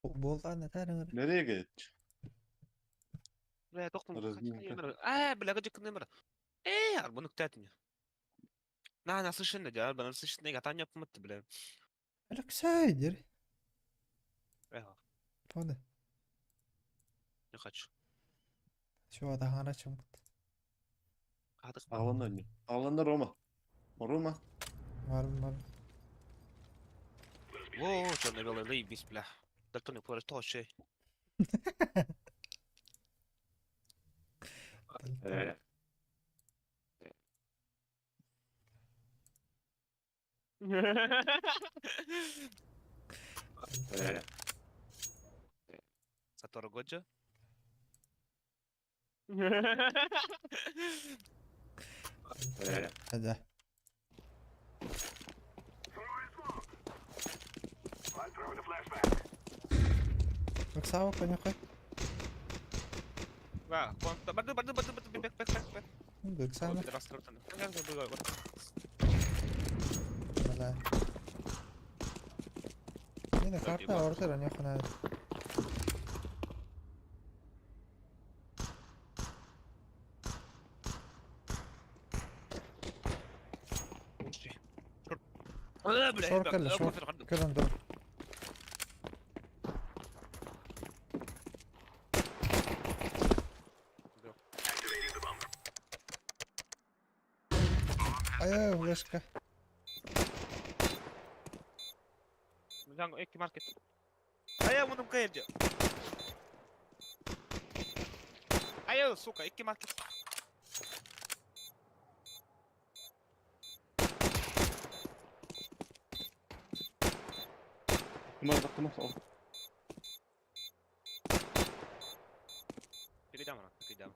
Буоллаан этээр ыҥыр. Nereye geç? Бля, тохтун Разминка. Э, бля, гыжыкны Э, арбаны күтәтин. На, насыщенный, да, насыщенный гатань yapмытты, бля. Алексей, дер. Эх, Поны. не хочу. Şu adahana çımıt. Хатык. Ağlandı önce. Ağlandı Roma. Roma. Varım varım. Во, черно-белый, заебись, бля. Дальтоник тоже. Сатору Годжо. Hadi. Сава понюхай. Ва, барды, барды, барды, барды, бек, бек, бек, бек. Быксана. Бля. Не, карта ордер, нюхана. Шор кэллэ, шор. Кэлэн dur. Ай, флешка. Django, икки маркет. Ая, мунум кэлдэ. Ая, сука, икки маркет. Кымар кымар. Перейдем, она, перейдем.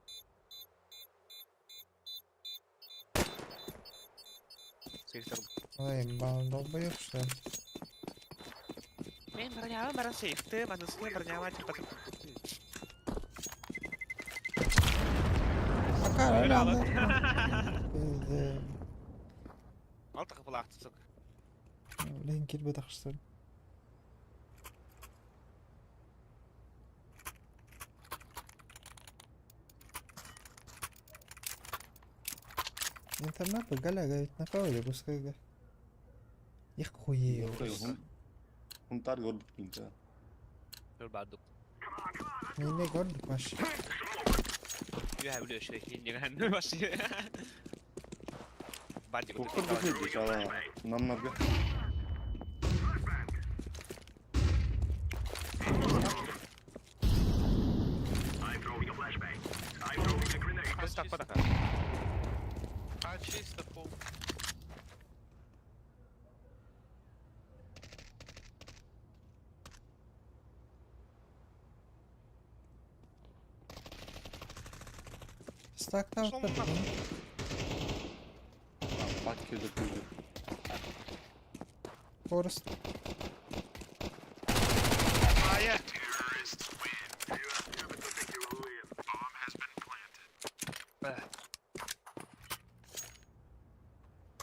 Ой, бан долбоёб, что ли? Мен бронява баран сейфты, манысты бронява типа. Пока, рано. Пиздец. Алта капылақты, сука. Блин, килбет ахшсын. Интернет галяга ведь на кого пускай Их хуею. Хунтар гордuk pinta. Бардук. Не гордук вообще. Я люблю еще не вообще. Бардик. Кукур бит чала. Намнарга. Так, пока. А чисто пол. Стак там. Пакеты күйді. Форест. Ая.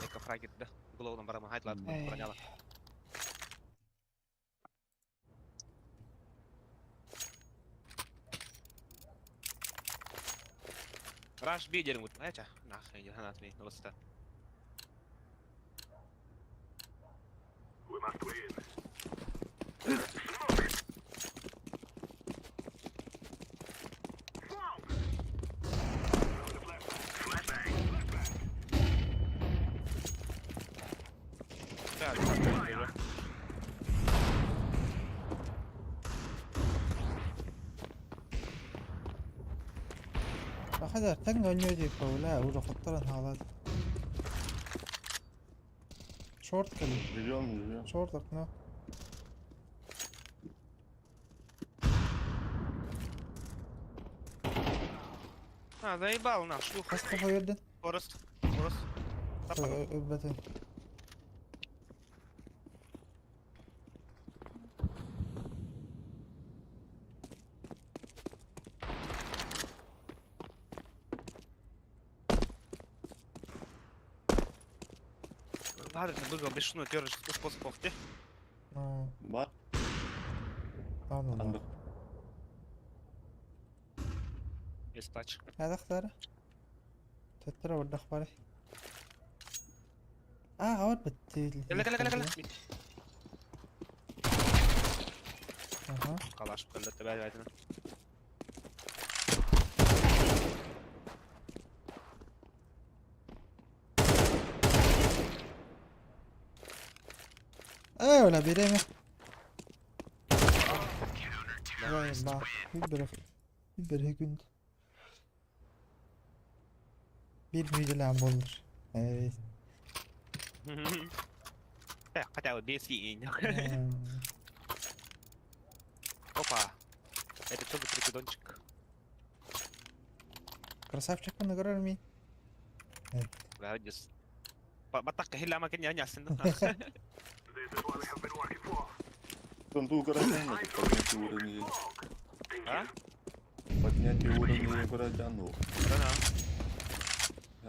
Эко фрагит, да? Голову барама хайтлат, броняла. Раш би дермут, знаете? Нахрен, не гранат ми, ну Да, да, да. Хазар таң оñо деп бля уже хоттаран хаалат. Шорт кели. Biliyor musun? Biliyor. Шорт окно. А, заебал нах, шлюха. Хаска хоёдын. Форест, Форест. Өбөтен. Ладно, выиграл бешеную террор способ те. Ну, Бар. Аны Андыр. Есть тач. Хайдахтара? Төттөрө бардах бары. Аа, авар бит. Кэлэ кэлэ кэлэ кэлэ. Аха. Калаш кэллэ тэбэ байтына. Ээ, ола биреме. Vay bah. Bir bir gün. Bir müdülen bulur. Evet. Хотя бы без и Hmm. Опа. Это что за прикидончик? Красавчик bunu görür müyüm? Молодец. Батак хилама кenya нясын. Тон туу көрөтөн поднятие уровня. А? Поднятие уровня көрөтөн ну. Да.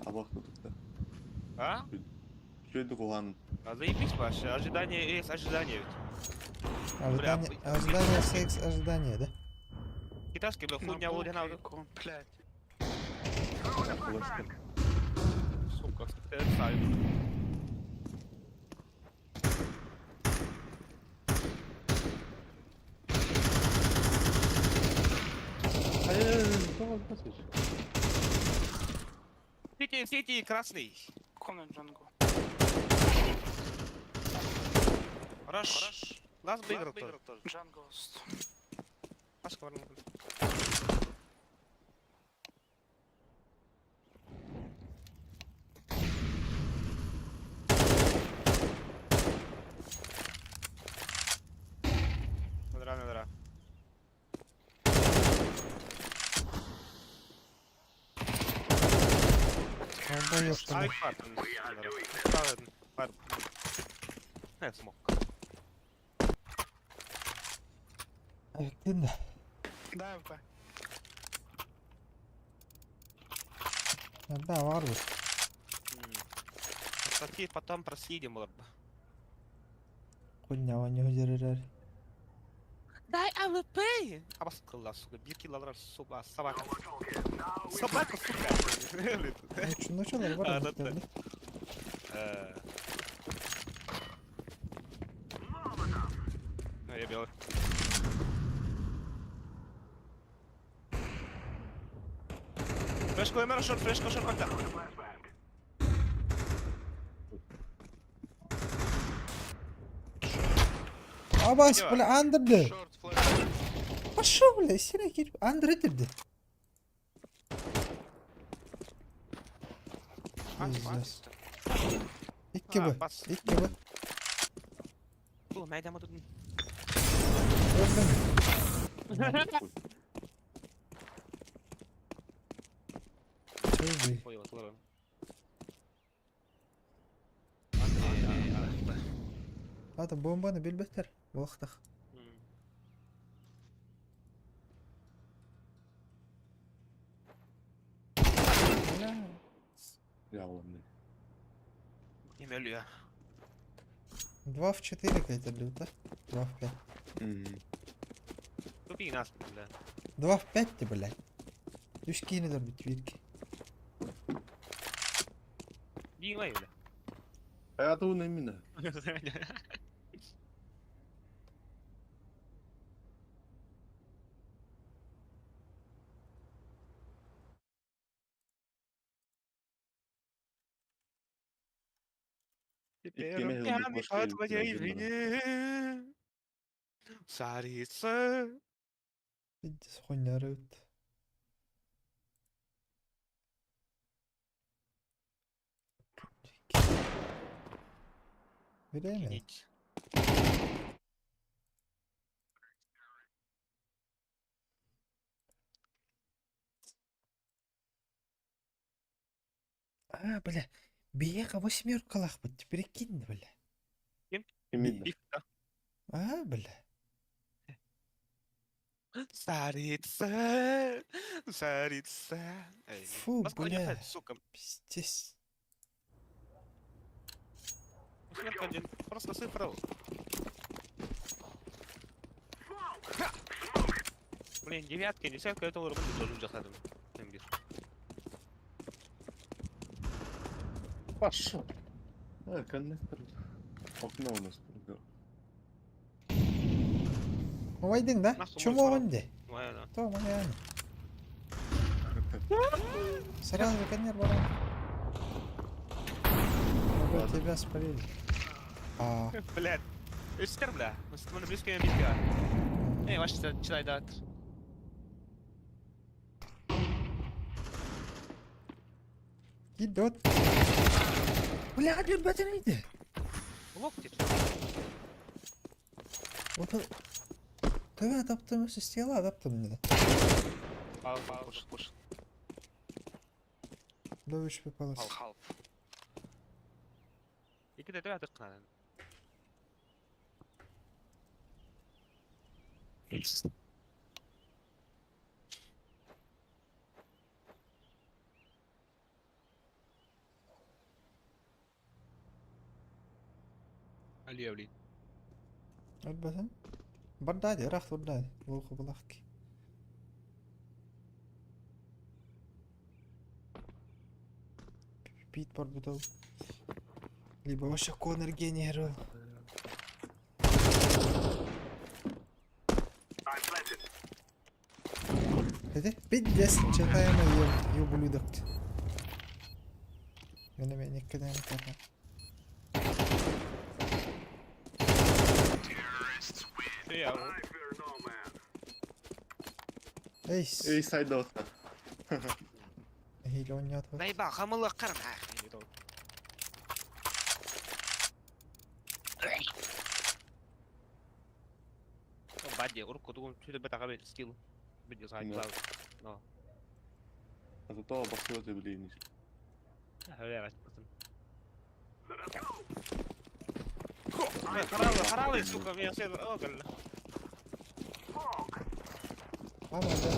Абах тут. А? Что это кухан? А заебись вообще. Ожидание есть ожидание ведь. Ожидание, ожидание, секс, ожидание, да? Китайский, бля, хуйня вот На на букву, блядь. Флешка. Сука, ты сам. Ай-яй-яй, Сити, сити, красный. Кона джангл. Раш. Лас выиграл тоже. Джангл. Пашка варнул. Надра, надра. Bomba yok Ай, bunda. фар. Фар. Не, смог. Ayıktın da. Дай ВП. Да, var bu. Статьи потом проследим было бы. Хуйня они üzeriler. Дай АВП! А бас кылла, сука, бир килл алар, сука, собака. Собака, сука. Şunu çalar var А, mı? да, да. Ну, я белый. Флешку эмер шорт, флешка шорт, контакт. Abas bля andırdı. Шорт, флеш. Пошел, бля, сире кир. Andırdı. Пиздец. İkki А, bu. бас. İkki bu. Бу, найдем тут. Öldüm. Tövbe. Ой, вот ладно. Hadi bombanı bil beter. Vaqtах. Бля. Я ладно. Емелю. 2 в 4 какая-то люта. 2 в 5. Тупи нас, бля. 2 в 5 ты, блядь. Үш кийинедер бүт бирки. Димай, бля. А я на именно. Теперь Иккеме он хылбыт пьяный башка по илип твоей кирдим вине. Царица. Пиздец хуйня рыт. Время. Кинуть. А, бля. Бияка восьмерка лах бит. Прикинь, бля. Именно. Биф, да? А, бля. Царица, царица. Эй, Фу, Москва не бля. хватит, сука. Пиздец. Восьмерка один. Просто цифра. Блин, девятка, десятка, это уже тоже жасадым. Бир. Пошел. А, коннектор. Окно у нас. Убайдың да? Нахуй Чумоҕун дии. Ладно. То манян. Сразу коннер баран. Мы Ладно. тебя спалили. А, Блядь. Үстер, бля. Мы близко близко. Эй, ваш читай дат. Идет. Бля, өлбөтүн иди. Локти. Вот он. Төбө таптым, стела таптым dedi. Пал, пал, пуш, пуш. Ловишь попалась. Хал халф. Iki de төбө тыккан. Алия, блин. Өлбөтүн. Бардади, рахт бардади. Лоху балахки. Пит барбутал. Либо вообще Конор гений герой. Это пиздец, читаем ее ублюдок. Меня никогда не понял. Я. Эй, Эй, сайда отта. Или он не отвод. Наиба, хамылы карна. Бади, урку тугун сүтө бета кабе скилл. Видео сайт. Да. А зато обоссёт и блин. Харалы, харалы, сука, меня все огол. Мама, да.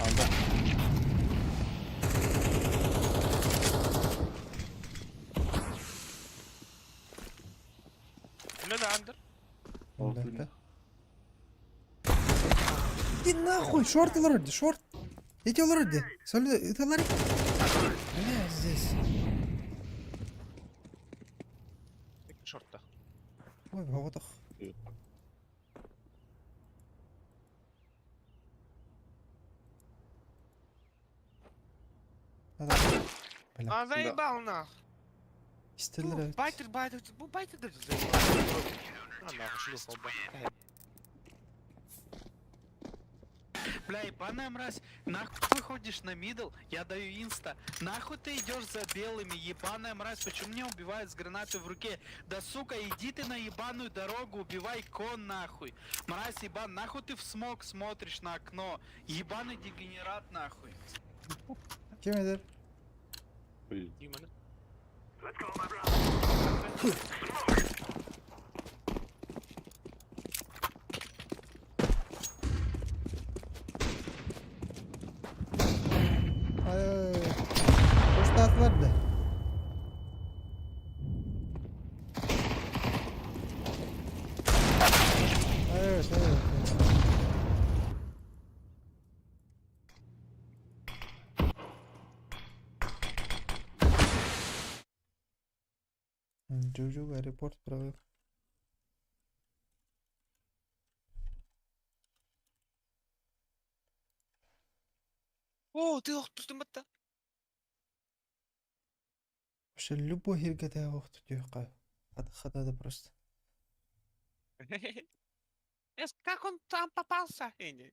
Анда. Да андер. Да. Иди нахуй, шорт вроде, шорт. Иди вроде. Солида, это ларик. Бля, здесь. Шортта. Ой, вот их. Надо. Бля, А заебал нах. стреляют. Байтер, байтер, бу байтер да заебал. А нахуй, шлюха оба. Бля, ебаная мразь, нахуй выходишь на мидл, я даю инста. Нахуй ты идешь за белыми, ебаная мразь, почему меня убивают с гранатой в руке? Да сука, иди ты на ебаную дорогу, убивай кон нахуй. Мразь ебан, нахуй ты в смог смотришь на окно? Ебаный дегенерат нахуй. Кем это? Блин. Дима, Ай, Что отварда? Ай, ай, Джуджуга репорт провел. О, ты ох, тустум батта. Вообще любой хиргата охту тюхка. Хадада просто. Эс, как он там попался? Эни.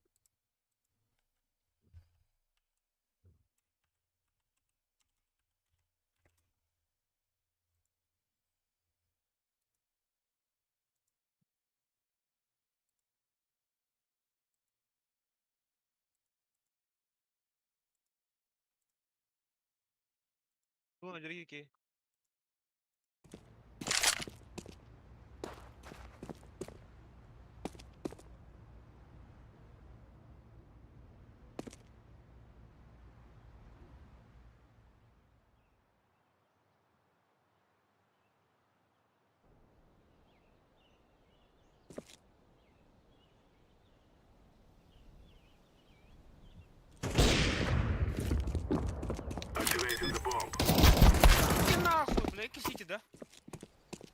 Вон, дорогие.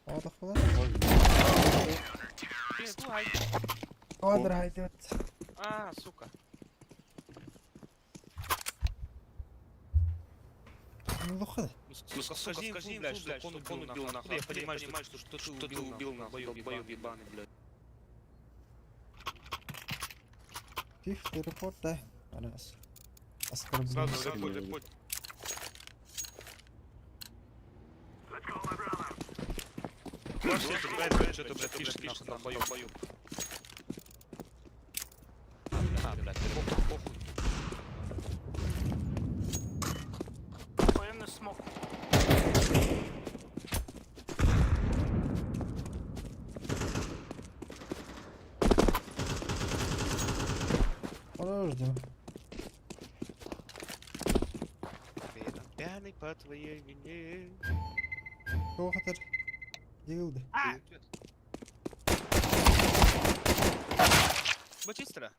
Оодохпулар. Квадр хайдыбыт. А, сука. Лухы. Сука, скажи, сука, скажи, блядь, что он убил, нахуй. Я понимаю, что ты убил, нахуй, долбоёб ебаный, блядь. Fifty report да. Раз. Оскорбление. Сразу report, report. Блядь, что-то, блядь, пишет, нахуй, долбоёб, долбоёб. А, блядь, похуй, похуй. Охуенный смог. Подождем. Пьяный по твоей вине. Туохатар. Дигилди. Бачистра.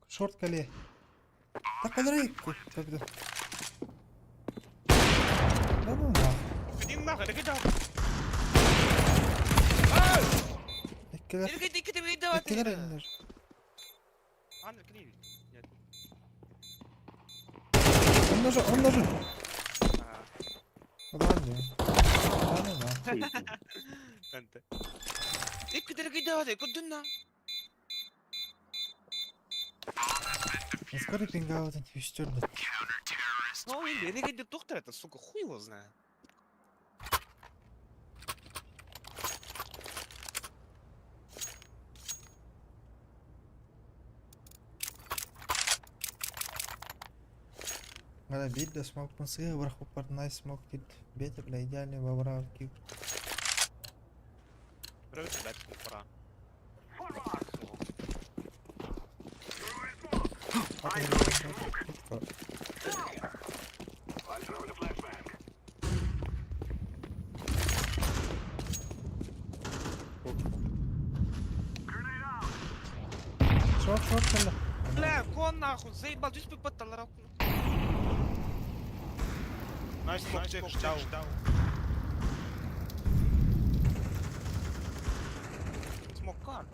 Шорт кале. Так калерей. Тогда. Да ну нахуй. Иди нахуй, так иди. Иккилер. Иккилер иннер. Онножу, онножу. Ulan diyor. Да ну нахуй. Скоро пингаутын үстөрдө. Ну, или доктор это, сука, хуй его знает. Надо бить да смог пансыга вверху парнай смог кит бете бля идеальный вабра кип. Пора. Шорт, шорт, шорт. Бля, кон нахуй, заебал, здесь бы подталарал. Nice smoke, check, down. Smoke card.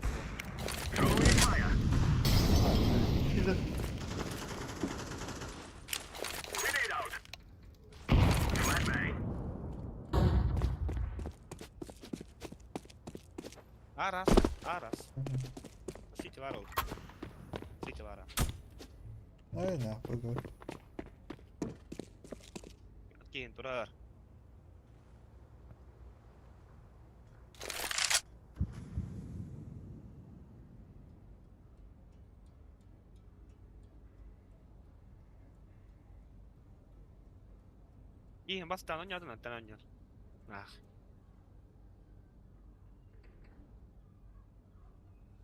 Арас, арас. Сити вару. Сити вара. Ай нахуй говорю. Кин, турар. Иһин бастаан онньоотун антан онньор. Ах.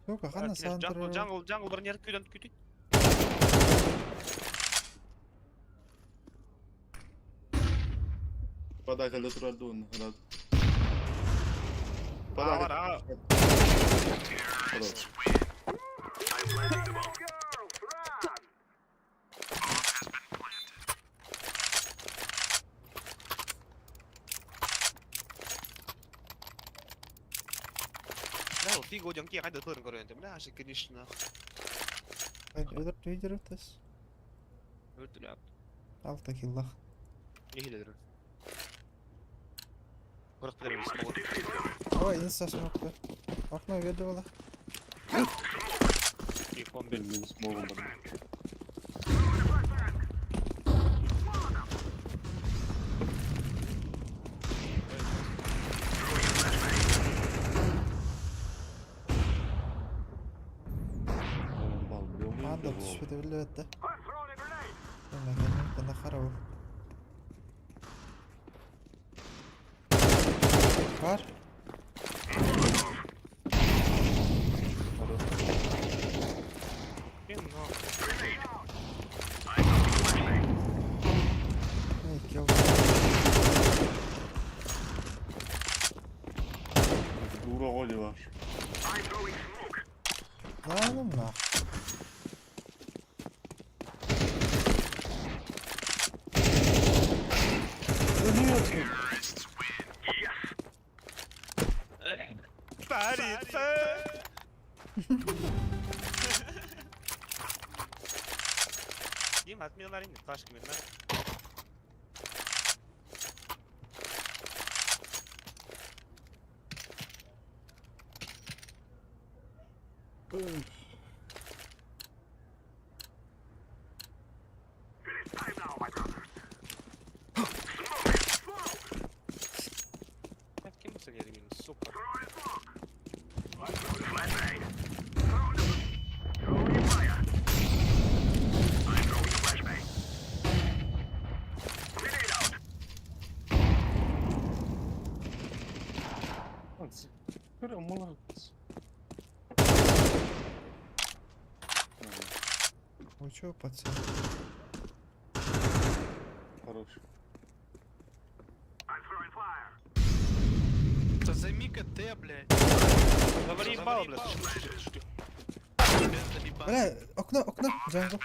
Сука, хана Джангл, сантр. джангл, джангл барнер күйден күтүт. Податель турар дун. Ара. Хорош. Да, фига оден ки хайда турн көрөндө. Бля, же конечно. Өдөр түйдер өтөс. Өтүләп. Алта киллах. Нехилер. Курак билер смог. Ой, инста смокты. Окно ведовала. И комби. Мен смогу бар. Анда түшпөтө билбет да. Эме кенен харабы. Бар. Эй, кел. Дура голи ваш. Да ну нах. Царица! Дима, отмена ринг, флашками, да? Я вкинулся в минус, сука. Көрө молодец. Вы чё, пацан? Хорош. Да займи КТ, блядь. Говори ебало, блядь. Тебя заебал. Бля, окно, окно, jungle.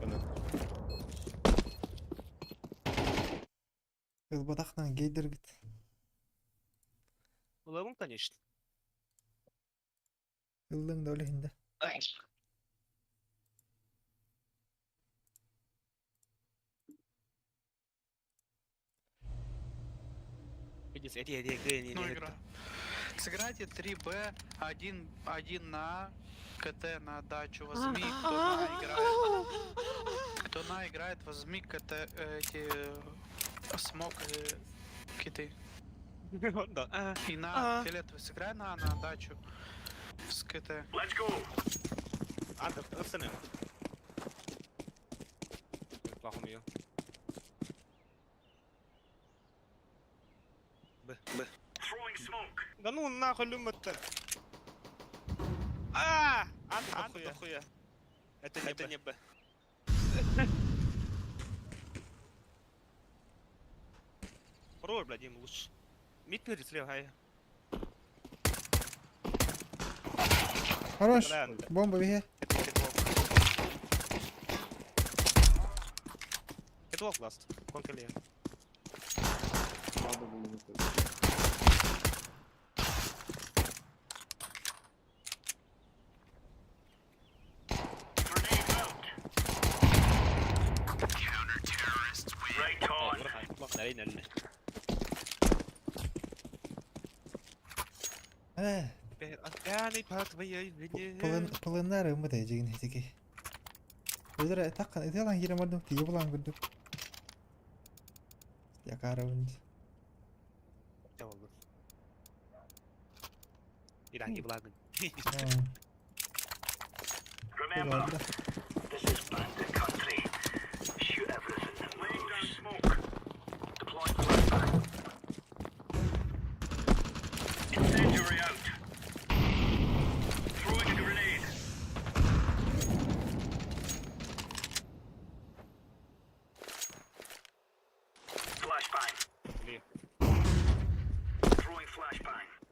Понятно. Ылбатахнан гейдергит. Улыбым, конечно. Ыллың да өлехинде. Видишь, эти, эти, эти, Ну эти, игра. Сыграйте 3Б, 1, 1 на КТ на дачу возьми, кто на играет. Кто на играет, возьми КТ, эти смок киты. Да. А, И на А. фиолетовый сыграй на дачу с КТ. А, да, пацаны. Плохо ее. Б, Б. Да ну нахуй люмет-то. А, а, дохуя. Это не Б. Хорош, блядь, им лучше. Мид перед слева, ай. Хорош. Бля, Бомба беге. Это catwalk. Catwalk last. Конкале. Надо было вот это. Э, Пьяный по твоей вине. Полыннары умытай жигин хитики. Өдөрө таккан ытыалан киирэн бардым тиийэ булан көрдүк. Якарабын. Иранги благо. Remember,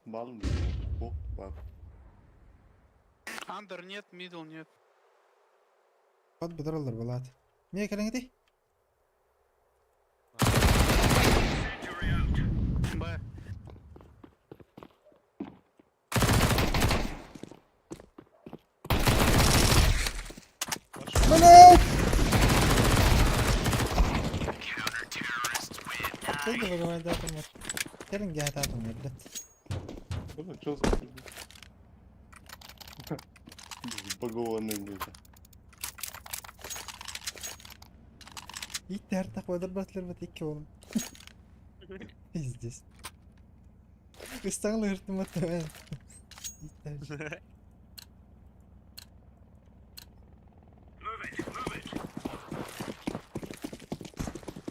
Бал О, бар. Андер нет, мидл нет. Под бедроллар булат. Мия кэлэҥити? Б. Блядь! Ты выживай, да, там. Кэлэн гаатаатым, блядь. Это что за хуйня? Багованный, блядь. Иттер так батлар бат икки болым. Пиздец. Ыстаңлы ыртым аттым. Иттер. Двое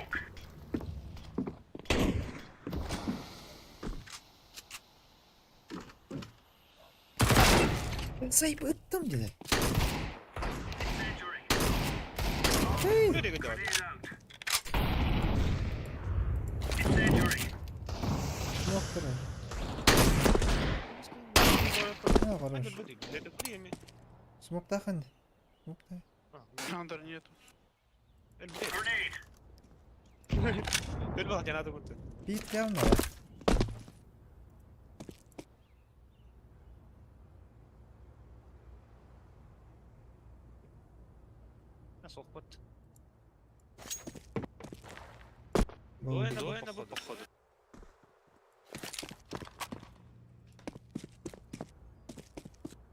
мид. Сайып ыттым диye. Hey! Nereye gidiyor? Yoktur. Ha, хорош. Смоктахан. Смокта. Андер нету. Бит явно. Был.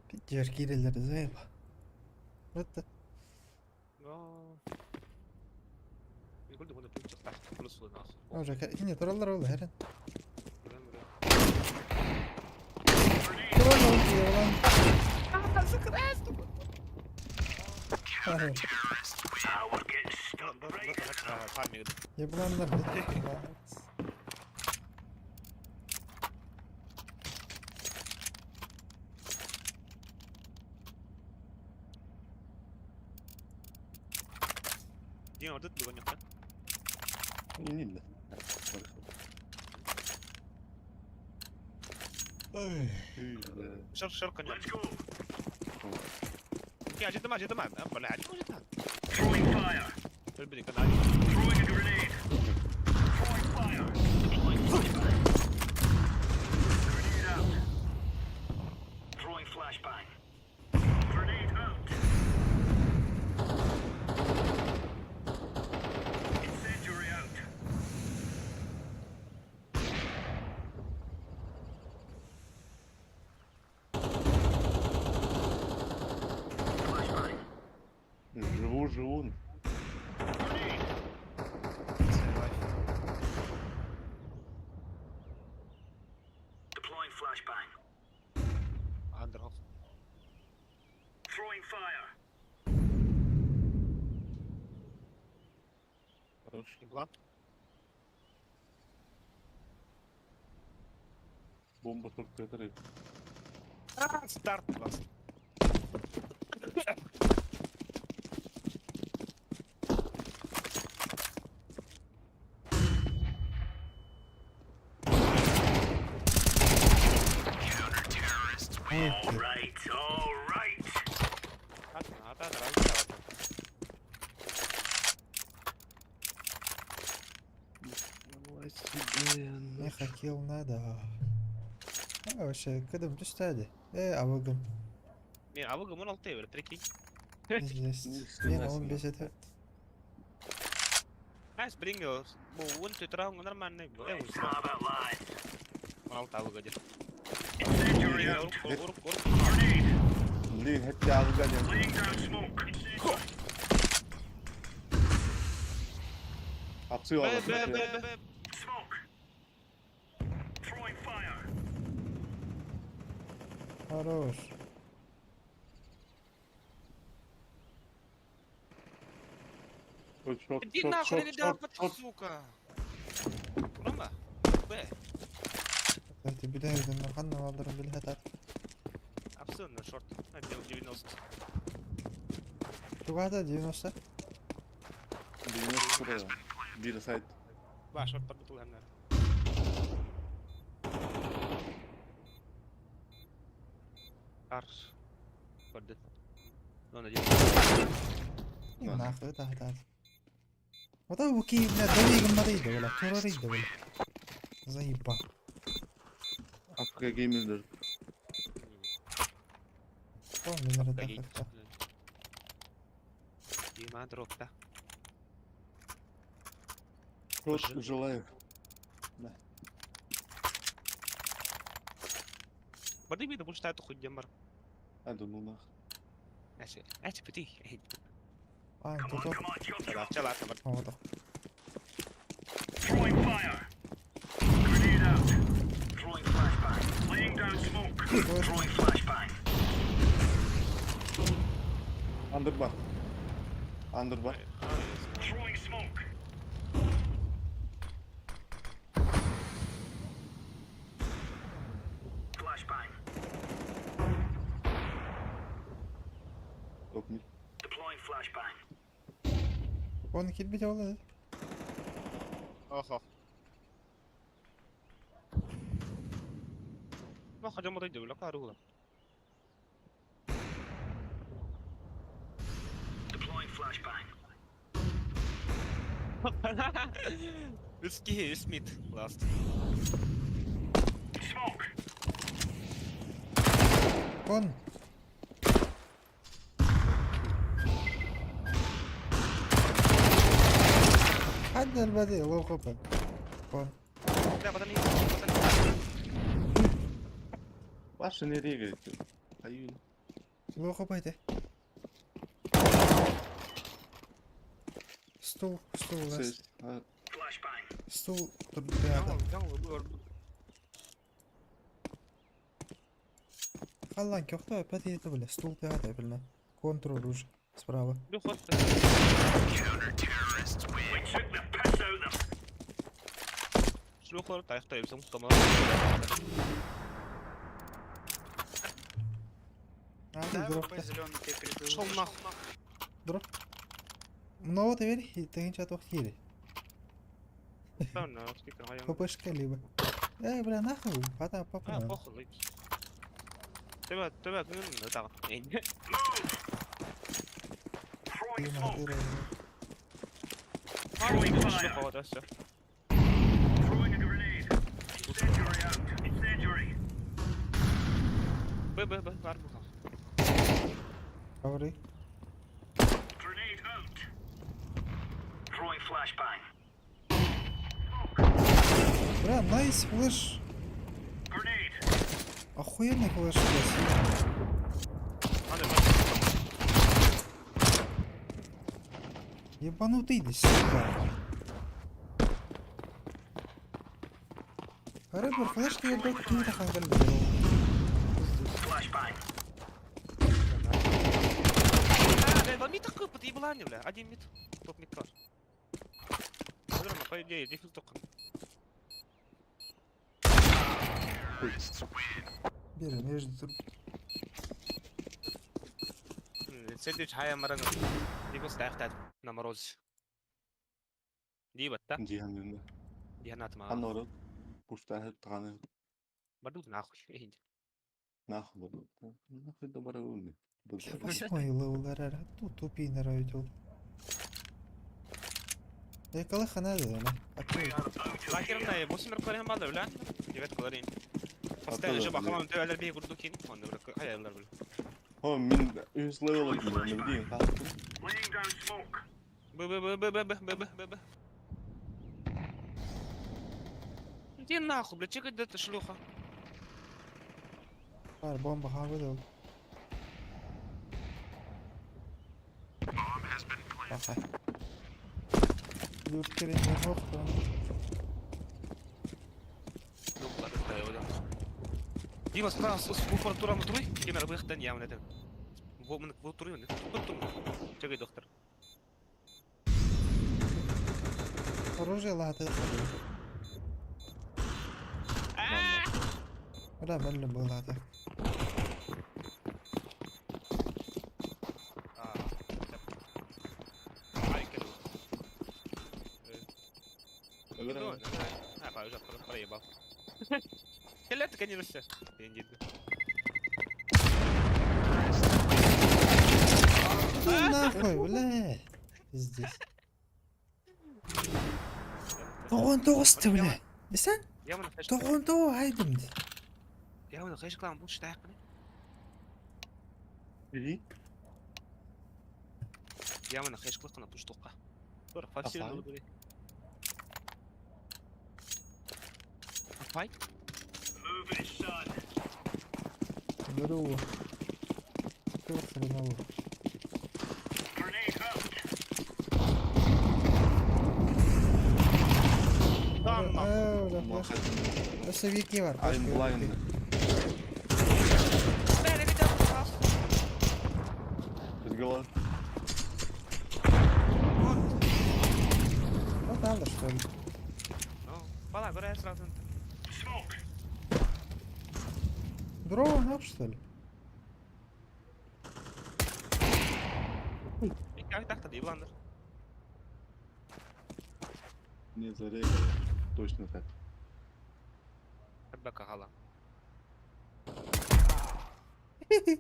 Питер кирелер заеба. Вот это. Уже кини тураллар ол херен. Тураллар Хорош. Ебландар. Не Ой, бля. Живу, живу. Хорош. Бомба только это. Старт вас. Окей. Не хотел надо. А вообще, кыдым түстәді. Э, авыгым. Мен авыгым 16 бер, прикинь. Здесь. Ни Мен хрена себе. 15 это. Nice, bringo. Bu 1 2 3 нормальный. 16 авыга дер. Урук, урук, урук. Блин, хотя бы Отцы Б, Б, Б, Б. Хорош. Иди нахуй, не дал, сука. Рома. Б. Кстати, биле ханна алдырым биле хатар. Абсолютно шорт. Отдел 90. Тугада 90. 90 Бир сайт. Ба, шорт подбутул наверное. Арш. Көрді. Ну, надеюсь. Нахуй да да. Вот бу ки бля доригым барыйды бля, турарыйды бля. Заеба. Африка геймерлер. О, мен рада. Дима дропта. Шот желаю. Барды бейді бұл штаты хуй бар. А, да ну нах. Әсі, әсі піти. А, тут Чала, чала, бар. Вот. Андербар. Андербар. Оны килбит ол. Охо. Ну, хотя бы дойду, бля, карула. Үс киһи, үс mid last. Кон. Хадда البديل لو قبل. Кон. Бля, потом потом. Ваши не регайте. Аюн. Лоу хопайте. Стул, стул у нас. Стул тут рядом. Халлан кёхто опять это бля. Стул пятый, бля. Контроль уже справа. Шлюхлар тайхта ебсем кама. А, Да, дроп. ВП зеленый тебе передаю. Шел нахуй. Дроп. Ну вот теперь и ты ничего хири. Правильно, сколько гаем. ППшка либо. Бля, нахуй, потом папа. А, похуй. Лыбись. Тебя, тебя, ну, так. Шлюха, все. Б, Б, Б, арбуха. Говори. Бля, nice flash. Охуенный flash, блядь. Ебанутый здесь, сука. Рыбер, флешки ебать, какие-то хангали. Бля, два мита кып, еблани, бля. Один мид. Топ мид кар. Наверное, по идее, дефилт только. Бери, между Сэндвич хая маран. Дикос тайхтат на морозе. Диба, та? Диханын. Диханат ма. Анорот. Пуштан таны. Баду нахуй. Эй. Нахуй. Нахуй добро. Восьмой левел РР. Тут тупий наравить. Я колыха надо, да? Лакерна, 8 ркорен бада, бля. 9 колорин. Постоянно же бахамам төбелер бей курдукин. Он бля, хаялар бля. О, мин үс левел кийин, билейин. Б Б Б Б Б Б Б Б Б Б. Иди нахуй, бля, чекай, где ты шлюха. Бар, бомба хабы. Бахай. Дурт керек не жоқ. Ну, ладно, да, я Дима, справа с буфер туруй, кемер выхтан я это. Во, мен во туруй, не туруй. Чекай, доктор. Оружие латы. Бля, блин, был латы. А, уже проебал. Келет, конечно, все. Иди нахуй, бля. Здесь. Тоғын тоғысты, бля. Десен? Тоғын тоғы айдым. Я вон хэш клан бу штайкны. И? Я вон хэш клан на пуштука. Тур фасил були. Файт? Здорово. Какого хреново? Там нахуй. Өсөвики бар. I'm blind. Бізге Ну там что ли? Ну, пала, говоря сразу. Дрова нап, что ли? Как так-то, ебландар. Не зарегал. Точно так. Бака хала.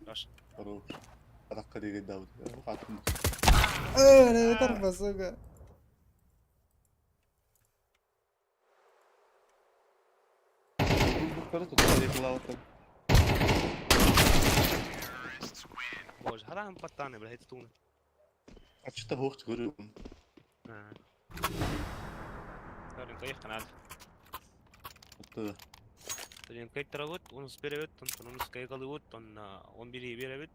Хорош. Хорош. Атакка деген дабыт. Атын. Э, тарба, сука. Боже, хараан паттааны, бля, хитстууна. Ачыта хоох көрүм. Кайханаад. Отто Төлөн кайтарабыт, онус беребит, онтон онус кайгалыбыт, онна 11 беребит,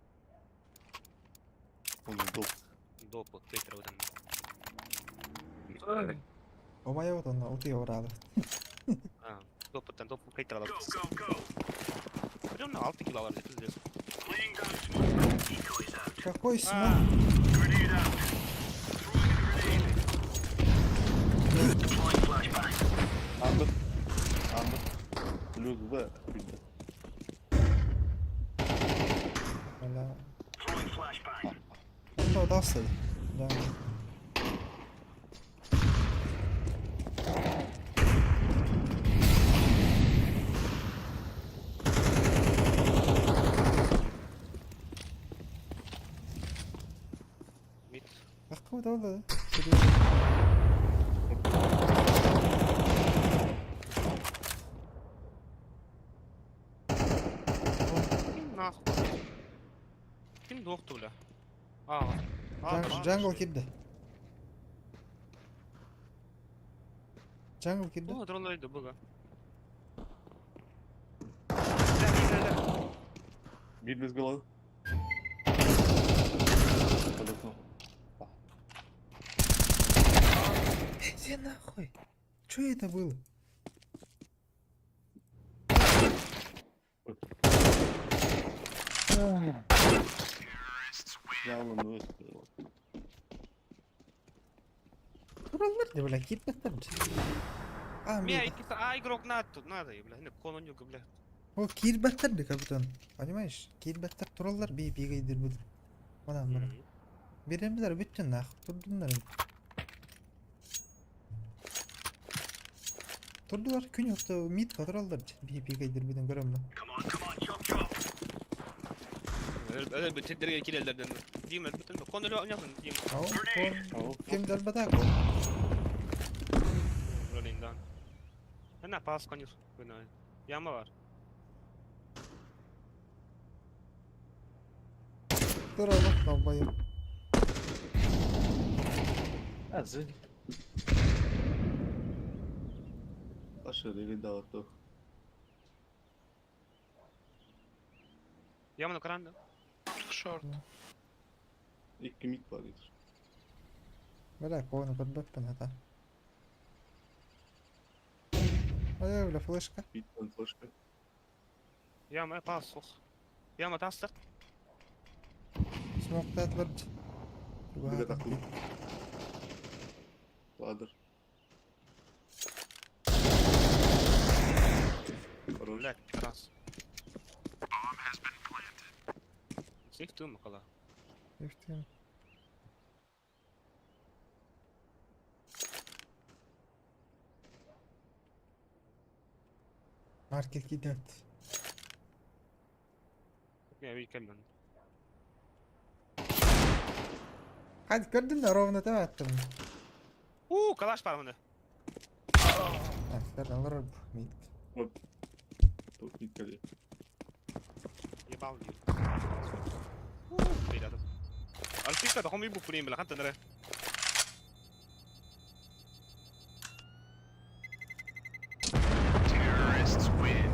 оны доп. доп кайтарабыт анна. Омайабыт онно утуйа бараабыт. Допыттан доп кайтарабыт. Прям на 6 кило алар пиздец. Какой смог? Андыр. Андыр. Плюс В. Билdi. Бля. Онно удастый. Да. Мид. Какой да? Ким нахуй? Ким докту, бля? А. Jungle кирди. Jungle кирди. О, дрон ойду буга. Bir без головы. Под окном. Иди нахуй. Чё это было? Явно өстө. Тураллар да, бля, кирбеттер. А, Мя, бля. а игрок надо тут, надо, бля, не кононюга, бля. О, кирбеттер да, капитан. Понимаешь? Кирбеттер тураллар би бигейдир бу. Манан бара. Беремдер бүттүн нахуй. Турдундар. Турдулар күн отто мид тураллар би бигейдир биден көрөм. Öyle bir tedbirge kirellerden. Diyeyim bütün konulu oynasın diyeyim. Ау, кон. Ау. Ким дарбата кон. Rollinden. Ne pas konur. Bunu. Yama var. Тураллар долбоёб. Азыр. Ашы деген дабыт. Yamını kırandı. Шорт. Икки мид бар дейт. Бля, кону подбеппен ата. Ой, бля, флешка. Мидтен флешка. Yama pas sok. Yama tastır. Смоктат бард. Бile такыл. Ладыр. Хорош. Бля, раз. Сейф тüm kala. Ефтин. Маркет кидет. Ya bir kelmen. Hadi gördün mü ровно там attım. Uuu kalaş var bunu. Aferin alır mid. Топ мид кале. Yebal diyor. Uuu beyler. Alfika da homi bu prim bla hanta nere. Terrorists win.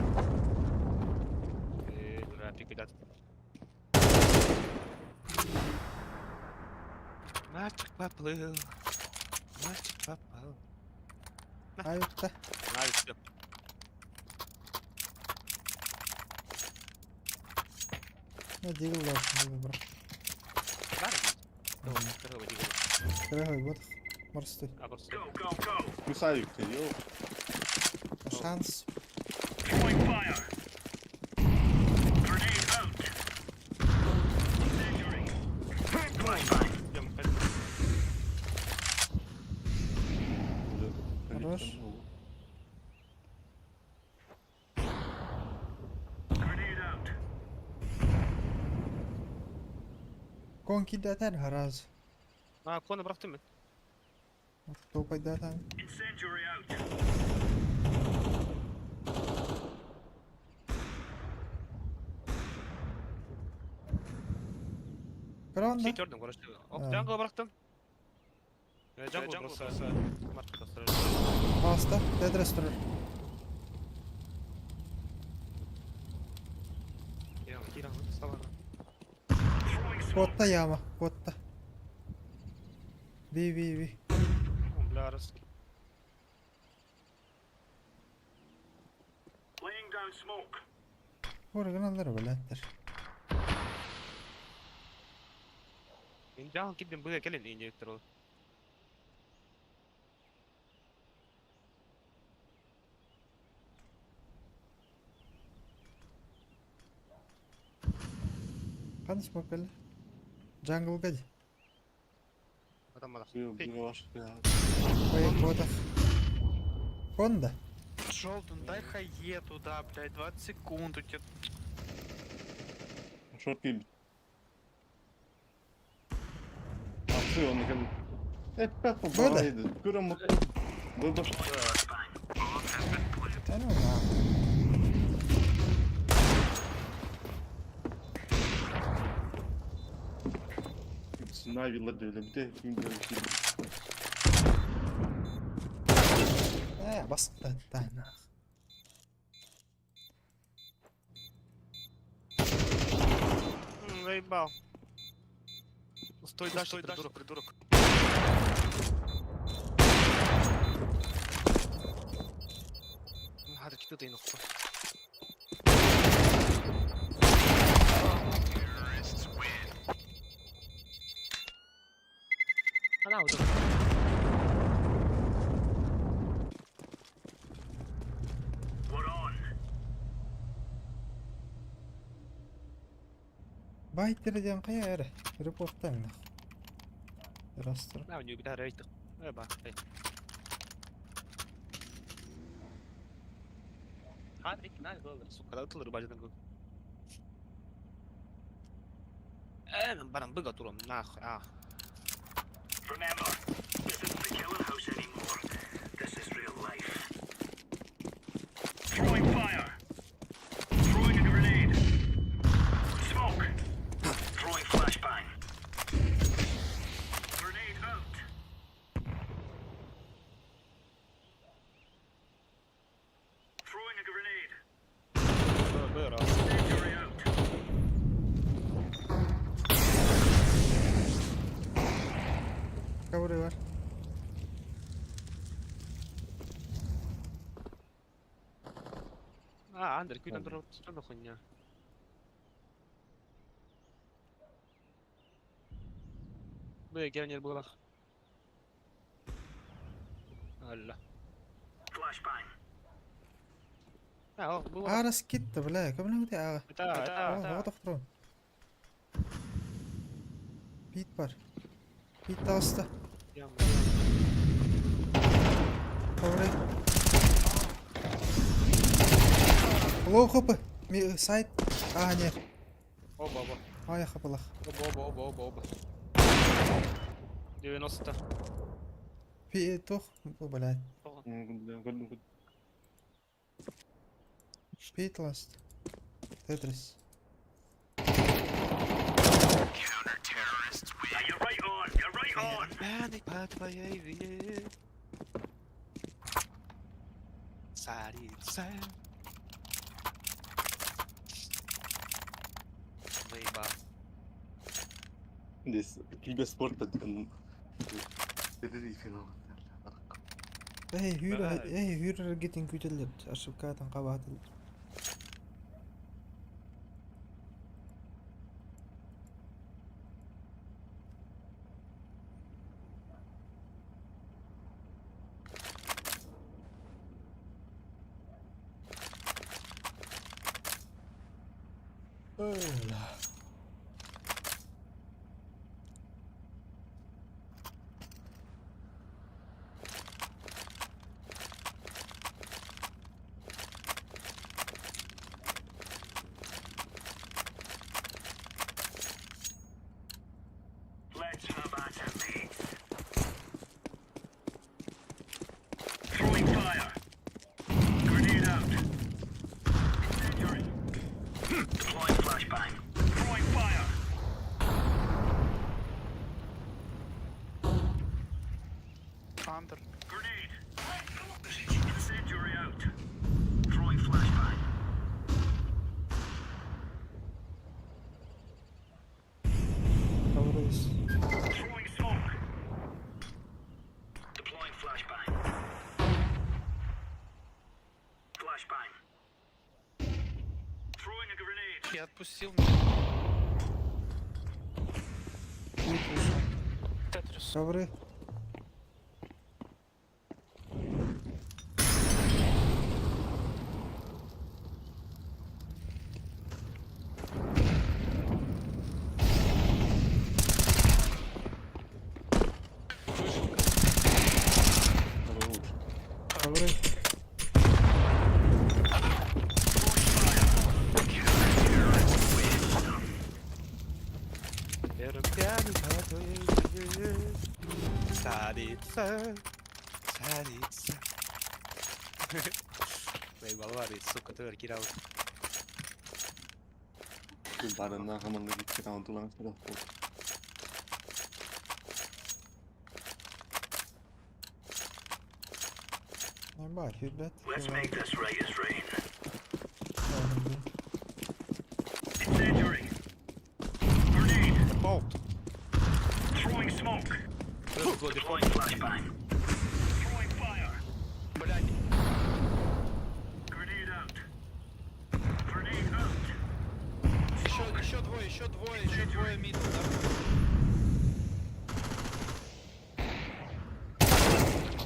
Magic Purple. Magic Purple. Ayıpta. Nice. Ne deagle var şimdi bro. Var mı? Кыргый вот. Морстой. Михаил, ты ё. Шанс. Хорош. Кон кидатар хараз. А, кона бырахтым мен. Толпайдатан. Кыраанда. Сит көрдүм, короче. Ок, jungle бырахтым. Jungle просто. Ааста. Тетрис турар. Куотта яма, куотта. Би би би. Бля, раз. Органалар билэттэр. Мен jungle киддим быга келин инжектор ол. Ханна смок кэллэ? Джанглга дии. Атаммадах. Ой, куотах. Конда. Джолдон, дай хае туда, блядь, 20 секунд у тебя. Шорт киирбит. Ахсы оны кэл. Эппэт Бу да. баҕайы Көрөн бу Да ну нахуй. Навилар диэбилэ бүтэ Ээ, баста нах. Заебал. Стой дальше, придурок, придурок. Hadi git de nokta. Ana o da. Байтер диэн хайа эрэ. Репорттаҥ нах. Растр. На у bir daha reyт. Э ба. Ханрик на доллар, сука, да тылыр бажадан көр. Э, мен барам быга турам, нахуй, а. Remember, this isn't the killing house anymore. This is real life. Throwing fire. Throwing a grenade. Smoke. Throwing flashbang. Grenade out. Throwing a grenade. Б, раз. Incendiary out. Cover var. А, Андрей, күйден тұрып тұр хуйня. Б, гернер булах. Алла. Flashbang. А, о, было. Арас китта, бля, кымның ди ага. Это, это, О, тохторон. Пит бар. Пит таста. Cover. Лоу хп. Сайт. А, нет. Оба, оба. Ай, хплах. Оба, оба, оба, оба, оба. 90. Пи тох, о, блядь. Көрдүм. Пит ласт. Тетрис. Now you're right on. You're right on. Пьяный по твоей вине. Царица. Заебал. Здесь киберспорт финал. Эй, хүрэ, Бля. эй, хүрэ гитин күтелер. Ошибкатын кабатыл. Öyle. Я отпустил меня. Мид вышел. Тетрис. Ковры. Хорош. Ковры. Царица, царица. Заебал, сука, ты кирал. Барына хаманна гитти раундулан сара. Ебать, ребят. Let's make this right as rain. Incendiary. Grenade. Default. Throwing smoke. Let's go default. Deploying flashbang. Throwing fire. Блядь, Grenade out. Grenade out. еще, еще двое, еще двое, еще двое middle, да?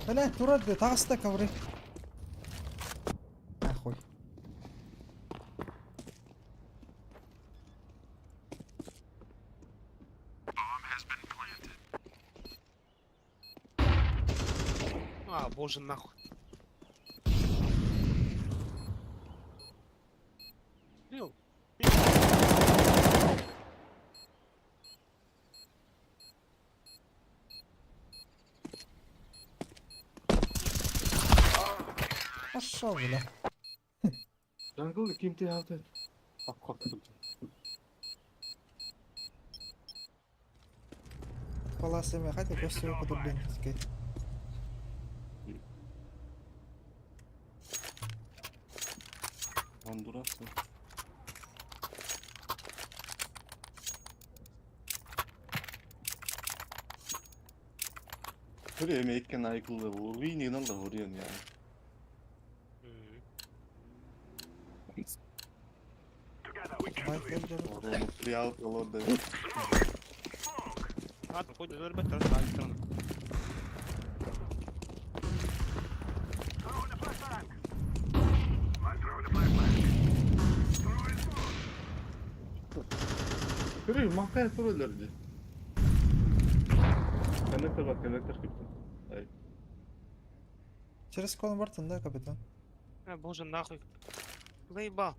Блядь, турат, таҕыста ковры. Нахуй. А, боже, нахуй. Лил. Пошел, бля. Jungle кимти хавтат. Ак Паласами хотя просто подублинский. Honduras. Hurry make an icon we need another hurry yani. Together we can do it. Orada free out orada. Ладно, хоть ребята, страна. Throwing a flashbang. I'm throwing a flashbang. Throwing smoke. Hurry mahkaya soruyorlar diye. Connector bak connector кипти. Ay. Через кон Бартон, да, капитан? А, боже, нахуй. Заебал.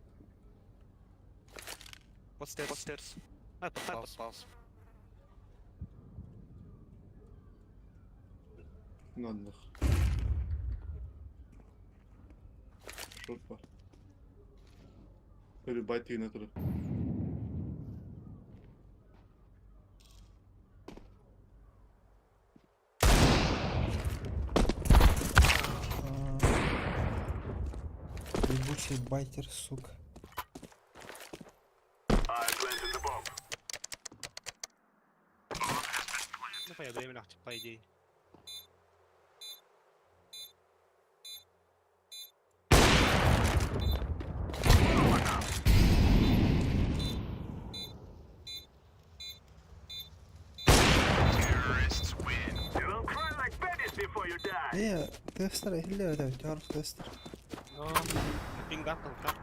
Подстерс. Подстерс. А, подпался. Nandık. Short var. Hurry bite yine turu. А. Ебучий байтер, сука. I'm planting the bomb. Ну, поеду, я нахуй, по идее. You will cry like babies before you die. Э, тестер, или это, тёрф тестер. Но... Пинг да, да.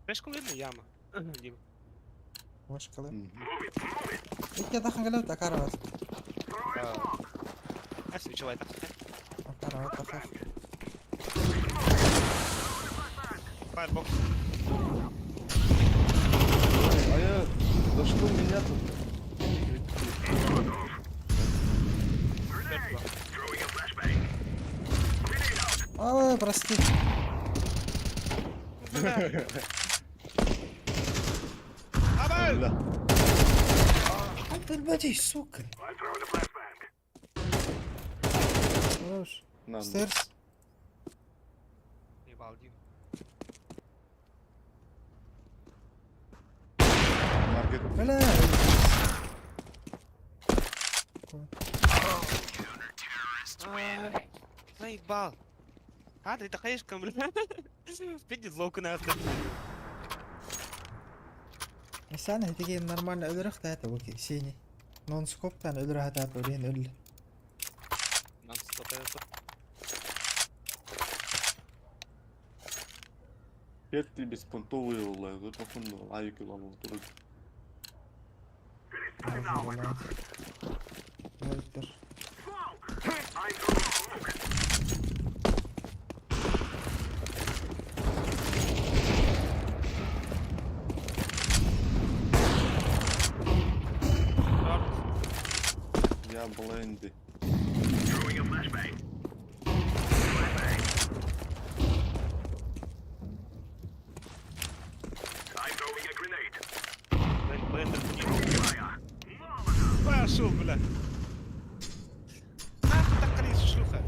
Слишком видно яма. Дима. Машкалы. Я тахан галю такарват. А, свечевай так. Такарват, такар. Фаербокс. А я... За что меня тут? Throwing a flashbang. Grenade out. Ой, прости. Бля. А ты, блядь, сука. I'm throwing a flashbang. Хорош. Nandık. Стерс. Ебал, Дим. Бля! Заебал. А, ты такая бля. Пиздец, ловко на Сен һитиги нормально өлөрөх да это буки синий. Нон-скоптан өлөрө хатаат өрүн өл. Нон-стоп это. Петли беспонтовые олла, похуй лайк ламыл турар. Өлтөр. Я бленди. Пошел, бля. Нахуй так крышу, шлюха.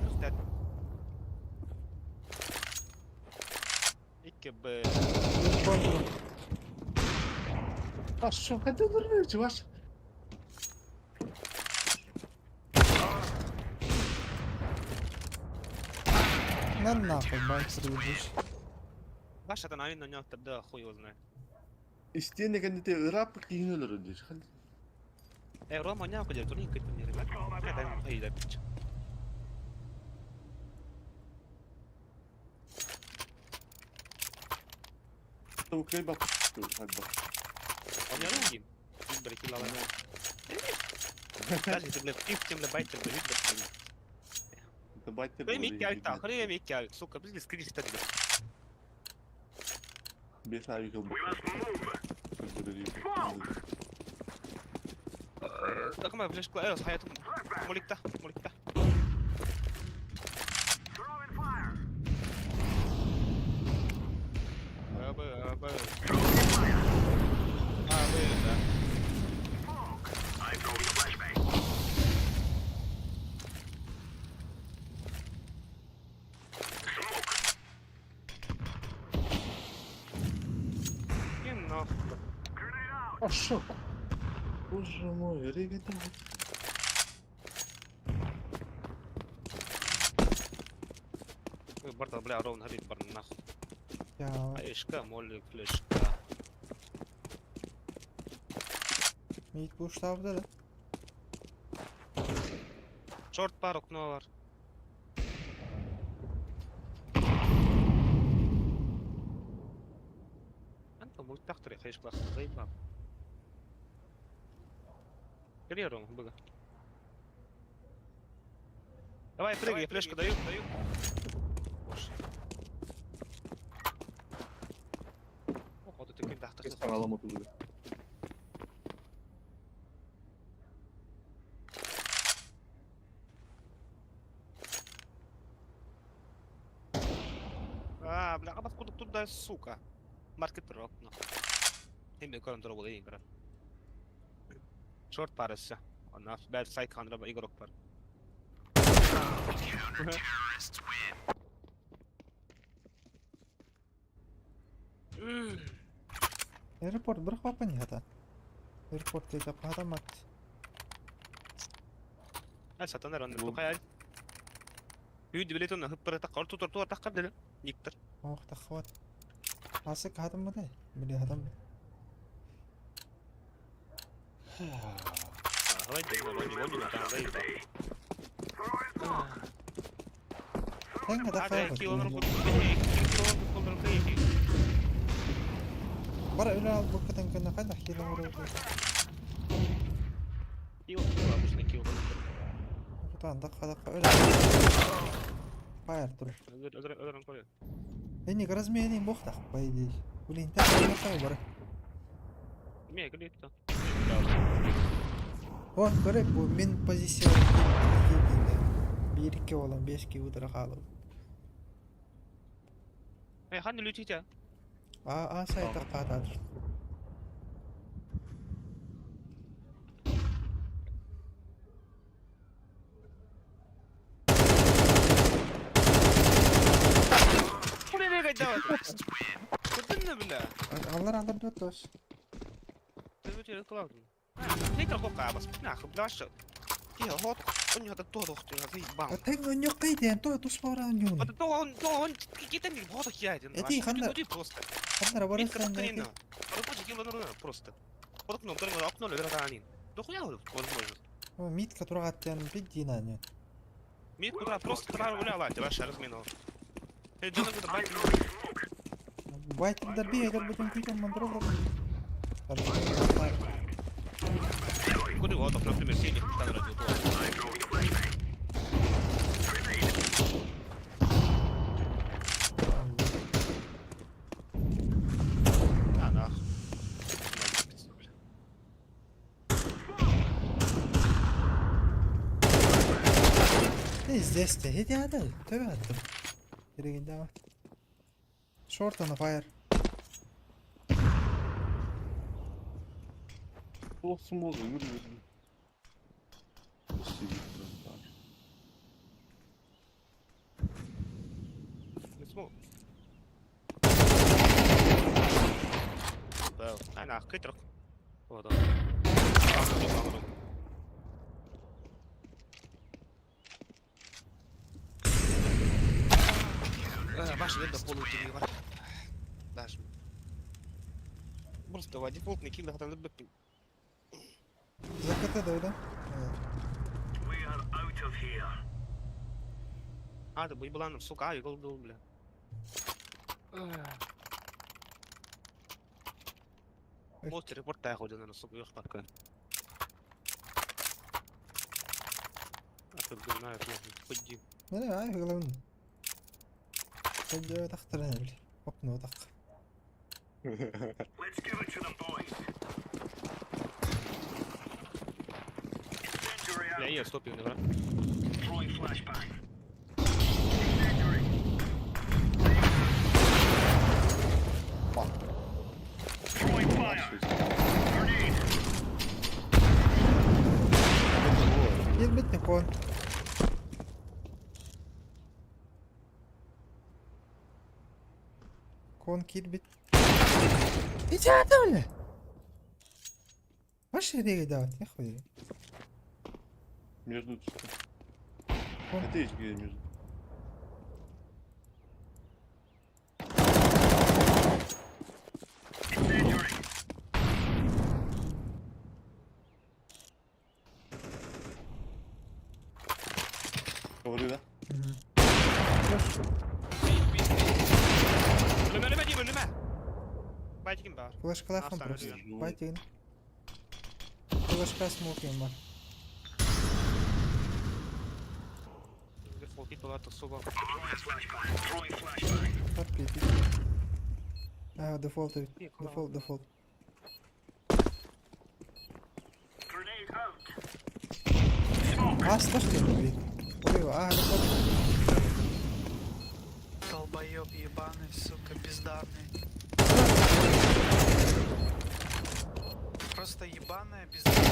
ИКБ. А что, хотел ваш? На нахуй байкер ебучий. Баша там на нем тогда хуй его знает. Истиэнэ кэннитэ ырааппыт киһини өлөрөр диир. Рома, няку делает, турник это мне, ребят. Я дай ему дай пить. Укрыба хайба. Он не ругин. Блядь, лава. Даже ты, блядь, пив, тем, блядь, байтер, блядь, блядь. Давайте Хрен микяль, сука, блядь, скричь так, блядь. Бес авикал. Так, мы, блядь, клаус, хаятум. Моликта, моликта. Абы, абы. Абы, да. И нахуй. А шо? Боже мой, ребята. Барта, бля, ровно горит, бар, нахуй. Я Аишка, молик, флешка. Мид bu штабда да. Шорт бар, окно бар. انت ملتقطري خيش كلاس زي ما Карьеру быга. Давай, прыгай, я флешку даю, даю. Боже. Ох, вот ты когда Саҥалам отулуга. А, бля, а откуда туда, сука? Маркет рок, ну. Химми көрөн тура була игра. Шорт парысы. Она бәл сайт хандра игрок бар. Airport bir хапа не хата. Airport деп хатамат. Ә сатанар аны Бу- тукай. Үйді билет оны хыппыра таққар тутар туар таққар деді. Никтер. Ох, тахват. Асык хатамады. Биле хатам. Давай, давай, давай, давай, давай. Теңге Hadi тахват. 2 olur bu. 2 olur bu olur bu. Бар өлө ал буккатан көнө кайда хилен уру. 2 olur обычно 2 olur. Кутан дакка дакка өлө. Фаер тур. Öldür öldür öldür koy. Эни размерин бохтах по идее. Блин, так не бар. Ме глитто. Вот, көрек бу мен позиция бир икки болан беш ки утыра хаалып. Эй, ханны лютите. А а сайта катат. Куда бегать давай? Куда бля? Алар алар дөтөс. Тэҥ онньуоххай диэн тоҕо туспа баран онньуугунуй? Этии ханна ханна барыахтаан Митка тураҕаттан биддиин аанньа. Байтырдар би эгер бүтүн күүтэн мандыралар. Пиздец, иди ада, төбө аттым. Керегинде ama. Short on the fire. Olsun bozma yürü yürü. Nasıl yürü bari. Просто дефолтный килл, За КТ да? We are out of here. А, да буйбланом, сука, а, был, бля. Мот репорт тайхо ден, сука, ёх парка. А тут знаю, худи. Не, ай, главное. Ходжо тахтаран били. Окно так. Let's give it to them, boys. Incendiary Бля, out. я стопил, да? Throwing flashbang. Incendiary. Bak. Throwing fire. Grenade. Кирбит не кон. Кон кирбит. Иди ада, бля. Ваш реге давать, не хуй. Между что? Кон. Это есть где между. Incendiary. Говори, да? Ölüme ölüme diyeyim ölüme. Байтигин бар. Флешкалахан Астана просто. өлүгө. Байтигин. Флешка смокинг бар. Дефолт была сука. Throwing flashbang. Throwing flashbang. Тап пи. А, дефолт, дефолт, дефолт. Grenade out. Smoke. А, слушайте, блин. Ой, а, дефолт. Долбоеб ебаный, сука, бездарный. Просто ебаная бездарная,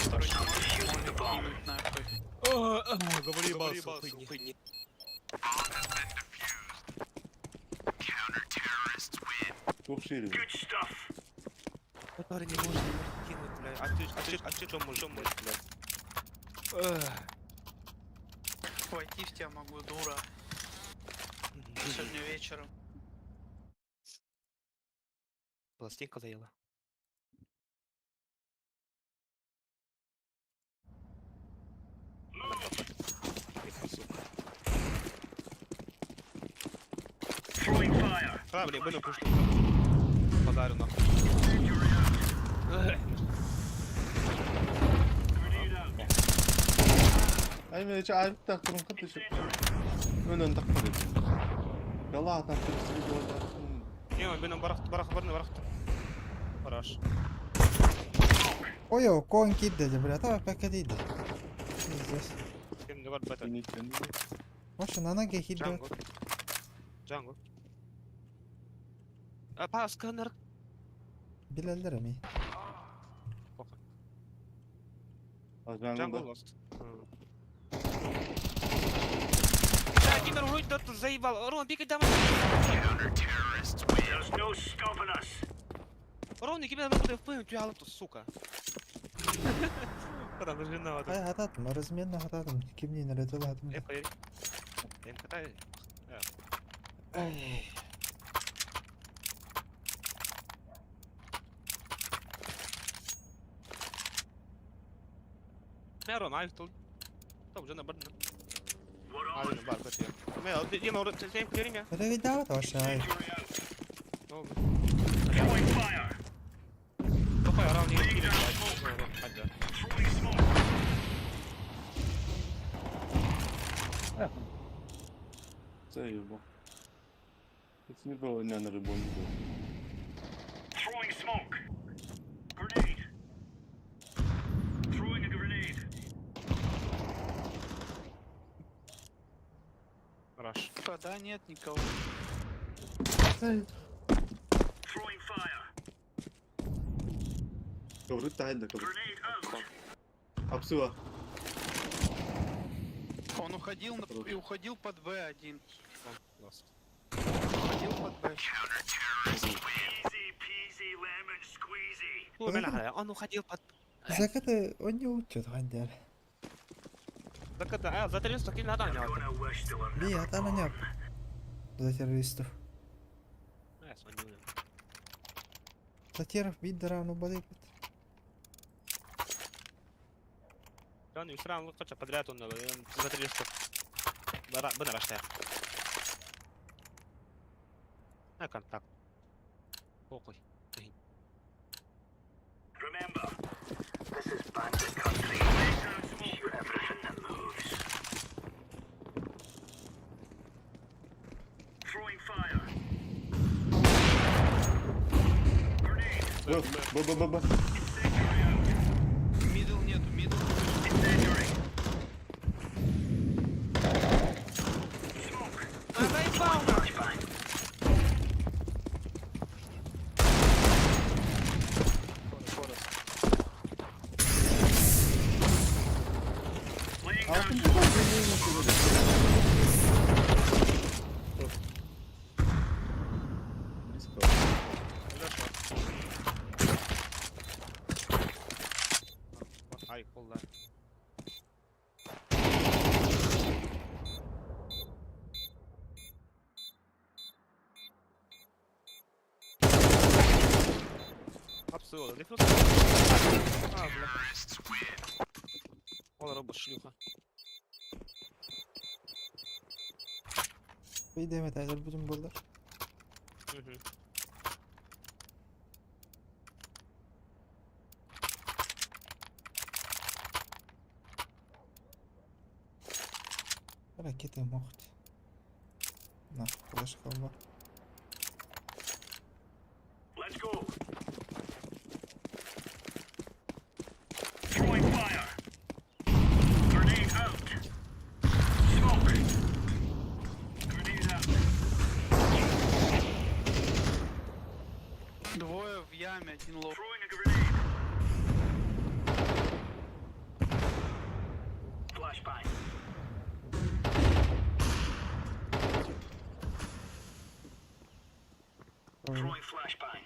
который не может молик кинуть нахуй. Говори, хуйни. Туох шире. Good stuff. Который не может кинуть, бля. А ты, а ты, а ты что можешь, можешь, бля? Войти в тебя могу, дура. Сегодня вечером. Пластинка заела. Сука. Throwing fire. А, блин, были пушку. Подарю нахуй. Incendiary out. Grenade out. Ай мен чи айыптах турун кытты шып. Incendiary. Мен оны тақпады. Яла там перестрелил. Не, он бенен барах барах барны барах. Хорош. Ой, кон кидде, бля, та пакет иди. Пиздец. Кем не бар бета. Ваша на ноге хит Джанго. Джанго. А па сканер. Билелер ми. Джанго lost. Да, Димер, вроде да заебал. Рон, бегай домой. There's no stopping us. Ровно ким это в сука. Ай хататым, разменно хататым. Кимнин эрэ тылаатым. Переведав вообще. Це його. Це не було не на рибу не було. Throwing smoke. Grenade. Throwing a grenade. Раш. Да нет никого. Throwing fire. Говорить та гайда, кажу. Grenade out. Апсила. Он уходил и уходил под Б один. Ласт. Уходил под Б. Easy peasy lemon squeezy. Он уходил под... Закаты он не учит, хандер. Заката, а, за 300 кил надо не Gonna wish they were Би, атана не. За террористов. За теров бит дыравну бадыпет. Подряд он за 300. Бына На контакт. Похуй. Remember, this is bandit country. Shoot everything that moves. Throwing fire. Grenade. Б, Б, Б, Б, Б. Incendiary out. Мидл нету, мидл. Incendiary. Smoke. А заебал нахуй! Flashbang. Laying down smoke. Близько. Ай, холла. Абсолютно. Дефюз. А, бля. Ола робот шлюха. Бейдеме тайдер будем болдар. Угу. Ракеты могут. На, флешка бар. Let's go. Throwing fire. Grenade out. Smoke. Grenade out. Двое в яме, один low. Throwing a grenade. Flashbang. Throwing flashbang.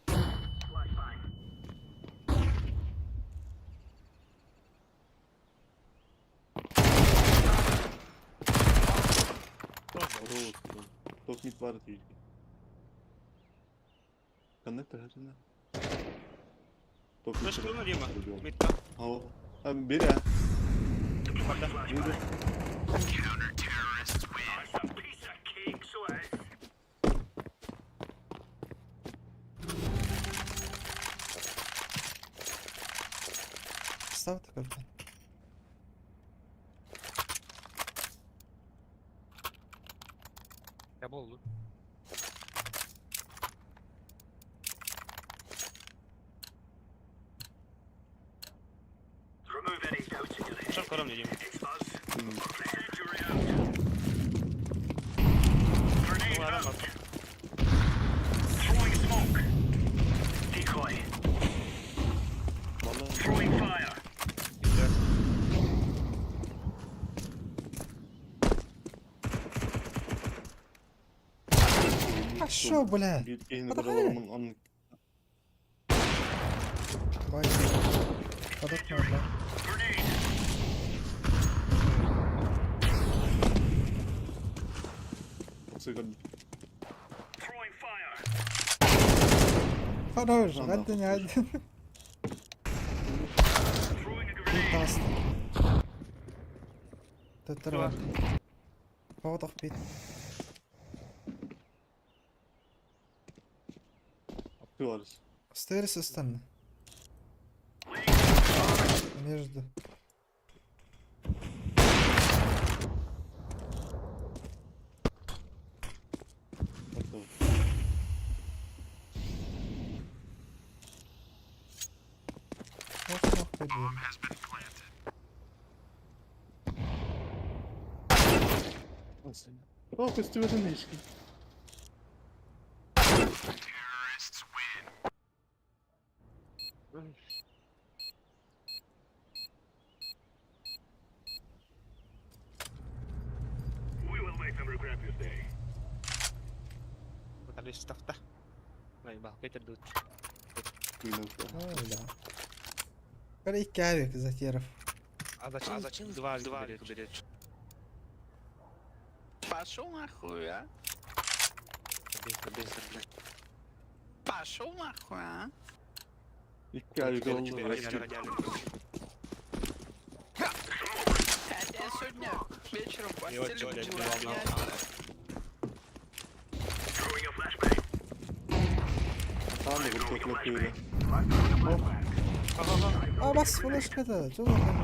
Flashbang. Господи. Топ мид бар тільки. Коннектор гәріне. Топ мид. Флешка ну, Дима. Ребёл. Мидка. Ау. А, бери. Deploying Бери. flashbang. That's a piece of cake, so it is. Ставте капитан. Я был. Remove any doubts in your head. Шар коромни, Дима. It's us. Incendiary out. Grenade Ну, ладно. out. Throwing smoke. Decoy. Вала. Throwing fire. Иде. А шо, бля? Бир киһини Подохай. быралар, он Бай. Кадат наада. Сыган. Throwing fire. Хорош, Ага. гадден гадден. Throwing a grenade. Таста. Төттөр бар. Тоғытық бит. Atıyoruz. Стерис ыстанны. Между. Готово. Ох, ох, диэн. О, көстүбэтин ишки. We will make them regret this day. Металлист тафта. Ай, бах, кетер дут. Ой, да. Кара икки авик Затеров. А зачем, а зачем два два берешь? Пошел нахуй, а? Без, блядь. Пошел нахуй, а? İki ay oldu. Я тебя сегодня вечером в постели буду равнять. Throwing a flashbang. Tamam da bu çok böyle. А бас флешката. Чого там?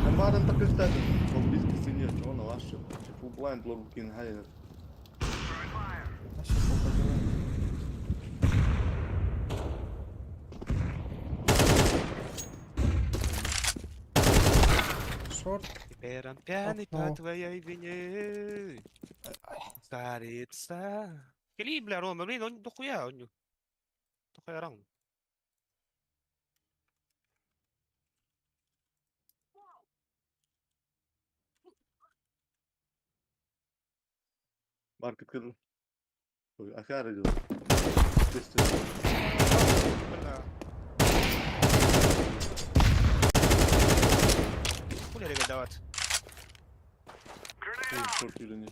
Ben madem tak gösterdim. Çok biz seni çoğuna var şu. Bu blind lord her yer. Наша попадала. Шорт. Теперь он пьяный по Окно. твоей вине. Старица. Кели, бля, Рома, блин, он дохуя, он дохуя раунд. Market kırıl. Akar ediyor. Göster. Хули рекомендовать? Grenade out. Çok yürünüyor.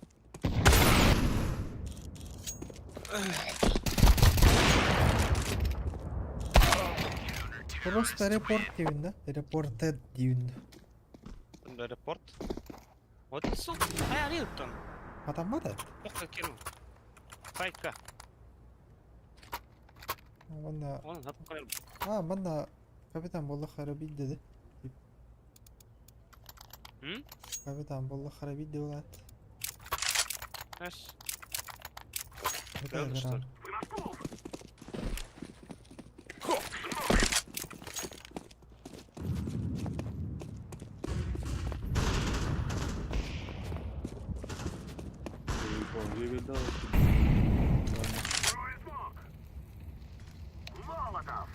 Просто репорт диибин да? Репорted диибин. Репорт. Вот сука, а я там. Атаммата? Ох, кину. Сайка. Манна... Он запукал. А, манна... Капитан болла харабид dedi. М? Капитан болла харабид деп алат. Знаешь, Правда, что ли? We must move. Throwing smoke. Molotov.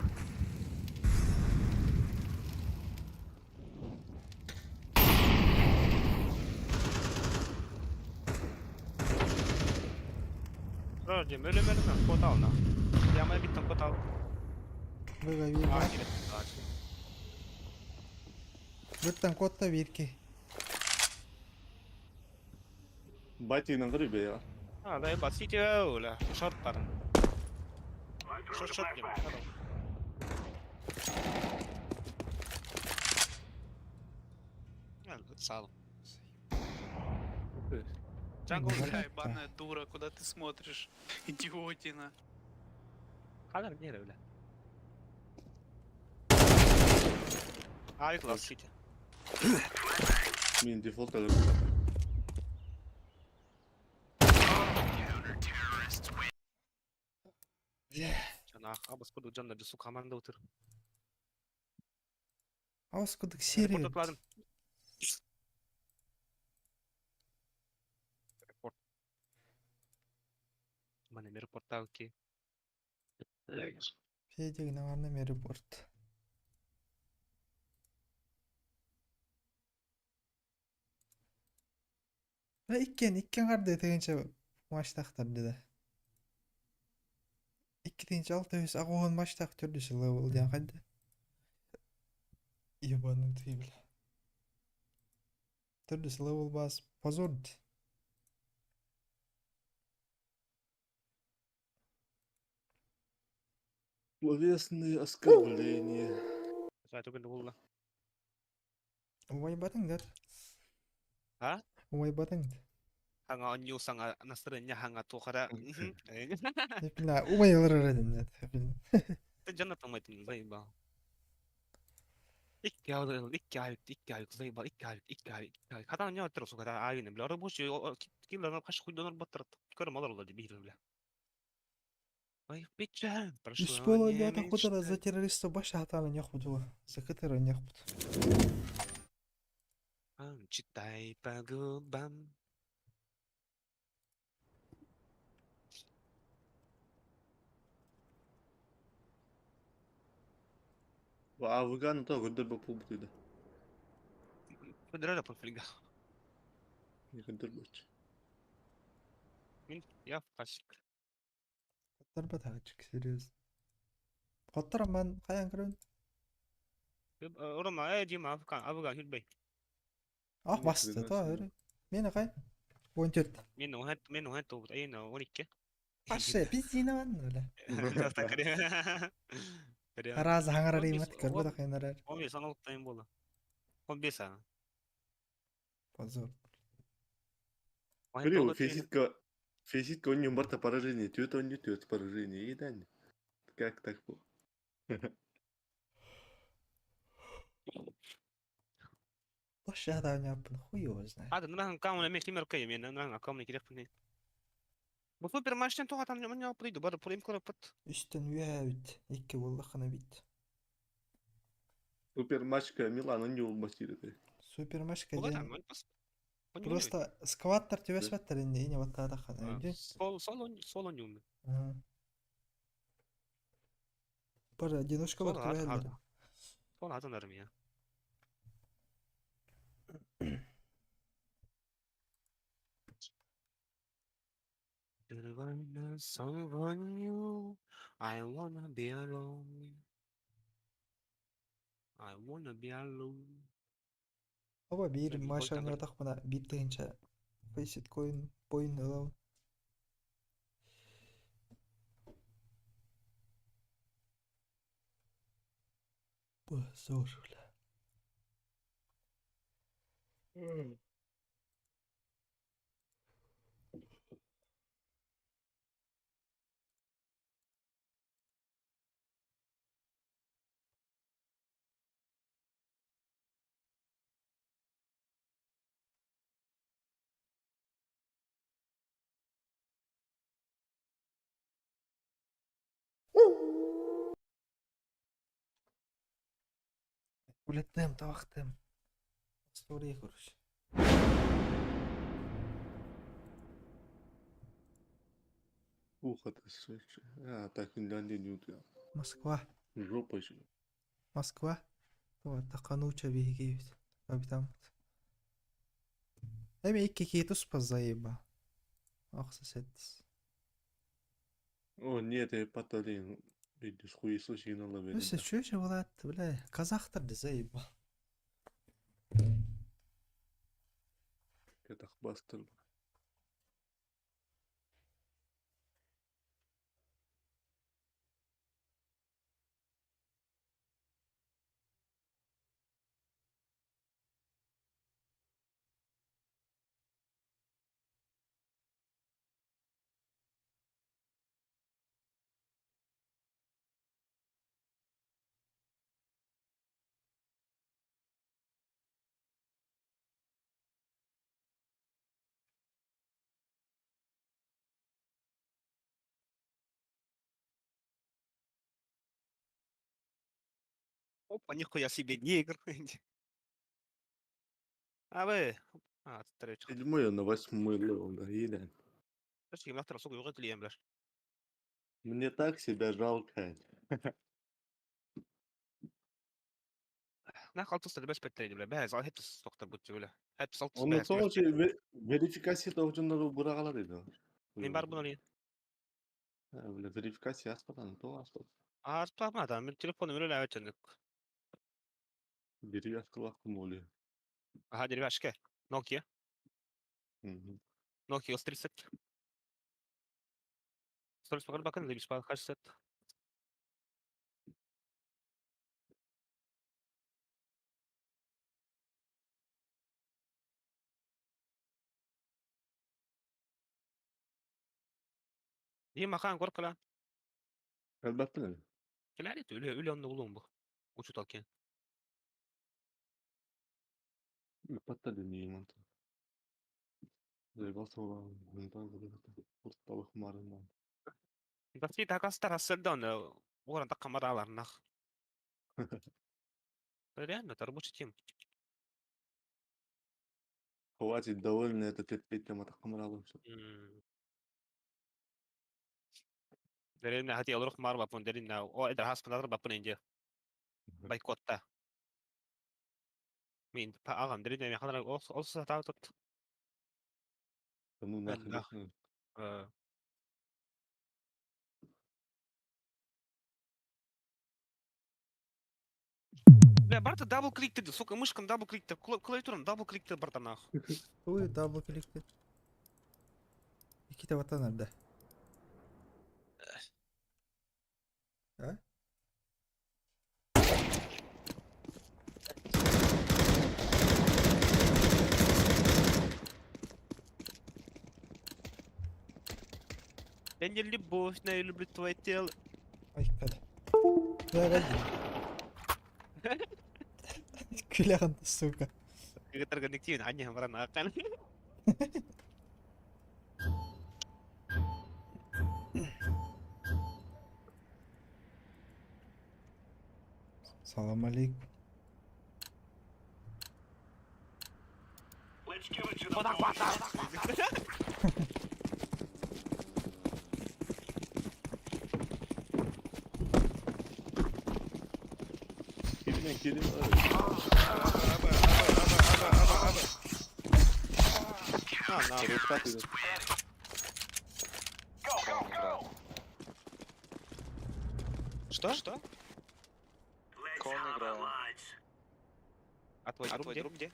Вроде, мөлі мөлі мен код ал на. Я май биттен код ал. Быга бир. А, керек. Бүттен кодта бирки. Батина грибе ya. А, да, ебать, сити, оля. Шорт парн. I'm throwing Шорт, a шорт, не, flashbang. Сало. Evet. Джангл, Бля, ебаная дура, куда ты смотришь? Идиотина. Хагар не бля. Авик лав сити. Min default alır. Жана, абас куду жанда жусу команда утыр. Ауыз кудук серия. Репорт атладым. Репорт. Мане ми репорталки. Федик наверное, репорт. Иккен, иккен қарды дегенше маштақтар деді. 2 6 агуон матчтаах төрдүс level диэн хайда. Ебанутый, бля. Төрдүс level бас позор. Словесные оскорбления. Саатыгын булла. Умайбатың да. А? Умайбатың. Хаңа онньуу саҥа настырынньа хаҥа туохара. Бля, умайылар эрэ дин. Дьон атамайтын заебал. Икки ай, икки ай, икки ай, заебал, икки ай, икки ай, икки ай. Хата онньуу оттор сука айын, бля, рабочий, ким хаш хуйдонор баттар. Көрөм олор олор бир, бля. Ой, печаль, прошу. Үс буола кутара за террориста баш хатааны ньохпут За кытара ньохпут. Читай по губам. Афган то көрдөр бу пулбут Федеральная профильга. Не көрдөр. Мин я фасик. Хотторбат хачык, серьезно. Хоттором хайан көрөн. Орома, э, Дима, Афган, Афган, хүлбей. Ах басты то өрө. Мени кай? 14. Мен оһат, мен оһат тобут, айын 12. Паше, пиздина бля. Раз хаңарар имат көрбөт акайнарар. 15 аналыктайын болду. 15 а. Позор. Көрү, физика физика онньон барта поражение, түөт онньу түөт поражение, и Как так было? Баш хатааны хуй его знает. Ады ныран камына мен кимер кый мен ныран камына керек пын. Бу супер матчтан тоғатан мен алып дейді, бары пулем көріп пыт. Үстен үе бит. Икки боллахына бит. Супер матчка Милан онньу басир. Супер матчка диэн. Просто скваттар түбэспэттэр инде ине баттаатаххана өйдүү. Сол сол сол онньу. Бары одиночкалар түбэһэллэр. Сол атанарым я. I wanna be alone. I wanna be alone. Оба биир матч оонньоотохпуна биир тыһыынча Faceit coin point ылабын. Позор, бля. Үлэттем, табахтым. История короче. Ухо ты слышишь. А, так Финляндия не утуя. Москва. Жопа еще. Москва. Тақануча биһиги капитан. Эми икки киһи туспа заеба. Ахса сеттис. О, нет, я потолин. Видишь, хуесос на Өссө чүөчэ буолаат, бля, казахтар да заеба. Это хбастер. Опа, нихуя себе негр. А вы? А, третий. Седьмой на восьмой level, да, или? Мне так себя жалко. Онно соҕус верификация тоҕдьоннору быраҕалар edi. Мен бар бұны. Бля, верификация ааспатан, тоҕо ааспат? Ааспатаҕым, мин телефоным үлэлээбэт дьонук. Деревяшкалаахпын буолуо. Ага, деревяшка. Nokia. Мгм. Nokia 30. Сторис бакын либис хасет. Дии макаан кор кыла. Элбэппин эн. Кэлээри үлэ үлэ онно булуом бу. Учутал кен. Ыппатта дэнийим онтон. Заебался Курталых марынан. Баси такастар ассырда оны уоран таккамараларнах. Реально, это рабочий тем. Хватит, довольно это терпеть, там атакамаралым. Деревня хотел рух марба пун деревня. О, это хас панадр бапун инде. Бойкотта. Мин агам деревня механра ол сатаутут. Да ну нахрен. Бля, барта дабл клик ты, сука, мышкам дабл клик ты, клавиатурам дабл клик ты, барта нахуй. Ой, дабл клик ты. Иккитэ ватан эрдэ. А? Я не любовь, но я люблю твое тело. Ай, када. Бля, Күлэҕин, сука. Кыгытар коннективен, анне баран акан. Салам алейкум. Let's give it to the boys. Киримен, киримен. А, на. Верификация. Go, go, go! Что? Что? Let's Кон have it, играю. lads. А твой друг где? Где?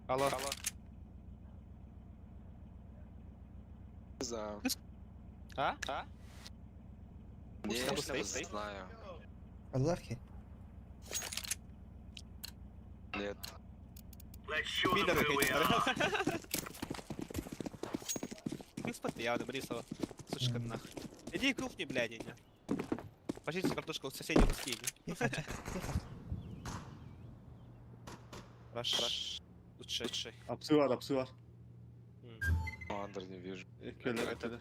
Алло. Алло. Не знаю. А? А? Не, Пусть не стоит. знаю. Казахи? Нет. Let's show them Пидоры who we are. какие-то. Ты я Борисова. Сучка Мгм. нахуй. Иди в кухню, блядь, иди. Почисти картошку в соседнем скине. Тихо, тихо, тихо. Раш. Лучше. Лучше. Апсы var, апсы var. Андер не вижу. Ekkeler, ekkeler.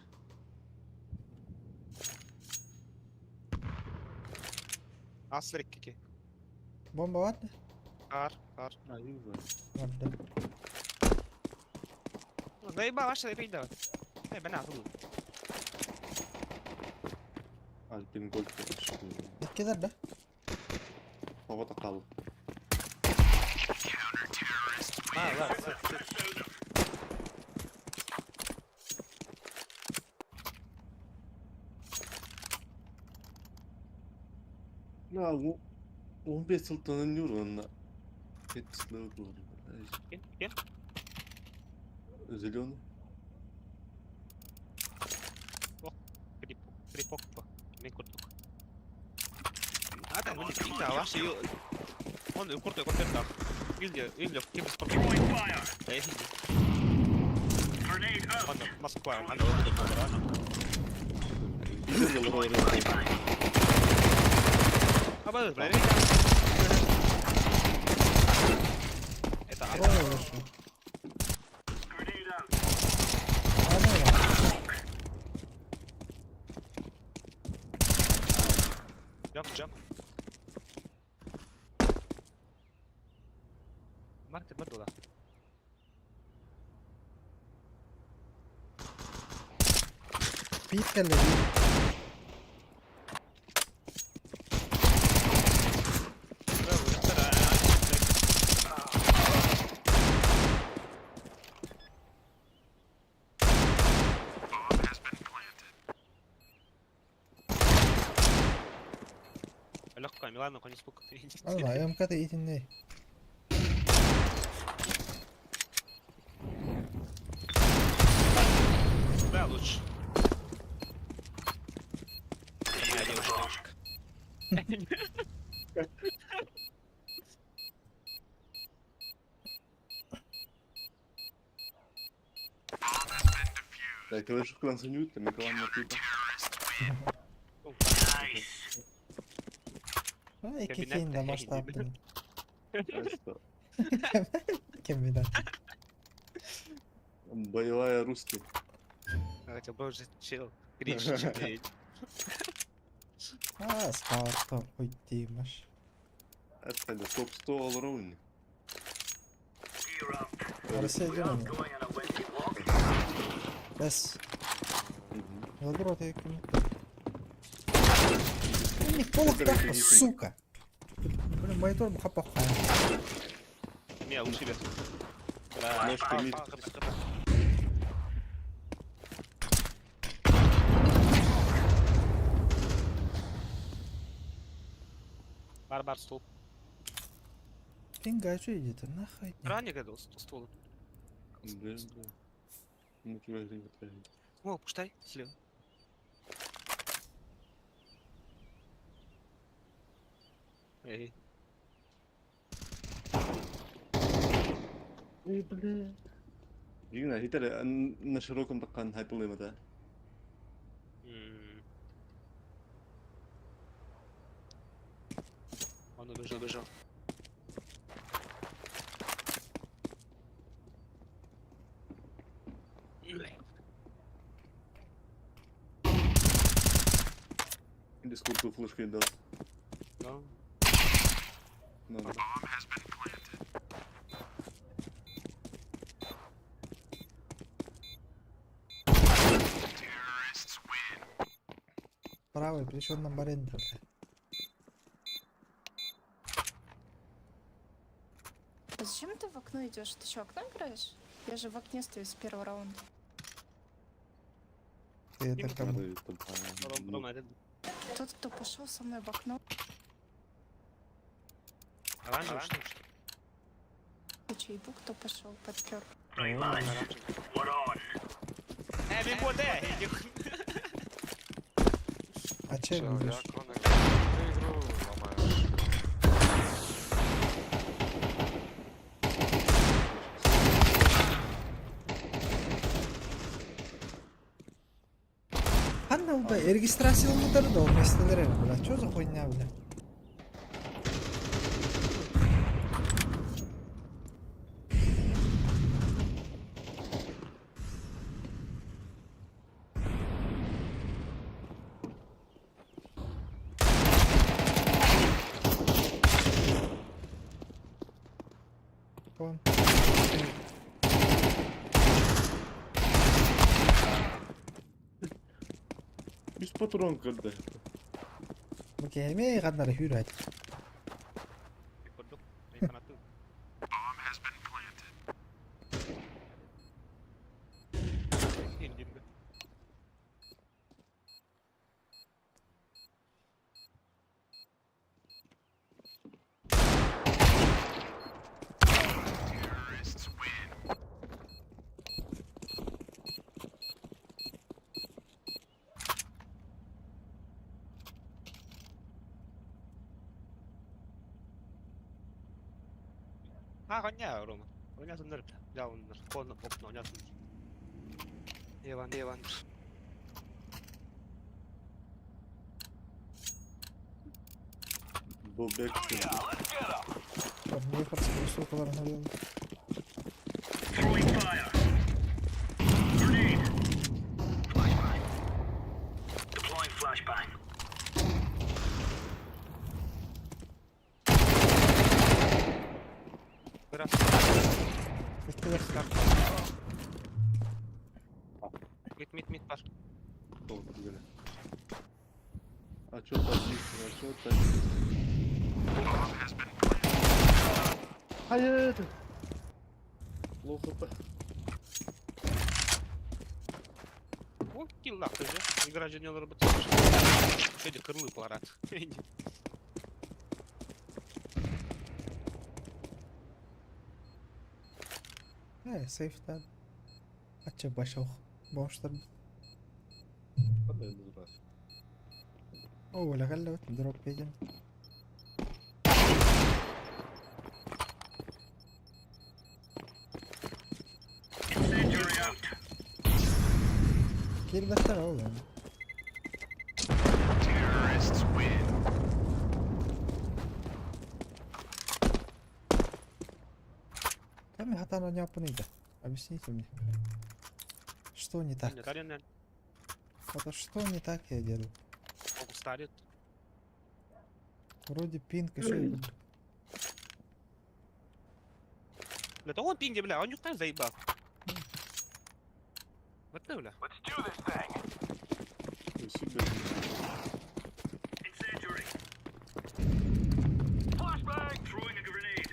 Астрик какие. Бомба var mı? Ар, ар. Ha, iyi var. Vardı. Заебал, аш, заебей давай. Эй, бля, тут. Alp'in gol atmış. Иккилэр да? Havada kaldı. А, ладно. Ya bu 15 sultanın yorumuna. Hepsini doğru. Кем? Кем? Зеленый. Крип, крипок по. Мен курдук. А там, ну, не ваш ее. Он куртой куртой так. Или, или, кем спорт. Throwing fire. Эй, Grenade out. ладно, Москва, ана, ана. Güzel olur. А, бля, бля, Это Ой, хорошо. Grenade out. Ана var. Джамп, джамп. Марк, ты бардула. Бит кэллэ бит. Милана, конец пук. Ана, МК-та итинней. Да, лучше. Моя девушка, девушка. Так, кылан сынют, Миколан типа. Nice. А, икки Кабинет кейин да тахи масштабтын. А что? Кем билэр. Боевая русский. Хотя бы уже чел. Кринж читает. А, скалатта хуйти маш. Это топ-100 all Gear up. Россия We aren't дьон. going on a windy walk. Бэс. Ядро ты ким. Не полох сука. Блин, монитор хапа Не, лучше без. Ножка мид. Бар бар стол. Пинга, что идет? Нахуй. Ранее когда стол. Да, да. Ну тебя грибет. О, пуштай, слева. Эй. Эй, бля. Дигна, хитер на широком такан хайпылыма, да? М. Он убежал, убежал. Или сколько флешки дал. Да. Надо. Правый, причем на барендер, бля. А зачем ты в окно идешь? Ты что, окно играешь? Я же в окне стою с первого раунда. Ты это кому? Ром, Рома, этот Тот, кто пошел со мной в окно, оранжевый, что ли? чайбу, кто пошел, подпер. Right, lads. We're on. Э, бегу, да! А че Всё, я будешь? окно играю. Ты игру ломаешь. Ханна бля, регистрация да, вместо бля. Чё за хуйня, бля? Вон. Без патрон когда. Окей, эмээ гаднаар хүрээд. Курдук. Эй, фанаты. Индинго. А, коня, Рома. Коня сундар. Я он кон окно, коня сундар. Иван, Иван. Бобек. Мне просто высокого наверное. Throwing fire. Grenade. Flashbang. Deploying flashbang. Раз. Иккилэр. Мид, мид, мид, паш. А чё позиция? А чё позиция? Hayır. Low HP. О, килл нахуй же. Игра же не работает. Что эти крылы порат. Сейфтан. Ачча башох. Бомжтар. Ханна раз. О, бля, кэллэбит. Дроп едем. Incendiary out. Киирбэттэр ол. Terrorists win. Там хатан не опыныйда. Объясните мне. Что не так? Не, Это что не так я делаю? Старит. Вроде пинг еще. Бля, да он пинги, бля, он не заебал. Вот ты, бля. Let's do this thing. Себе. Incendiary. Flashbang. Throwing a grenade.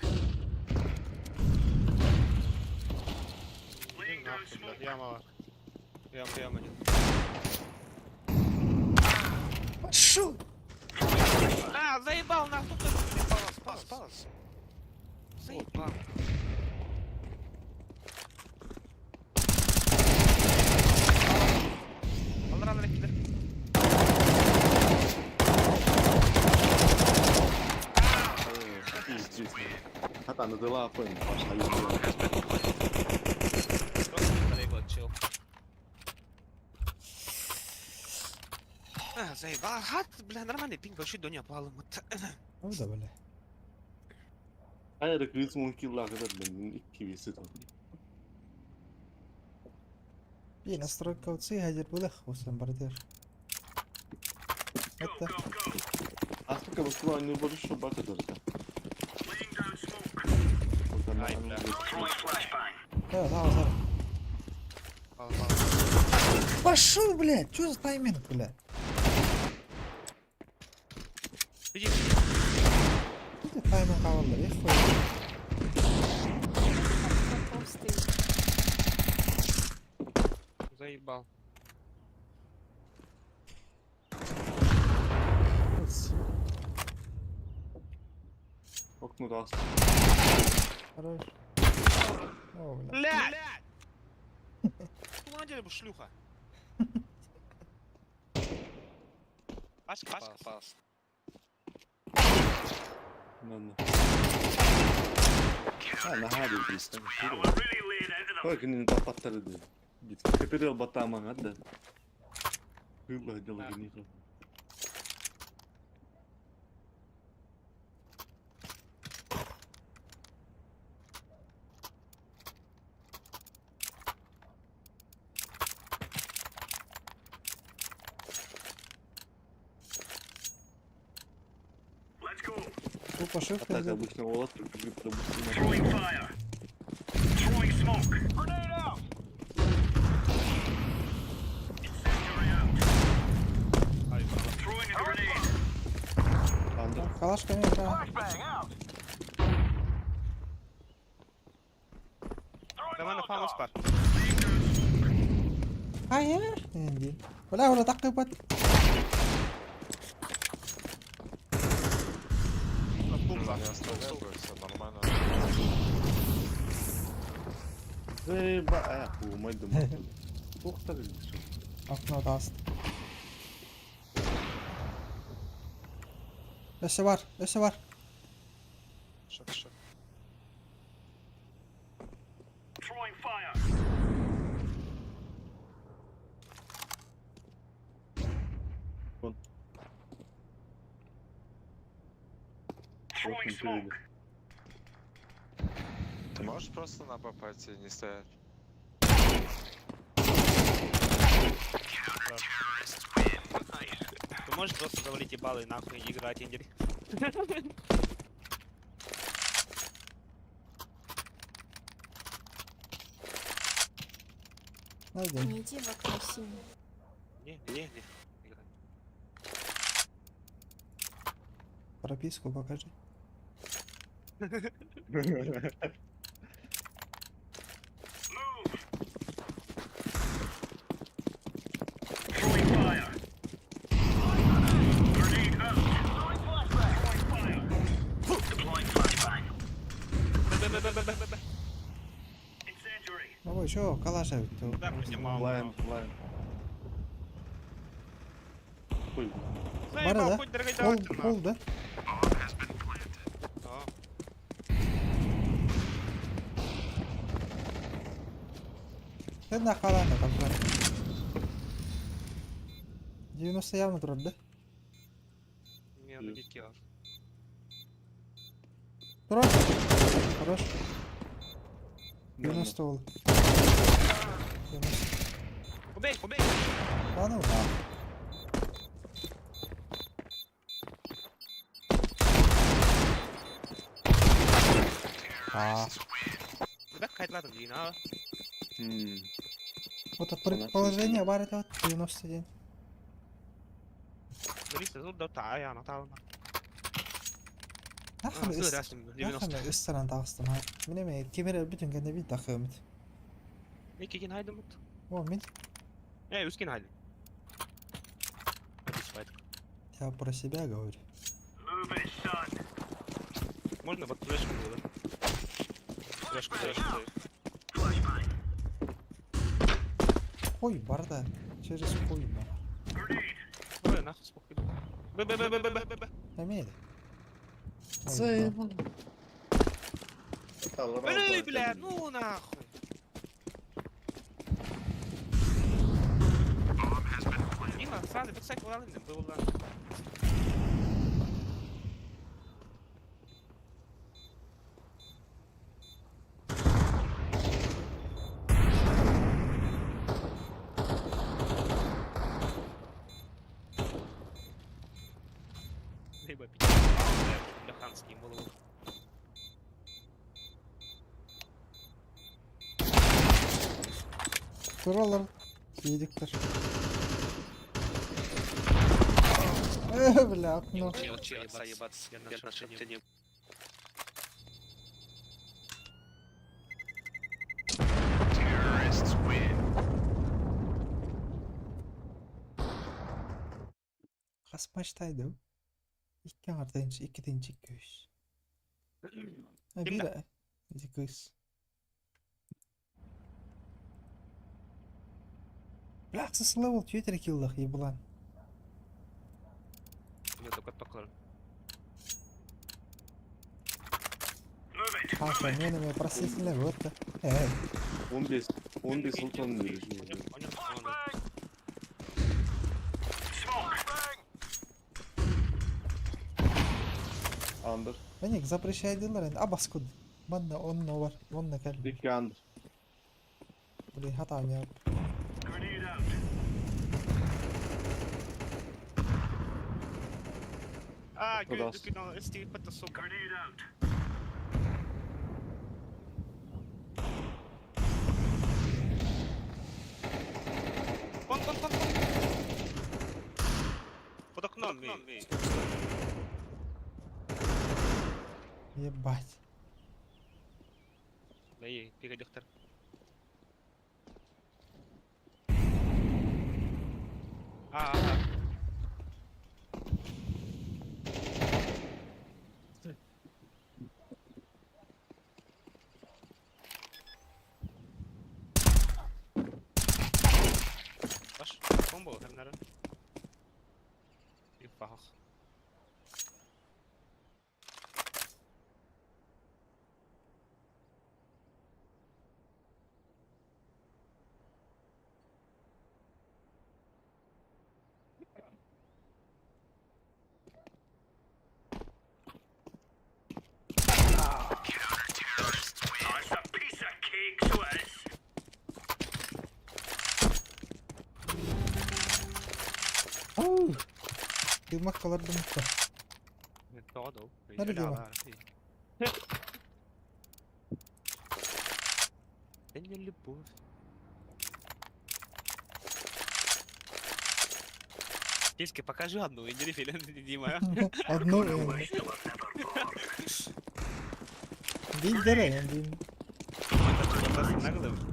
Laying down Нахуй, smoke. блядь, яма бар. Яма, яма, нет. Пошел! А, заебал, нахуй, ты, Палас, палас, палас. Заебал. Алыр, алыр, кидер. Пиздец. Хатан дала апын. Паша юбила. Просто заебал, чел. А, заебал. Хат, бля, нормальный пинг, вообще до не опал. Ну да, бля. Хайра Крисмон килла kadar ben 2 vs Би настройка утсы хадир булах усан бардер. Go, Это go, go. Aslında bu anne barış şu bak kadar. Laying down smoke. Ай, бля. Throwing flashbang. да, да, да. Палас, палас. Пошел, блядь, что за тайминг, блядь? Иди, иди. Где тайминг аваллар, я хуй. Там стоит. Заебал. Окно даст. Хорош. О, бля. Блядь! Что на деле, бу шлюха? Пашка, пашка, Палас, палас. Нанна. Ha ne hadi biz. Now we're really laying into them. Bak şimdi patladı. Git. Капитал батама надо. Было дело гнило. Let's go. Тупо А шифт так нельзя. обычно Олаф Throwing fire. Throwing smoke. Grenade out. Incendiary out. Ай, бля. Throwing a grenade. Андер. Калашка не игра. Flashbang out. Throwing Давай на фану Molotov. спар. Laying down smoke. Hayır. Değil. Бля, ула такы бат. Бумба. Не оставляй, все нормально. Заеба. А, умай дома. Ух так что. Окно даст. Өссө бар, өссө бар. Шок, шок. Throwing fire. Вон. Throwing Вот он smoke. Ты можешь просто на Б пойти, не стоять? Ты можешь просто завалить ебалы и нахуй играть, Индер? Найдем. Не иди в окно синий. Не, не, не. Играй. Прописку покажи. Move. Throwing fire. Grenade out. Throwing flashbang. Throwing fire. Deploying flashbang. Б, Б, Б, Б, Б, Б, Б. Incendiary. Ой, чё, калаш эбит дуу. Да, понимал. Blind, blind. Хуй. Бары Заебал, да? хуй, дорогой, Пол, давайте пол, нахуй. да? А. Ты нахалана там бар. 90 явно турар да? Не, ну дикий ар. Турар. Хорош. 90 ол. 90. Убей, убей! Да ну да. А, Да какая ладно, Дина. М, вот это предположение бар это вот 91. Лиса, тут да та, я на та. Нахам Сыр, үс. ясным, 90. Нахам үс саран тағыстым ha. Мине ме кемер бүтүн кенде бит тахымыт. Икки кин хайдым вот. О, мин Эй, үс кин хайдым. я про себя говорю. Move it, son. Можно под флешку было, да? Флешку, флешку. Flashbang. Хуй бар да. Через хуй бар. Grenade. Ой, нахуй спокойно. Б, Б, Б, Б, Б, Б, Б, Б. Эмейди. Та, раунд Эй, два, бля, один. ну нахуй. Дима, сразу бэксайд ладно, был ладно. Либо бля, ханский голову. Туралар. Едиктер. Бля, окно. Не учи ебаться, я на шапте не. Хас матчтайды. Икки аңартайынчы, икки тенчи көс. Кимде? Бир эти көс. Бля, сыс левел тьютер киллах еблан. Мне только токар. Move it. Хаша, мени ме простительно вот. Э, 15, 15 сыл режимі. Flashbang. Smoke. Under. Мени запрещайдылар енді абас куд. Манна онно бар, онно кел. Дикки under. Блин, хата не. Grenade out. А, Куда-с? сука. Grenade out. Вон, вон, вон, вон. Под окном, ми. Ебать. Да и передохтер. А, а, Ваш комбо, наверное. И пах. Oh, it's a piece of cake, so it is. Оу. Дымак калардым. Тоҕо Nerede Дима? Да не любовь. Киска, покажи одну, и не референт, Дима. Одну. Wish they were never born. Дин дere, дин.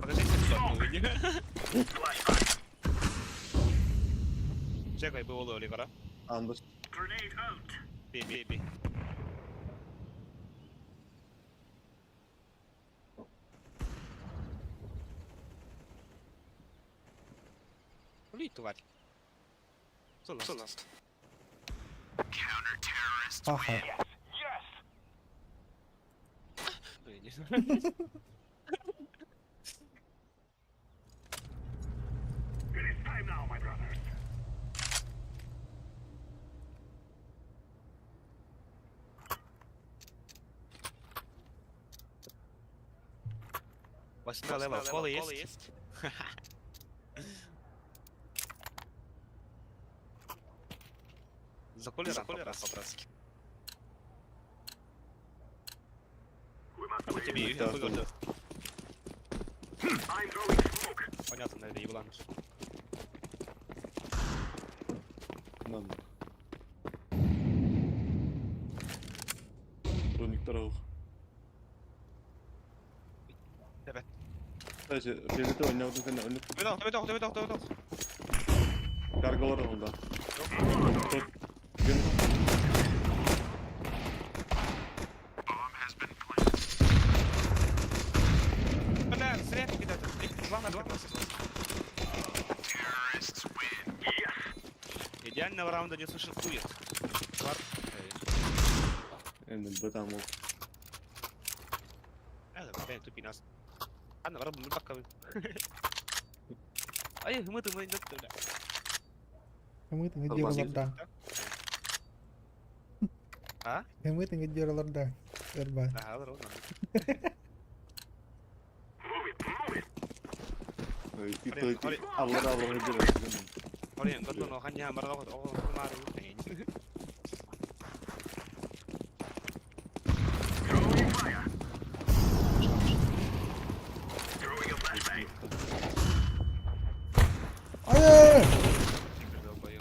Покажи себе одну, иди. Flashbang. Чекай, было Оливера. Under. Grenade out. Би, би, би. Хули, тварь. Кто нас? Аха. Блин, не знаю. It is time now, my brothers. Восьмой level, кола есть? За колером по-братски. We must А win. тебе Да, выгодно. I'm throwing smoke. Понятно, наверное, еблан. Нам. Прониктар ох. Давай. Кстати, перед ойнаудың кэннэ өнүк Төбөтөх, төбөтөх, төбөтөх, төбөтөх. каргалар олда. Ген Бля, зря ты кидать. 2 на 2. Идеального раунда не существует. Тварь. Энен бетам ол. Это, блин, тупи нас. Анна, вараб, мы баковы. Ай, мы ты, мы не бля. Кымытың идеяларда. А? Кымытың идеяларда. Верба. Ага, ровно. Move it, move it. Ти аллар аллар бер. Орен, готоно, ханя, марго, о, мару. Throwing fire. Throwing a flashbang. Ай! Ой,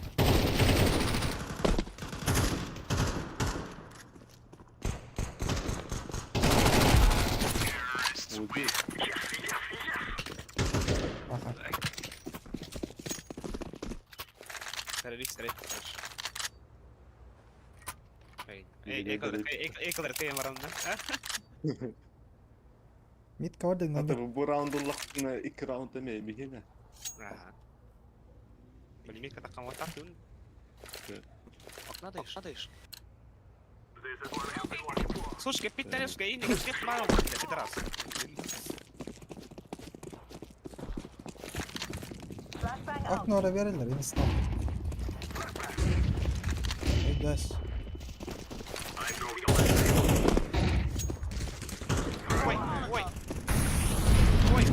Аха. Террорист, террорист. Эй, эй, эй, эй, маранна. Мид кавардың Ата бу раунд уллахтына икки раунд эме бихине. Ага. Блин, когда кому так он. Окна даешь, даешь. This is what I have been working for. Слушай, пидорашка, и не всех мало, блядь, пидорас. Окно ора берелер, инстан. Өйдөс. I'm throwing a flashbang. Ой, ой. Ой,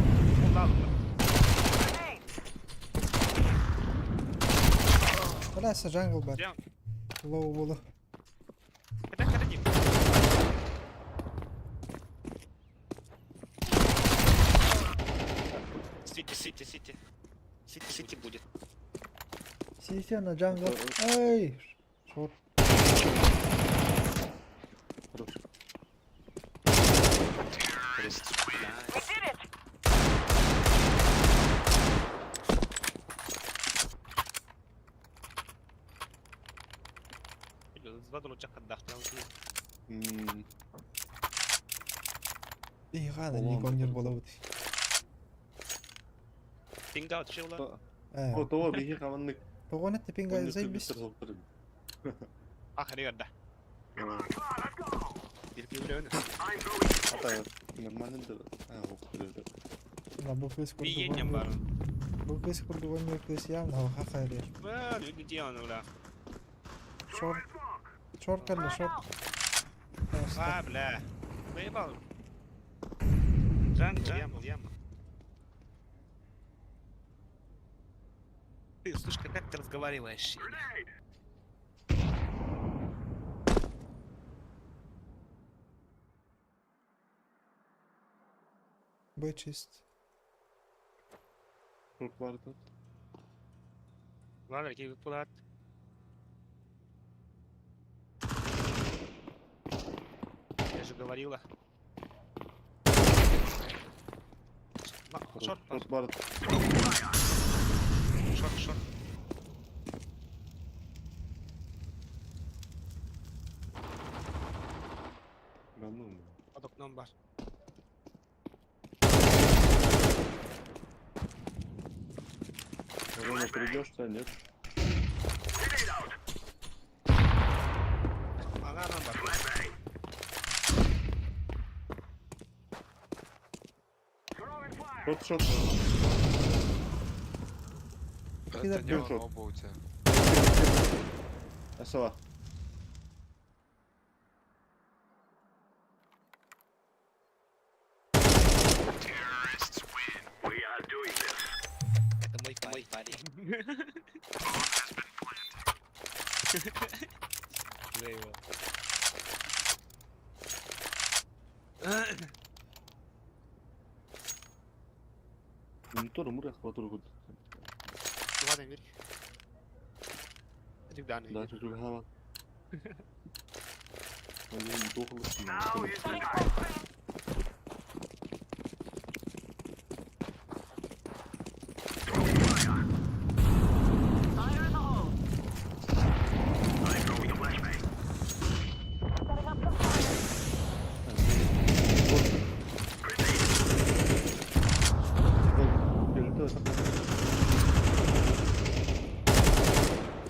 ладно. Бля, jungle бар. Где? Low болу. Это ходи. CT, CT, CT. CT, CT будет. CT на jungle. Эй! Short. Хорош. М, И гана Олон. не боло бут. Пингаут чила. Э. О, того бихи каманнык. Тогон это пинга заебись. Ах, ребята. I'm throwing Ата нормально да. А, ох, да. На бу кыз Биенем бар. Бу кыз курдугон кыз явно хаха бер. Бля, где он, бля? Short. Short калла short. А, бля. Заебал. Jungle, яма, яма. Ты, слушай, как ты разговариваешь? grenade. Б чист. Short бар тут. Ладно, какие куда? Я же говорила. Short, Short бар. Short, short. Ганну. Под окном бар. Рома, придешь, нет? Grenade out. Аҥаанан бар. Flashbang. Throwing fire. Шот, шот. Это не он, Шот. оба у тебя. Асала. We are doing this. Это мой парень. Бля, его. Монитор мурах ватур. Ладно, Мир. Ребята, Да, чуть гала. Now is the time. Throwing fire. I'm throwing a flashbang.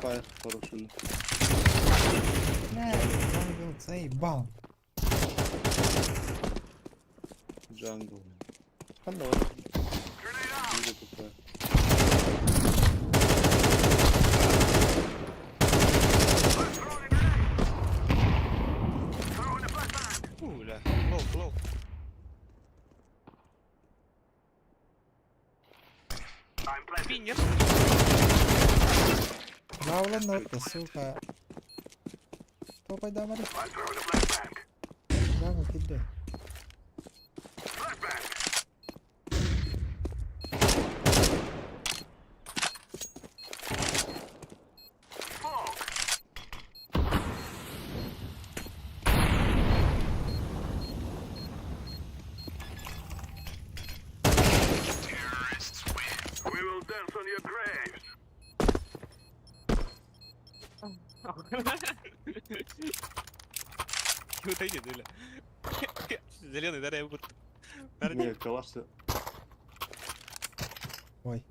Фаер, хороший. Бля, джангл заебал. Джангл. Ханна. Grenade out. I'm throwing a grenade. Throwing a flashbang. Фу, бля. Лоу, лоу. I'm planting. Пинер. Лавла нотта, сука. Топай дамари. I'm throwing a flashbang. Джангл кидай. Flashbang. Smoke. Terrorists win. We will dance on your graves. Вот иди, бля. Зеленый, да, я буду. Не, калаш. Ой.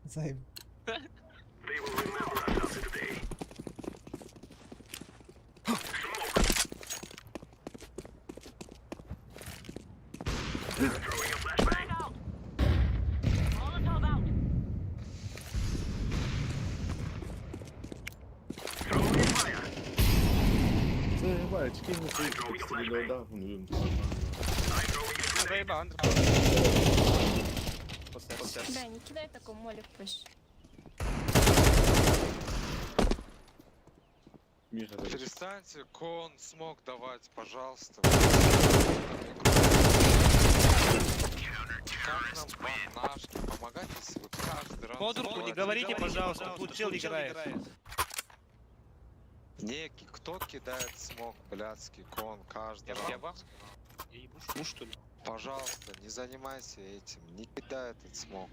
Заеб. They will remember us after today. Smoke. Throwing a flashbang. Throwing fire. Заебать, кинь I'm throwing a flashbang. Да, ну, I'm throwing a grenade. Бля, не кидай такой молик пусть. Миша, так. Перестаньте кон смог давать, пожалуйста. Как нам банашки помогать, если вы каждый раз... Подругу не забываете? говорите, пожалуйста, тут чел играет. Не, кто кидает смог, блядский кон, каждый Я раунд? вам? Я ебу, что ли? Пожалуйста, не занимайся этим, не кидай этот смог.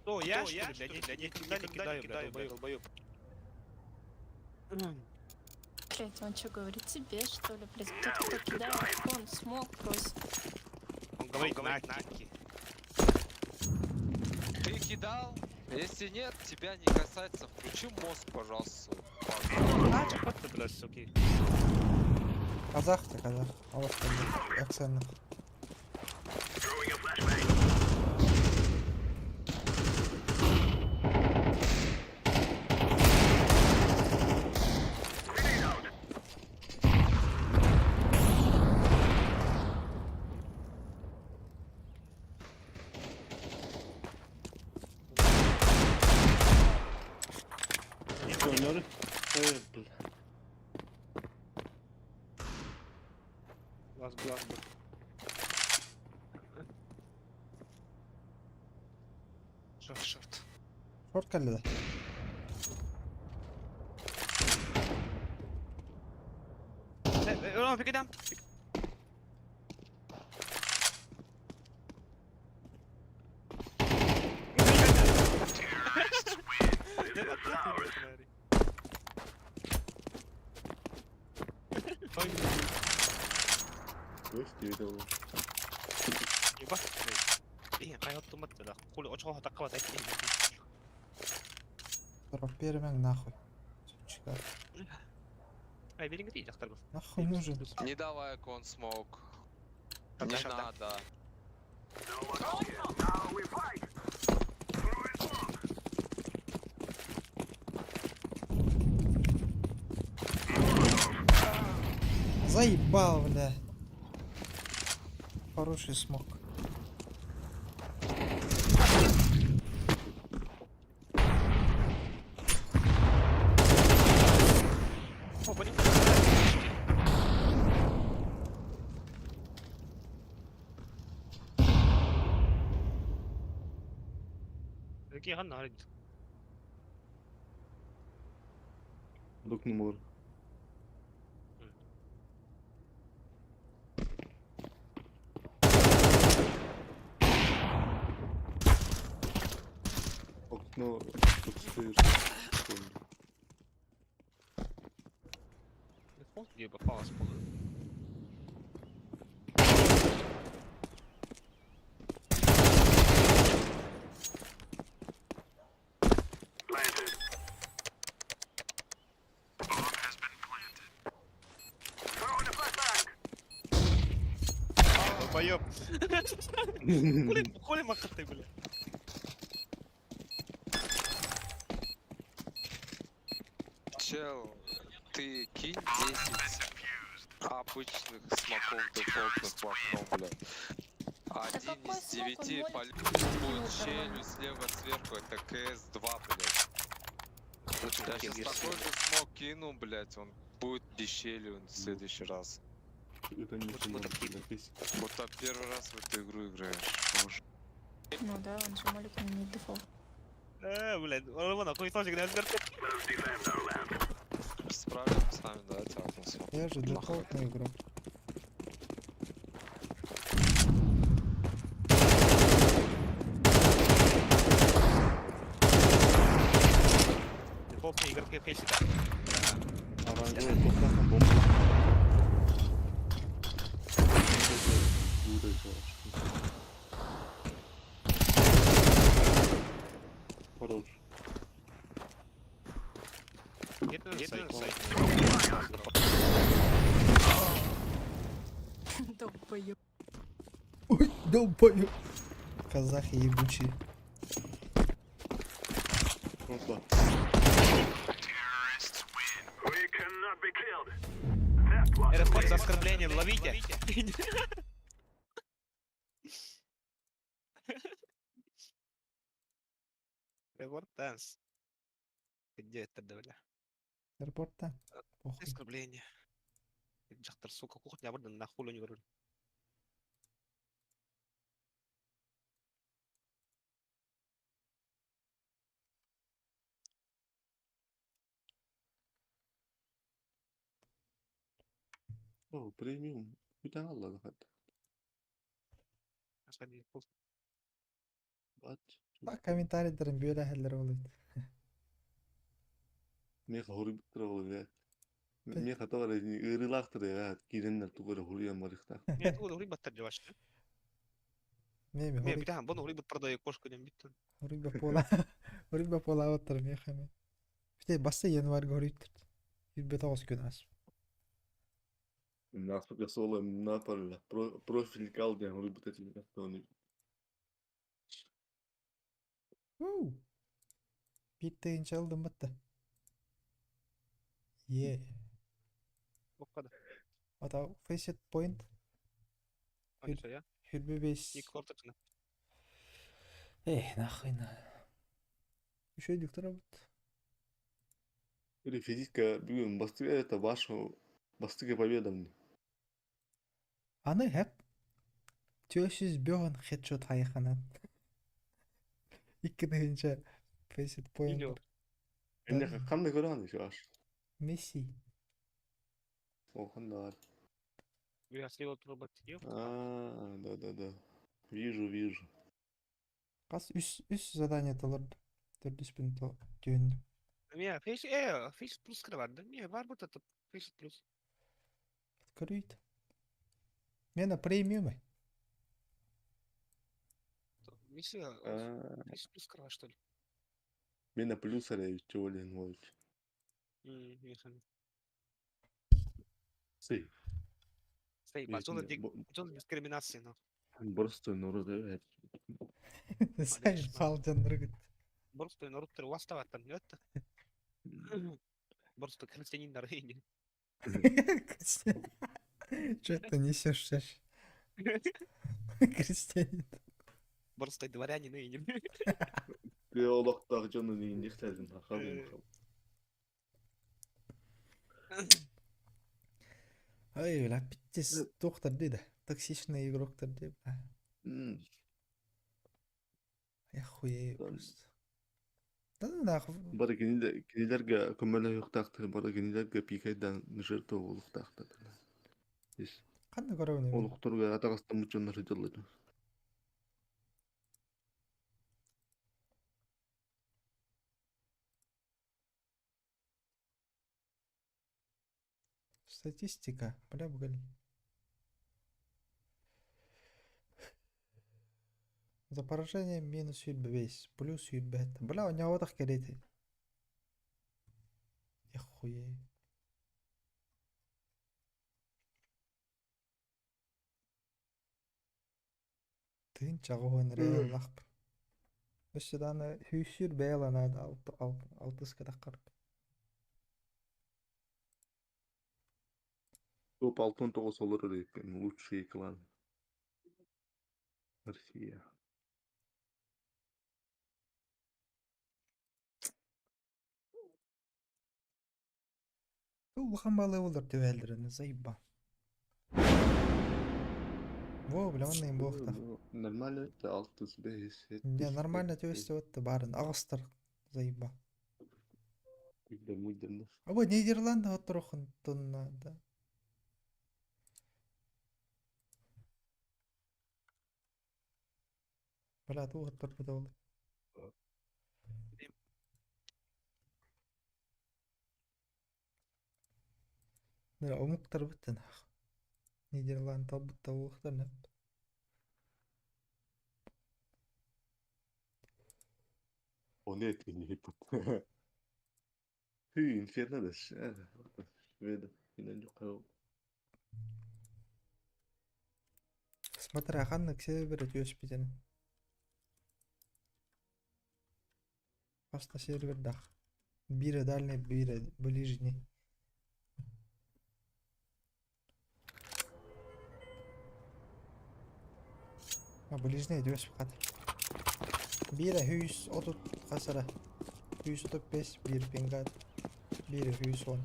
Кто, я, что ли, блядь? Я никогда не кидаю, блядь, долбоёб. Блять, он что говорит? Тебе, что ли, блять? Кто кто кидает? Он смог просит. Он говорит, наки. Ты кидал? Если нет, тебя не касается. Включи мозг, пожалуйста. свой. Пожалуйста. Вот ты, блядь, суки. Казах ты, казах. Аллах, акцент. Throwing a flashbang. Grenade out. Что, неры? Бля. Глаз, глаз, блядь. Шорт, шорт. Шорт калли. Рома, пикай там. This is ours. Ой, Диэбитэ буолуо. Ебать, Первым нахуй. Сучка. Нахуй нужен. Не давай кон смок. Не надо. Now we fight. Throw it smoke. Заебал, бля. Хороший смог. Докнумор. Окно подстоишь. Planted. Bomb has been planted. Throwing a flashbang. Долбоёб. Хули махаты, бля. Чел, ты кинь 10 обычных смоков дефолтных в окно, блядь. Один какой из смок? Он девяти молит полет будет нормально. щелью слева сверху, это КС-2, блядь. Я сейчас такой же смок кину, блядь, он будет без щели в следующий раз. Это не Вот вот такие. написано. Будто первый раз в эту игру играешь. Боже. Ну да, он же молит не дефолт. Блядь, вон, хуй сложик, да, Let us defend our land. Справим с нами, да, тяпнул смок. Я же Нахуй. дефолтный игрок. Дефолтные игроки фейсика. Аранжо тоқтақан бомба. Хорош. Где ты на сайте? Долбоёб. Ой, долбоёб. Казахи ебучие. Опа. We cannot be killed. That was Аэропорт за оскорбление, ловите! Ревор Dance. Где это, бля? Аэропорта. Похуй. Оскорбление. Дьахтар, сука, кухня, бұрдан нахуй не говорю. О, премиум. Бүтән аллады хәтта. Бат. Bak комментарийлерин böyle хәлләр булды. Меха хури биттер ол бе. Меха тавар ырылактыр я киреннер тугары хуриям барыхта. Нет, хури баттар жабашты. Меме, Мен хури битахан, бұны хури бат продаю кошку дем биттен. хури ба пола. Хури ба пола оттар мехаме. Бите баста январь горит. 29 күн ас. Наспыка соло напарла. Профиль калден хури битетин. Уу. Битте алдым битте. Е. Оққады. Ата facet point Анша, я? 25. Екі ортақына. Эй, нахуй на. Еще доктора вот. Или физика бүгүн бастыга это ваша бастыга победа мне. Аны хәп төшүз бөгөн хедшот хайханан. Иккинче facet point. Видео. Эмне кандай көргөн иш аш? Месси. О, кандай. Я слева труба тиеп. А, да, да, да. Вижу, вижу. Кас үс үс задание талар. Төрдүс пин то түйүн. Мен фейс, фейс плюс кірі барды. Мен бар бұта тұп. Фейс плюс. Көрүйт. Мена премиумы. Миссия Аа, плюс крова, что ли? Мена плюс эрэ үчүгэй буолчу. Си. Зона дискриминации, ну. Просто народ эбээт. Заебал дьонноргут. Просто народ уаставаттан это. Просто христианин на рейне. Че ты несешь, шаш? Крестьянин. Просто дворянин и Тыа олохтоох дьонун иҥниэхтэрин хахалын Ой, бля, пиздец, доктор дии да. Токсичный игроктар дии, бля. Я хуею просто. Да ну нахуй. Бары кинилэргэ көмөлөһүөхтаахтар, бары кинилэргэ пикайдаан жертва буолуохтаахтар. Ханна көрөбүн эбит? Олохторугар атаҕастаммыт дьоннор сылдьаллар. Статистика. Бля, бугали. За поражение минус весь, плюс юбет. Бля, у него так кэриэти. Я хуею. Тыһыынча аҕыс эрэ ыллахпын. Өссө даҕаны сүүс бэйэ наада алтыска таххарга. Топ 69 олорор эбиккин, лучший клан. Россия. Улахан балыы буоллар түбэллэрин заеба. Во, бля, онно им буохтах. Нормально это алтыс бэһис Не, сэттис нормально түөстэ баарын аҕыстар заеба. Муйдамнар. Абы Нидерланд хотторохун тунна да. Бля, туу хотторбут ол. Омуктар бүттен. Нидерланд талбытта буохтар нэп. О нет, не пут. Hű, Inferno Шведа. Смотри, ханнык сервер түөспүтэн. Баста сервердах. Биирэ дальний, биирэ ближний. А ближний түөспүт хат. Биирэ сүүс отут хасара. 135 биир пингат. Биирэ 110.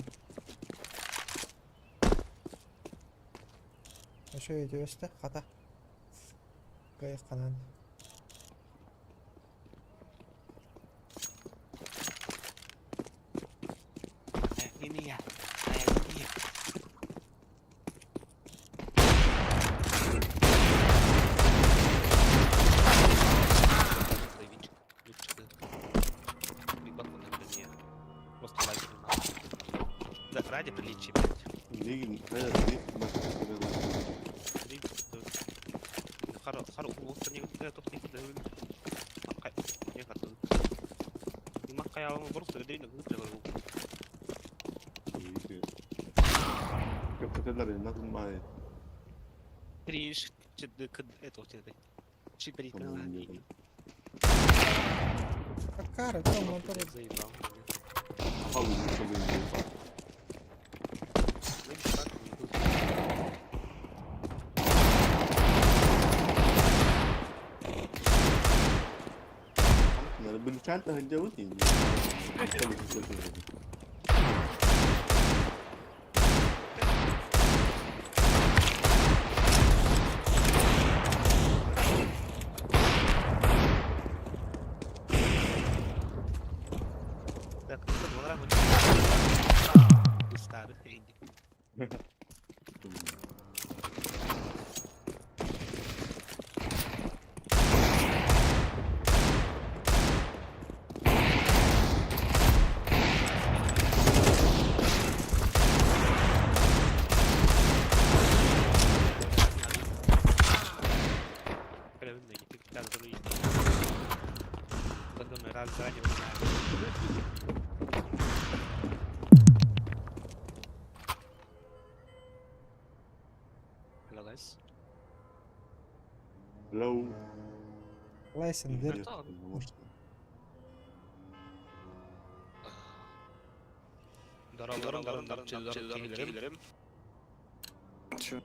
Ошо түөстэ хата. Кайыққанан. Меня. Просто лайк Да, ради приличия, блядь. Мигин, хайа, Три, хара, хара, Акара, там мотор. Заебал. Так, Старый Лоу. Лайсен, вер. Нет, может. Здорово, здорово, здорово, здорово, Чё?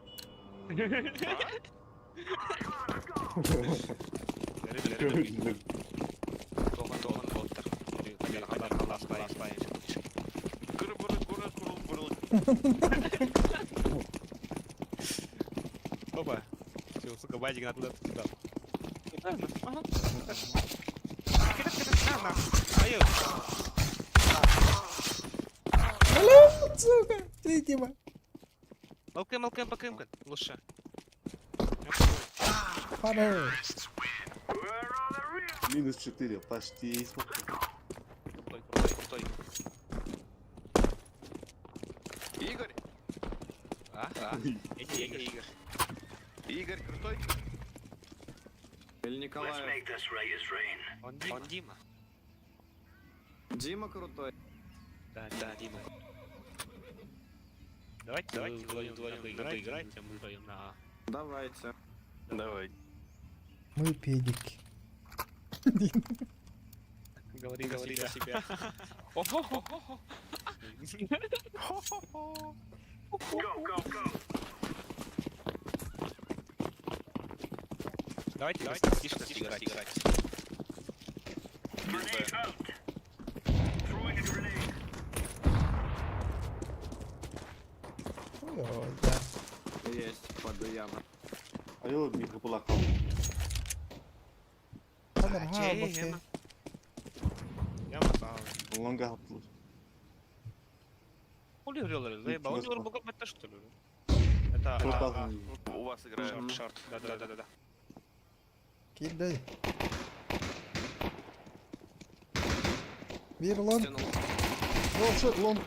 Опа. Все, сука, базик на туда туда. Сука, ты, Дима. ЛКМ, ЛКМ, ПКМ, лучше. Хорош. Минус 4, почти. Крутой, крутой, крутой. Игорь! А? А? Иди, Игорь, Игорь. Игорь, крутой? Или Let's Николаев? make this right as rain. Он Дима. Он Дима. Дима крутой. Да, да, Дима. Давайте, давайте вдвоем, вдвоем надо играть, а мы вдвоем на А. Давайте. Давай. Мы педики. Говори, говори за себя. Ого-го-го. Go, go, go. Давайте, давайте, тише играть. играть. Grenade out. Throwing a grenade. Ой, да. Есть, под яма. А я вот Миха плакал. Хадам, ха, бакы. Я мотал. Лонга хаплы. Хули говорил, заебал. Он Ничего говорил, это что ли? Это, Пропал. это, У вас играет. шорт, шорт. Да, да, да, да, да. Кидай. Бир лон. Стянул. Лон, шот, лон.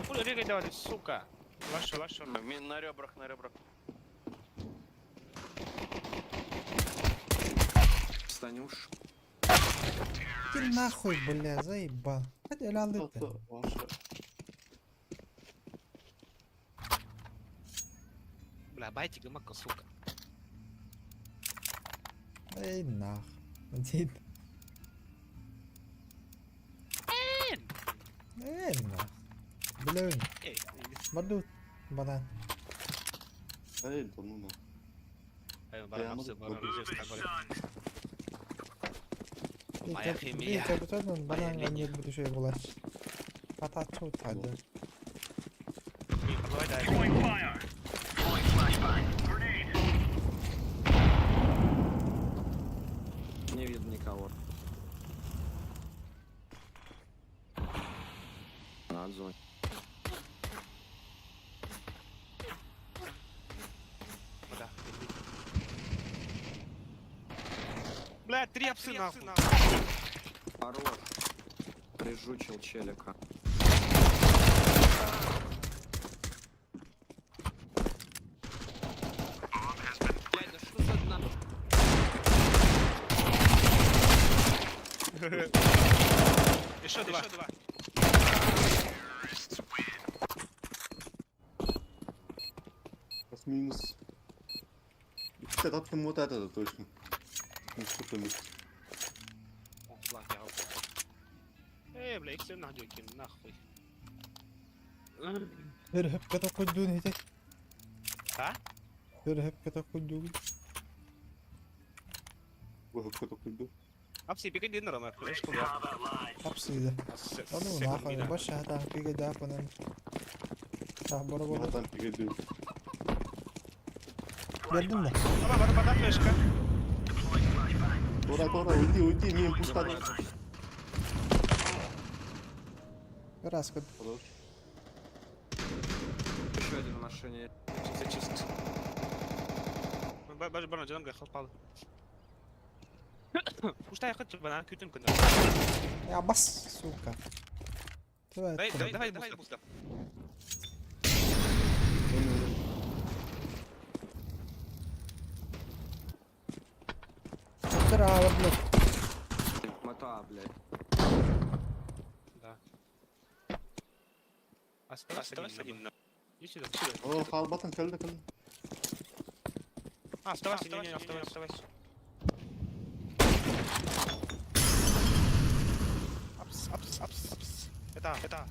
Хули регай давали, сука. Ваш, ваш шорт. На ребрах, на ребрах. Станюш. Ты нахуй, бля, заебал. Hadi el aldı. Бля, байтик, гамака, сука. Ey нах. Дед. Ey нах. Блин, Эй, барду. Банан. Эй, да ну на. Эй, баран, Я баран, могу. Move it, son. Моя химия. Капитан банан линия. не буду еще булач. Ата тут hadi. Давай, дай. Throwing fire. Throwing flashbang. Grenade. Не видно никого. На зоне. Бля, Бля, три апсы нахуй. Хорош. Прижучил челика. Блядь, да что за дна? Еще два. Еще два. Раз минус. Кстати, там вот это точно. Ну что там есть? О, флаг, я упал. Эй, бля, их все нахуй кину, нахуй. Hep kata koyduğun hede. А? Hep kata koyduğun. Ой, какой такой был. Апсы, бегай, динер, на флешку, бля. Have it, lads. Hapsıydı. Onu нахуй. Baş hata pige daha panan. Tah bora Я bora. там перейду. Gördün mü? Баба, баба, баба, флешка. Deploying flashbang. Тора, Тора, уйди, уйди, мимо пуста. Раз код. Хорош. Еще один в машине. Чисто, чисто. Баш, баран, жаным гахал пал. Уж я хочу банан күтін күні. Ya bas сука. Давай, Давай, давай, давай, давай, буста. Браво, блядь. Мота, блядь. Да. Оставайся один. Иди сюда, сюда. О, халбатан, кэлдэ, кэлдэ. А, оставайся, не, не, оставайся, оставайся. Апс, апс, апс, апс. Это, это.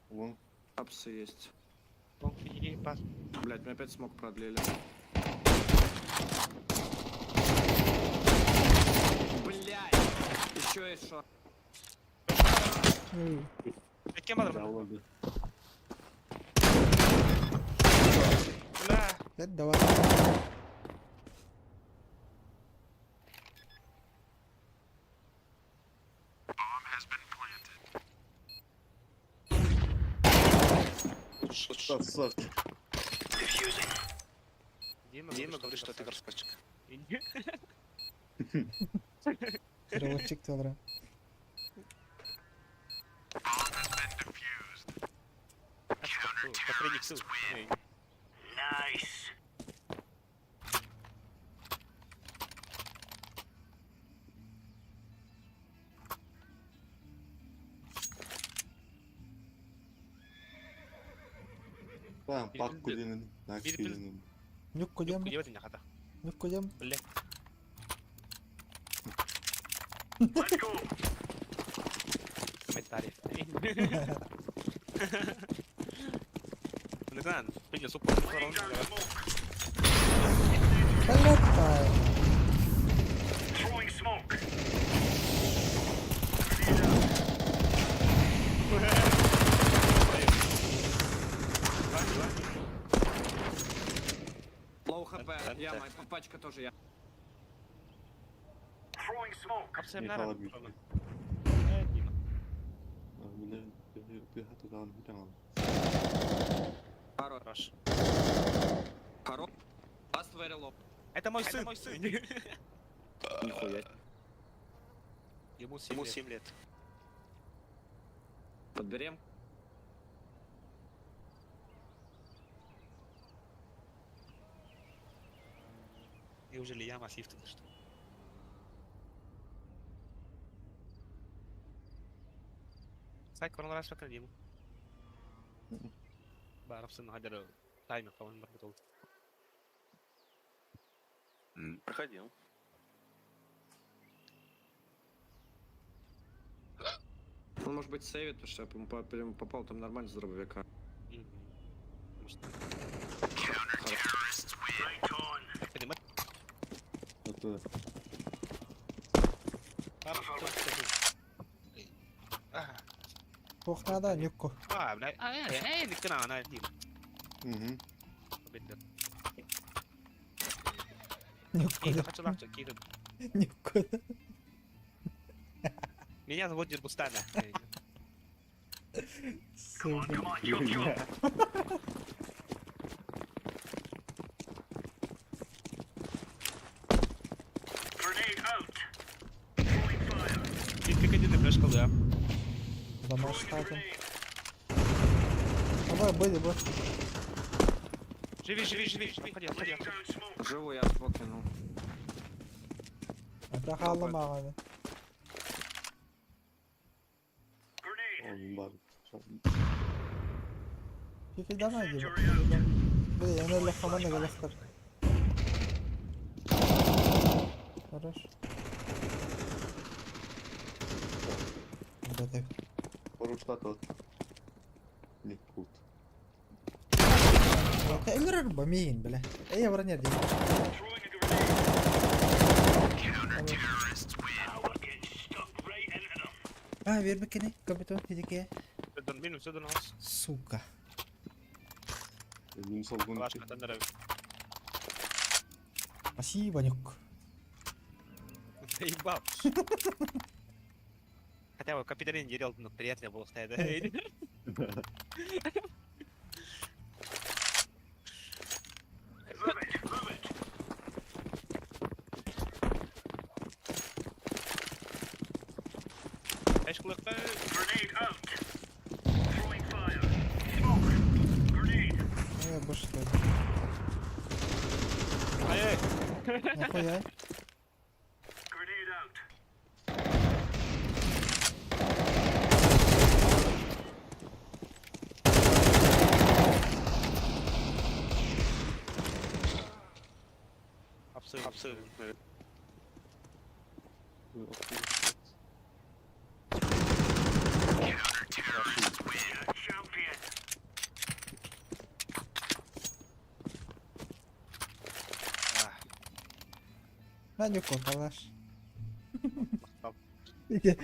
Вон. Апсы есть. Long ебать. Блять, мне опять смог продлили. Блять! Еще и шо. Кем adam? Да, ладно. Бля. Нет, давай. Слав, Слав. Дима, Дима говорит, что ты красавчик. Переводчик diyorlar. Посредник сил. Nice. Там, Bir- пак кудинин. Так, bir- кудинин. Нюк кодем, Кудева ты хата. нюк кодем. Бля. Let's go. Комментарий. Не знаю, принял суп. Laying down smoke. Понятно. Throwing smoke. Grenade out. Low HP. Да, Я, да. моя пачка тоже я. Throwing smoke. Михаил Бля, Хорош. Хорош. Хорош. Last very low. Это мой сын. мой сын. Нихуя. Ему 7 лет. Подберем. Неужели я массив ты что? Сай коронавирус فكرة ديمو. بعرف سنة هدر تايمر طبعا برضه. Проходил. Он может быть сейвит, потому что я прям прям попал там нормально с дробовика. Может, Right on. كلمات Это Кухнада нюкку. اه بلا اه ايه اللي كان انا ديما Угу. بدك Нюкку. كيف خدش لحظة كيف Нюкку. Меня зовут Дирбустана. Сука. Come on, chop chop. Grenade out. Throwing fire. Ты ты флешка, да. Замаш Throwing a статин. grenade. Давай, были бы. Живи, живи, живи, ходи, ходи. Laying down smoke. Живу я смог кинул. Это халла маған. Grenade. Он бар. Кики давай диба. Бля, я на хамана галахтар. Хорош. Да так. Пару штатов. Не кут. تقدر بمين بلا ايه وراني دي Throwing a grenade. Now we're getting stuck right into them. اه بيرمي كابتن تيجي Сюда минус, сюда нас. сука Минус алгон. Флешка, тендер. Спасибо, Нюк. Заебал. Хотя бы капиталин дерел, но приятно было стоять, да? Move it. Move it. Эшклык. Grenade out. Throwing fire. Smoke. Grenade. Я больше так. Ай-ай. Нахуя? Grenade out. Абсолютно. Champion. Nagyon kopalás. Махтал. Igen,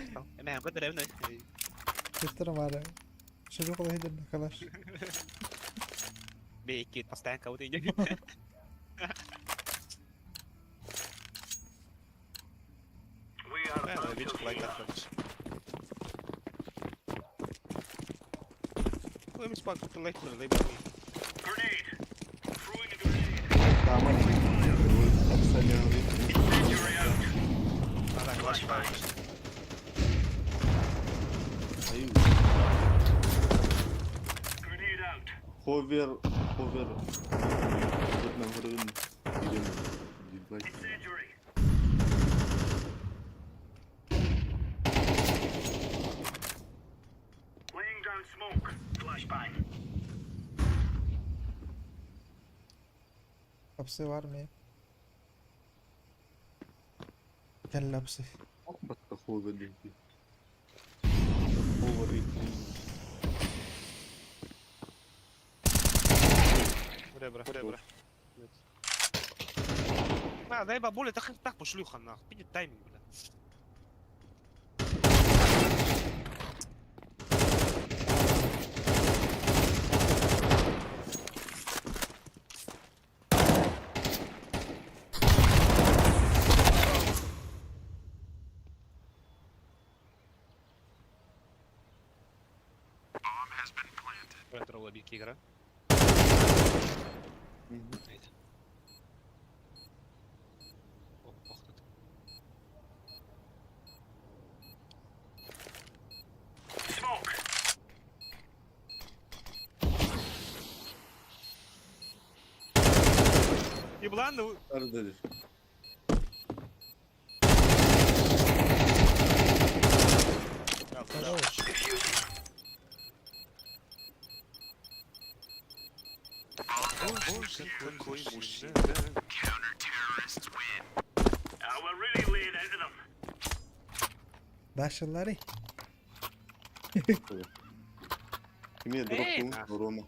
Nem, gondolom, hogy köszönöm arra. Sosok oda hideg kalás. B2 aztán kaut így. We are out of here. Grenade. Throwing a grenade. Tamam. Incendiary out. Flashbang. Hayır. Grenade out. Hover, hover. Нам вроде Ебать. Incendiary. Laying down smoke. Flashbang. Kapısı var mı? Gel lapsı. Бата hover deydi. Hover deydi. Ребра, ребра. А, дай бабуля, так так пошлюха нах. Пиди тайминг, бля. Ретро игра. Haydi. Oh, oh, тут. Smoke. Еблан, ну... Nerede? Хорош. Боже, какой мужчина. We're really laying into them. Başarıları. Kime drop Roma.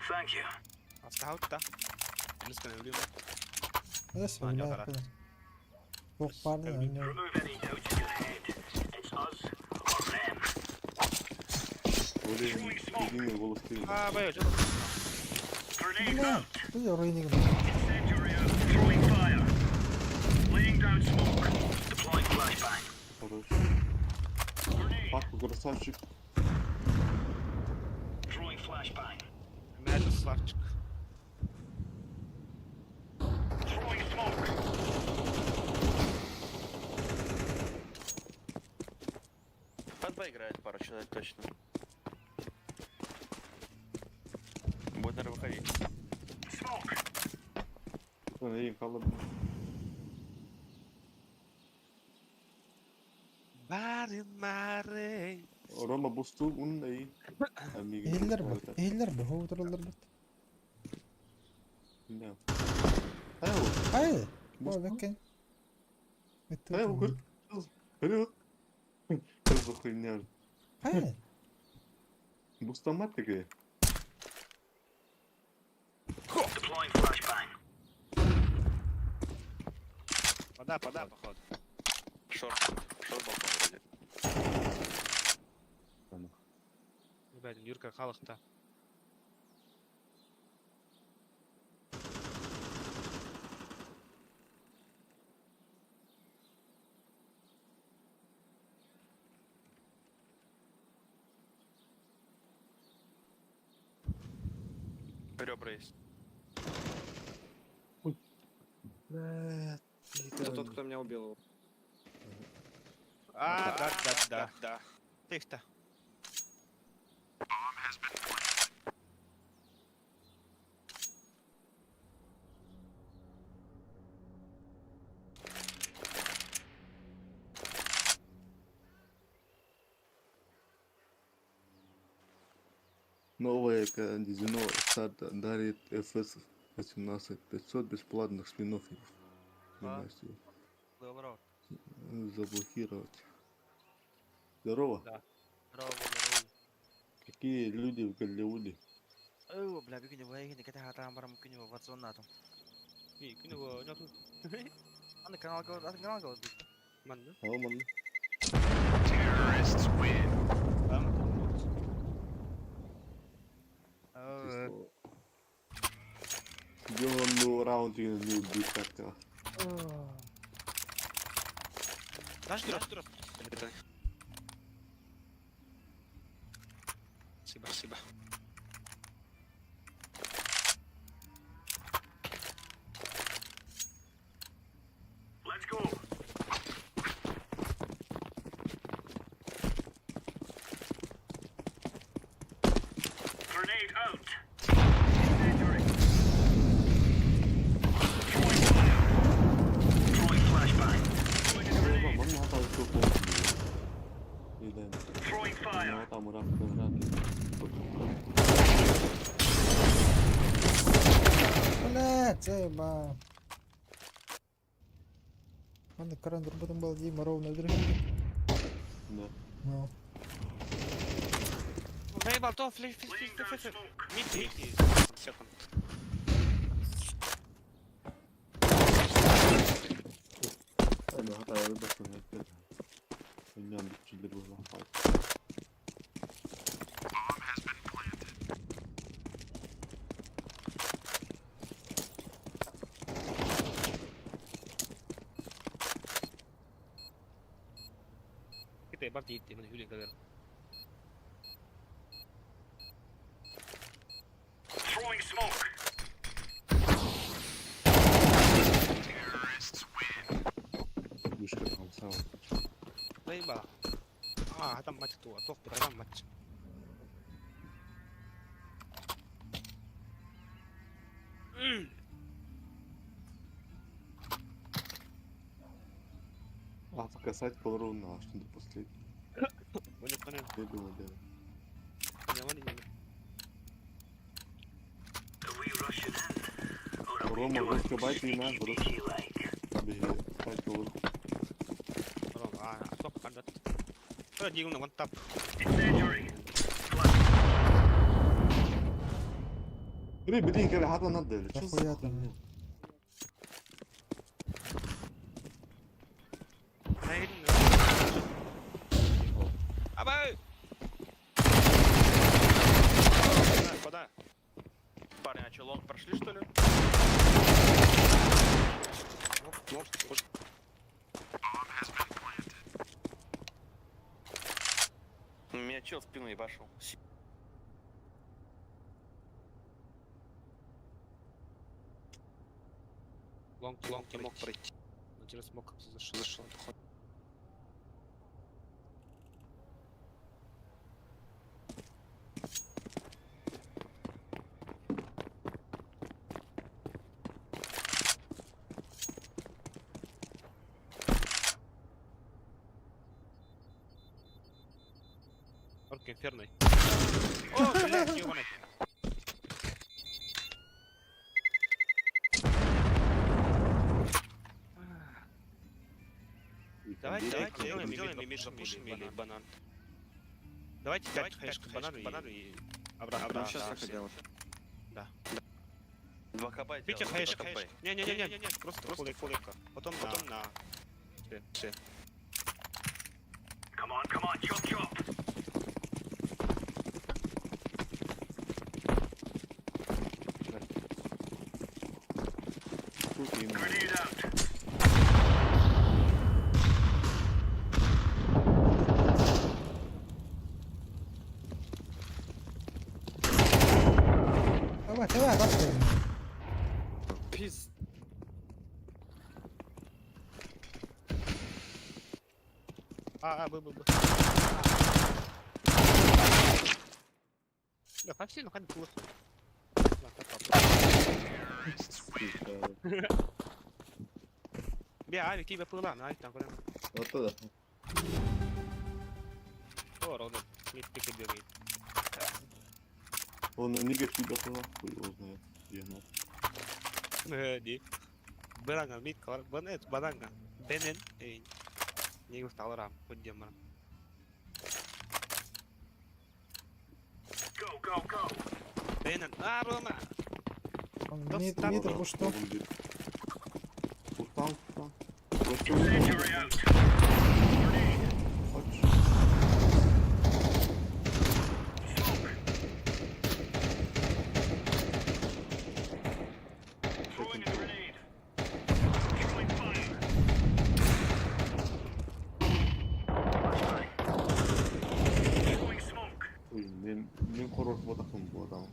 Thank you. Астаутта. Nasıl Ha, öyle yatarak. yapılır? Bok vardı da oynuyorum. Remove any doubts in your head. It's us or them. Öyle dediğim gibi голос değil. А, бля, что Grenade Ne? out. Bu da oyunu gibi. Incendiary out. Throwing fire. Laying down smoke. Deploying flashbang. Хорош. Grenade. Папа красавчик. Throwing flashbang. Magic Славчик. Throwing smoke. Под Б играет пару человек точно. Будет, наверное, выходить. Smoke. Ben iyi kaldım. Барин Марей. Roma bostu onun da iyi. Amigo. Ehiller bu. Ehiller bu. Hovdurulur bu. Ne? Hayır. Haydi. Bu- O bakın. Hayır bu kız. Hayır. Kız хуйня. Haydi. Бустамат такая. Deploying flashbang. Пода, пода, походу. Шорт. Шорт балкон вроде. Ребят, Юрка Халах-то. Ребра есть. Это тот, кто меня убил. его. А, да, да, да. Да. Тихо-то. Новое Казино Старт дарит FS 18 500 бесплатных спинов. А? Хрена себе. Здорово. Заблокировать. Здорово. Да. Здорово, здорово. Какие люди в Голливуде? Оо, бля, бүгүн вайгин кете хатаан барам күнү ватсоннатым. И күнү ноту. Аны каналга, аны каналга бит. Манна. Алман. Там. Сделан раунд и не убить как-то. Даш дурак, дурак. Спасибо, спасибо. Let's go. Grenade out. Incendiary. Throwing fire. Throwing flashbang. Throwing a grenade. Манна хата суох. Илэн. Throwing fire. Хата мурах кыһырат. Блядь, заебал. Ладно, кран потом был Дима ровно дрыхнет. Да. Ну. Заебал, то флеш, флеш, Laying флеш, down флеш. smoke. Мид, мид. Секунд. Ана хата рыбак кыһырат. Иннан бүтчүлдер була. Кете бар дейт, мен хүлен кадar. Throwing smoke. Вышка там сау. Заебал. А, там матч туа, тох, там матч. А, показать полровно, а что до последнего. Понял, понял. Не было дело. Понял, понял. Are we rushing in? Or are we Рома, going вышка байт и на, sneaky like? Беги, спать полровно. А, тох, кандат. Дигл на тап. Incendiary. Бери, бери, кere хата надо. Да хуя там. Абай! Куда? Парни, а что, long прошли, что ли? Меня чел в спину ебашил. Long, long не мог пройти. Он через smoke зашел, зашел. Орк инферный. О, блядь, ёбаный. Давайте, давайте, сделаем, сделаем и запушим или банан. Давайте, давайте, хаешку банан, банан и обратно. Ну, сейчас так и делать. Да. 2 КБ Пите хаешка, хаешка. Не-не-не, не, просто просто фолика. Потом, потом на. Все, все. Come on, come on, chop chop. Grenade out. Давай, давай, давай. Пиз... А, а, Б, Б, Б. Да, по всем, ну, плохо. Да, попал. Бля, авик тебе пыла, на авик там прям. Вот туда. О, ровно. Мид пик бегает. Он неге киирбэтэ, хуй его знает, где она. Дии. Быраҥа мит бан бананга. Бенен не усталарам диэн баран. Go, go, go. Бенен. А, Рома. Он Да мид, встал. мид что? Должен быть. Устал, устал. Incendiary out. Grenade. Хочешь? Smoke. Throwing a grenade. Throwing fire. Flashbang. Throwing smoke. Ой, мен мен хоррор ботақпын бұл адам.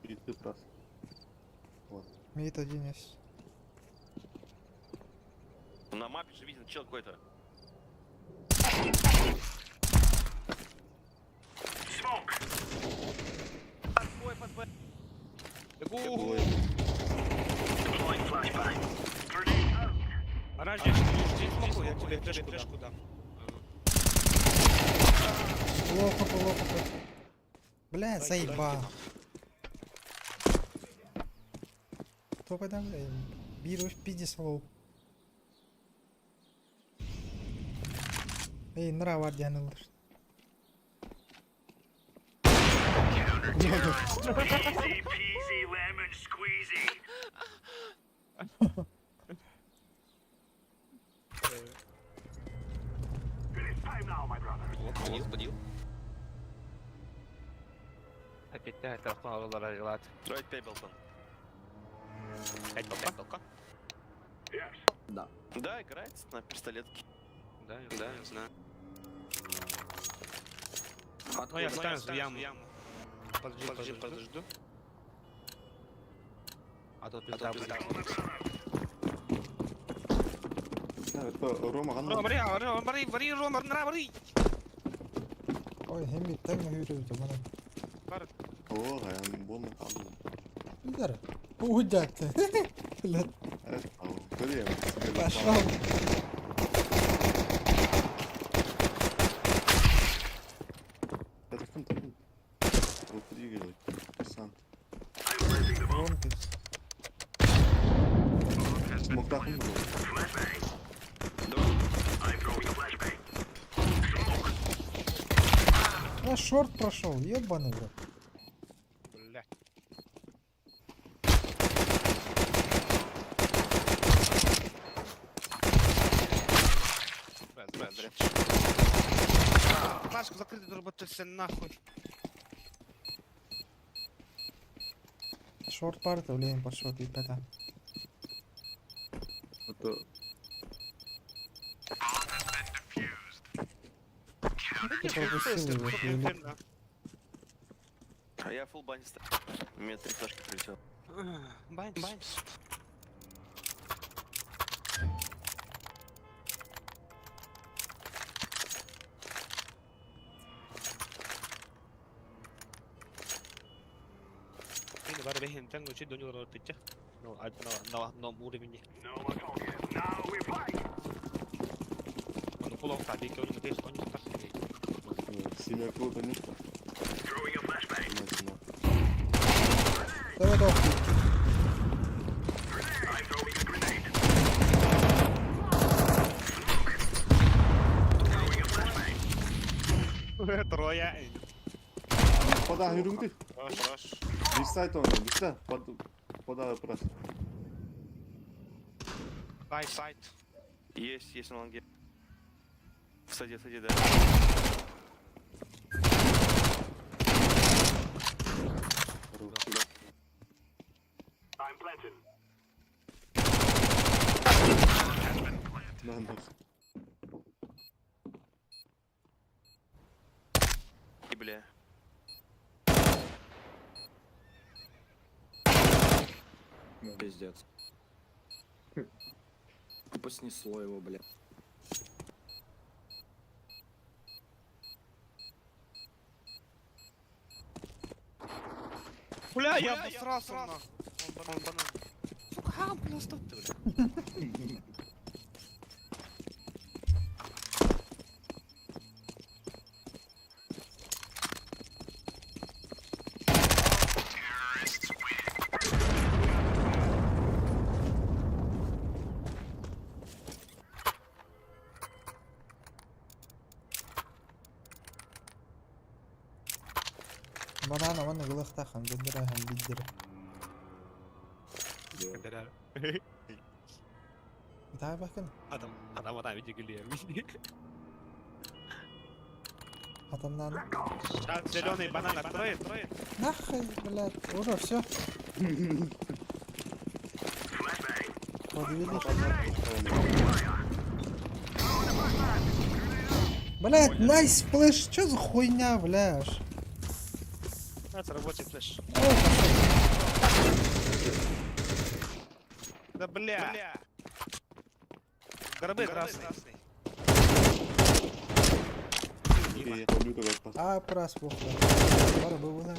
И ты прав. Вот. Мид один есть. На мапе же виден чел какой-то. Smoke. Бегу. Deploying flashbang. Grenade out. Подожди, жди смоку, я тебе флешку дам. Плохо, плохо, плохо. Бля, заебал. Кто когда, бля, бир пиздец лоу. Эй, нрава дянылыр. Easy peasy lemon squeezy. It is time now, my brothers. Подил, подил. Опять это арылат. Давай 5 болтон. 5 балка. 5 балка. Yes. Да, играет на пистолетке. Да, я да, я знаю. Откуда? Ну я встану в яму. Подожди, подожди, подожду. А то пизда будет. Да, это Рома Рома, Ганна. бери, Рома, бери, бери, Рома, на, бери. Ой, хем бит тәң хүрү бана. О, я больно падал. Удар. Уйдят. Бля, Блин, пошел. Это кем таким? Вот двигай, курсант. Вон ты. Смог так он был. Flashbang. I'm throwing a flashbang. Smoke. А шорт прошел, ебаный в рот. Бля. Бля, бля, бля. Пашку закрытый дурбатылься нахуй. Шорт парты, блин, пошел ты пята. Это Ты пропустил его, или- А я фул бани ставлю. У меня три флешки прилетело. Бань, бань. Ну, на одном уровне. No more talking. Now we fight. Ну, половка, бейки, он не он не так. семерка вот они. Throwing a flashbang. Давай, давай. I'm throwing a grenade. Smoke. Throwing a flashbang. Трое. Пода хүрүнгдü. Раш, раш. Бисайт оны, биса. Под пода прас. Сайт, сайт. Есть, есть на лонге. В саде, в саде, да. I'm planting. На, на. И, бля. Пиздец. Тупо снесло его, бля. Бля, я обосрался нахуй. Он банан. Сука, хам, бля, стоп ты, бля. Банана манна гылыахтааххын көрдөрөөһүн билдэрэ. Көрдөрөр. Ытаабаккын. Адам, адам адам видео күлүөр. Атаннаан. Сейчас зеленый банан откроет, откроет. Нахуй, блядь, уже все. Подвели. Блядь, nice flash, чё за хуйня, бляж? Это рабочий flash. Да бля. Гробы красный. А, прас плохо. Бара было.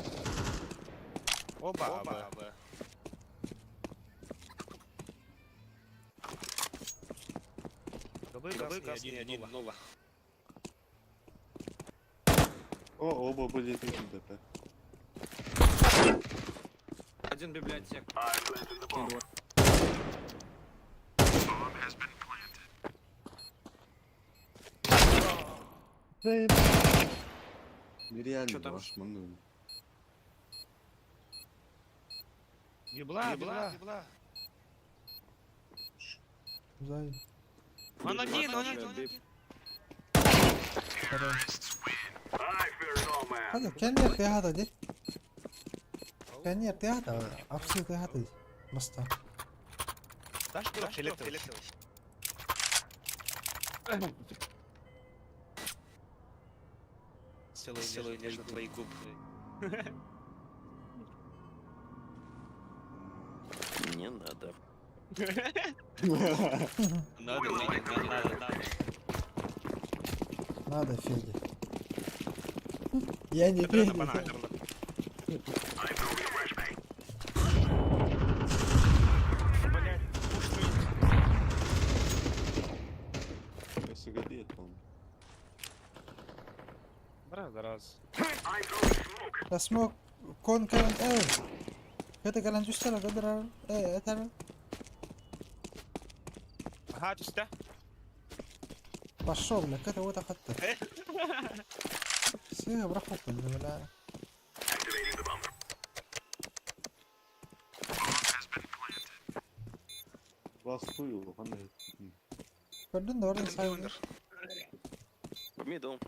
Оба, оба. Гробы красный, один, один, нула. О, оба были таким ДП. Один библиотек. Нереально, Чё там? ваш манну. Библа, библа, библа. Зай. Он один, он один, он один. Hadi kendi yapıyor hadi. Kendi yapıyor hadi. Апсы hadi. Баста. Дашь куда фиолетовый? Целую, целую нежно твои губы. Не надо. Надо, надо, надо, надо. Надо, Федя. Я не Это Федя. банан. Блять, пушный. СГД, по-моему. Раз, раз. Да смог кон кэлэн эй. Это кэлэн түстэр көдөрөр. Эй, этэр. Ага, түстэ. Пошел, бля, это вот ахатта. Все, брахопын, бля. Ластую, ханна. Көрдүн да ордун сайын. Middle.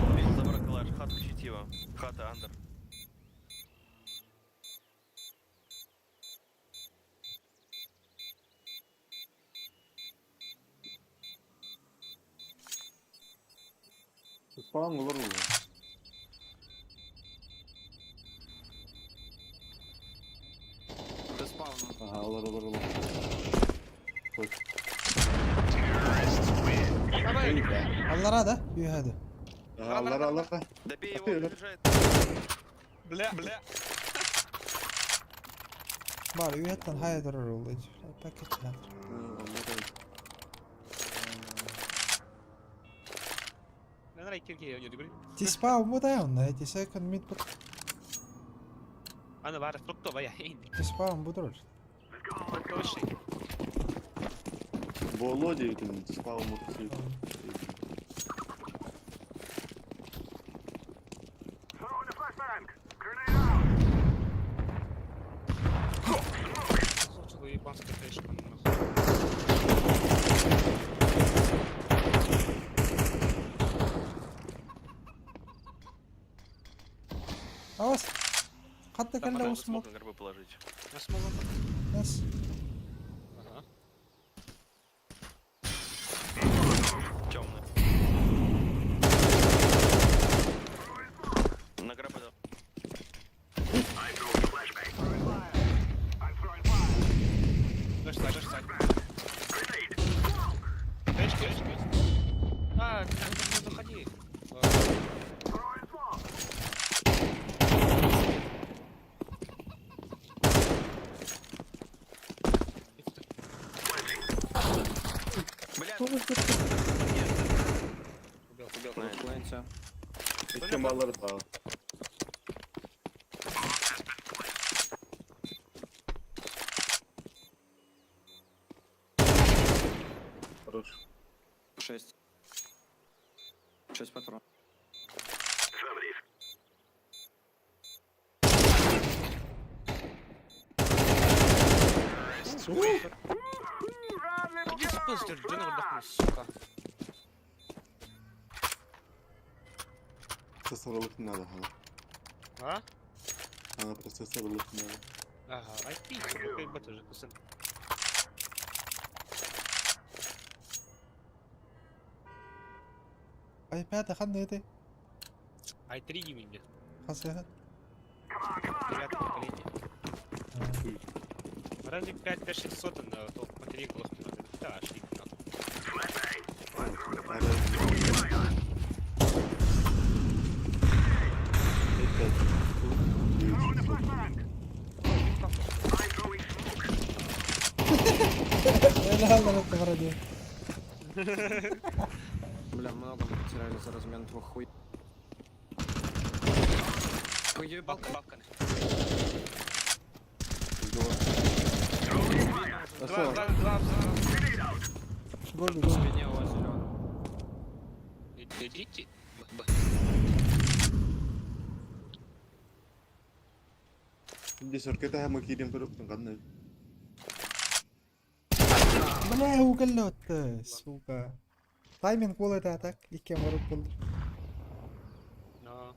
Мидл забрал калаш. Хату чтиво. Хата андер. Спаун олар ол. Это спаун. Ага, олар, олар, олар. Қой. Аллара да, үйәді. Ага, аллара, аллара. Добей его, Ты, он да. лежит. Бля, бля. Бар, үйәттен хая дұрыр ол. Пакет хатыр. Аллара. Мен рай кирге ойнады көрейін. Тиспа умудай онна, эти second mid бут. Аны бары фрукто бая. Тиспа умбудур. Фрукто вышли. Володя екен, спаун мотоцикл. Слушай, ебанская флешка, нахуй. Авас. Қатты Там кәлі надо осмок. смог на горбы положить. Я смогу. Нас. Ага. Темный. На гробы дал. Дождь, дождь, дождь. Флешки, флешки. А, не заходи. Бля, Убил, убил. Плентя. Өткен балалар тағы. Хорош. Иди спиздер, дьон олордохпуна, сука. Процессор ылык надо, ага. А? Ага, процессор ылык надо. Ага, IP, сука, ебать уже, кусын. Ай-пятый ханна этэй? I3 именно. Хас яхат? Девятое поколение. Разве 5 5600 на то материнку лохнуть? Да, шли нахуй. Эле вроде. Бля, много мы потеряли за размен твой хуй. Уебал. Бабка, бабка. Два, два, два, два. Гол, В гол. спине у вас зеленый. Идите. Б. Здесь оркета мы кидем только гадный. Бля, уголет, сука. Тайминг был это, а так? Икки марут был. Но.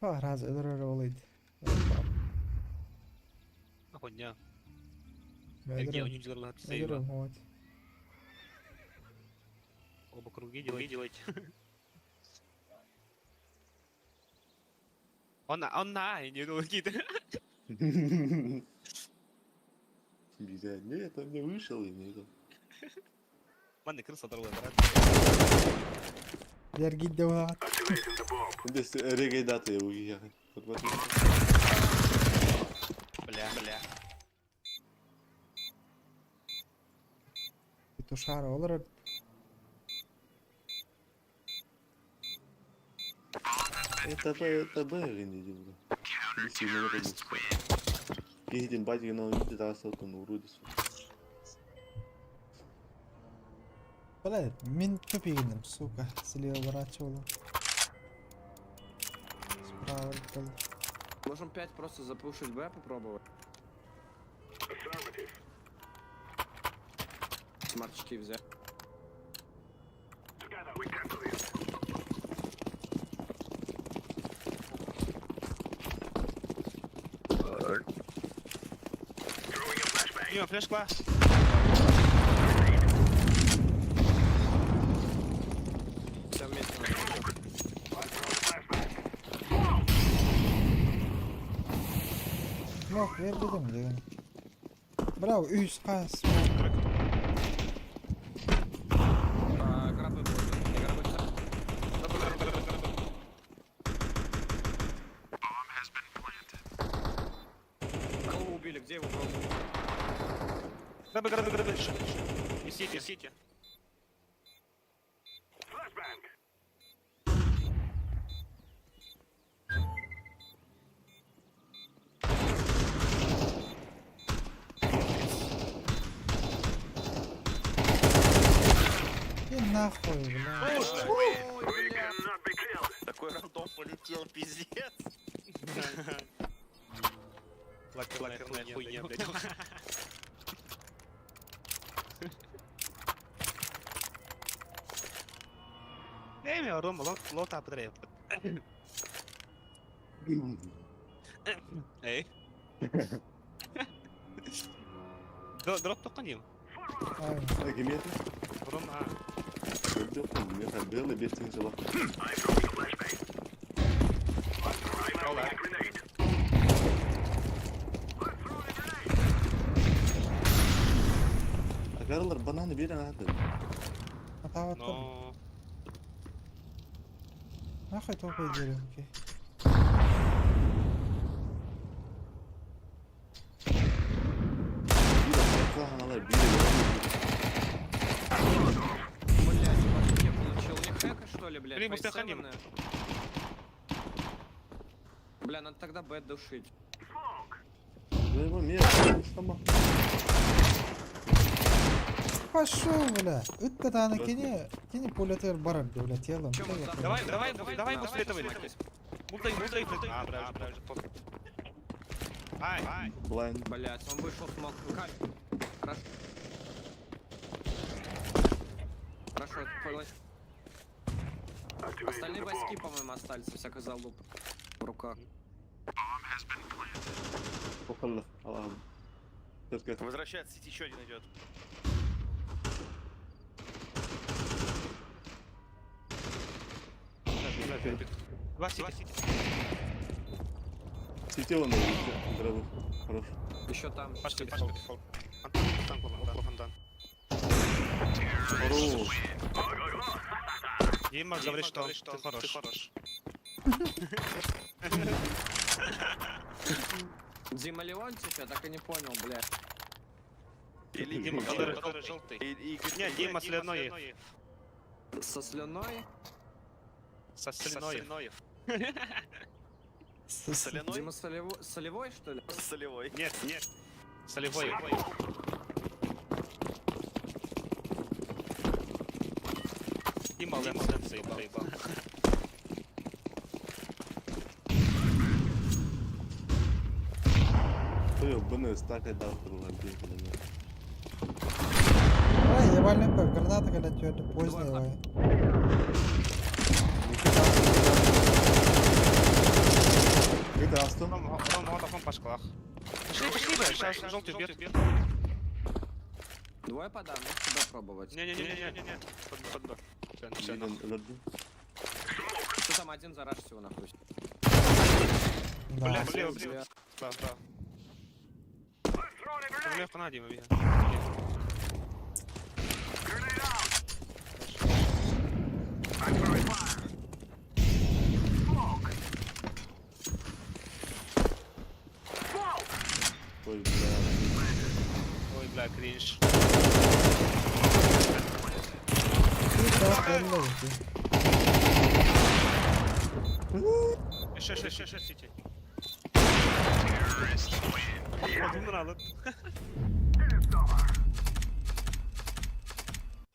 А, раз, ролит. Хуйня. Где у них делала Вот. Оба круги делайте. делайте. Он на, он на, не думал, какие-то. Бля, нет, он не вышел и не Ладно, крыса дорогая, брат. Дергит дела. Здесь регайдаты его ехать. Бля, бля. Петушара, олар. Это Б, это Б, не делаю. Киһитин батигын видит, а сотон урудис. Бля, мин тупигиным, сука. Слева ворачивала. Справа был. Можем 5 просто запушить Б попробовать. Смарчики взять. Дима, флешка. Все вместе. надо. Yok ver dedim dedim. Bravo 3 kas. А, грабы будут. Не грабы все. Кого убили? Где его бросили? Грабы, грабы, грабы. Висите, висите. И нахуй, бля. Такой рандом полетел, пиздец. Лакерная хуйня, блядь. Эми, Рома, лота апдрейт. Эй. Дроп только ним. Ay, Кимиэхэ? Рома, Меха белый без тинжела. Ола. А Карлар бананы берен аты. Hata attım. Но... Нахуй толкай дерево, окей. Блять, в башке получил. Не хэка, что ли, блядь? Блин, мы Five ханим. Бля, надо тогда Б душить. Ну его мех, сама. пошел, бля. Ыт даҕаны кини, кини пулятыгар барар да, бля, телом. Чё, мы там- Давай, давай, давай после этого. Мулдай, мулдай, мулдай. А, бля, бля, уже поздно. Ай, ай. Blind. Блять, он вышел смог. Каль. Хорошо. Хорошо, понял. Остальные войски, по-моему, остались, всякой залуп в руках. Похалла. Аллах. Только Возвращается, сити еще один идет. Два сити. сетел он, здравый. Хорош. Еще там. Пошли, пошли. Фонтан, фонтан, фонтан, фонтан. Хорош. Дима говорит, что ты хорош. Ты хорош. Дима Леонтьев, я так и не понял, блядь. Или Дима, Игорь. который желтый. И- Игорь. Нет, Дима соляной. Со слюной? Со соляной. Соляной? Дима солево... солевой, что ли? Солевой. Нет, нет. Солевой. Дима Лэм заебал. Ты стакай дал, Ой, ебальный граната, когда твердо поздно, Давай. ой. Это Астон? Рома, Рома, он пошклах. Пошли, пошли, бля, сейчас желтый убьет. Двое подам, ну тебя пробовать. Не-не-не-не-не. Под, под Б. Всё, всё, нахуй. Что там один зараж всего нахуй. Да. Бля, бля, бля. Бля. Да, да. Бля, фана, Дима, бля. Ой, бля. Ой, бля, кринж. И так, бля, окей. Еще, еще, еще, еще, сити. Одун алып.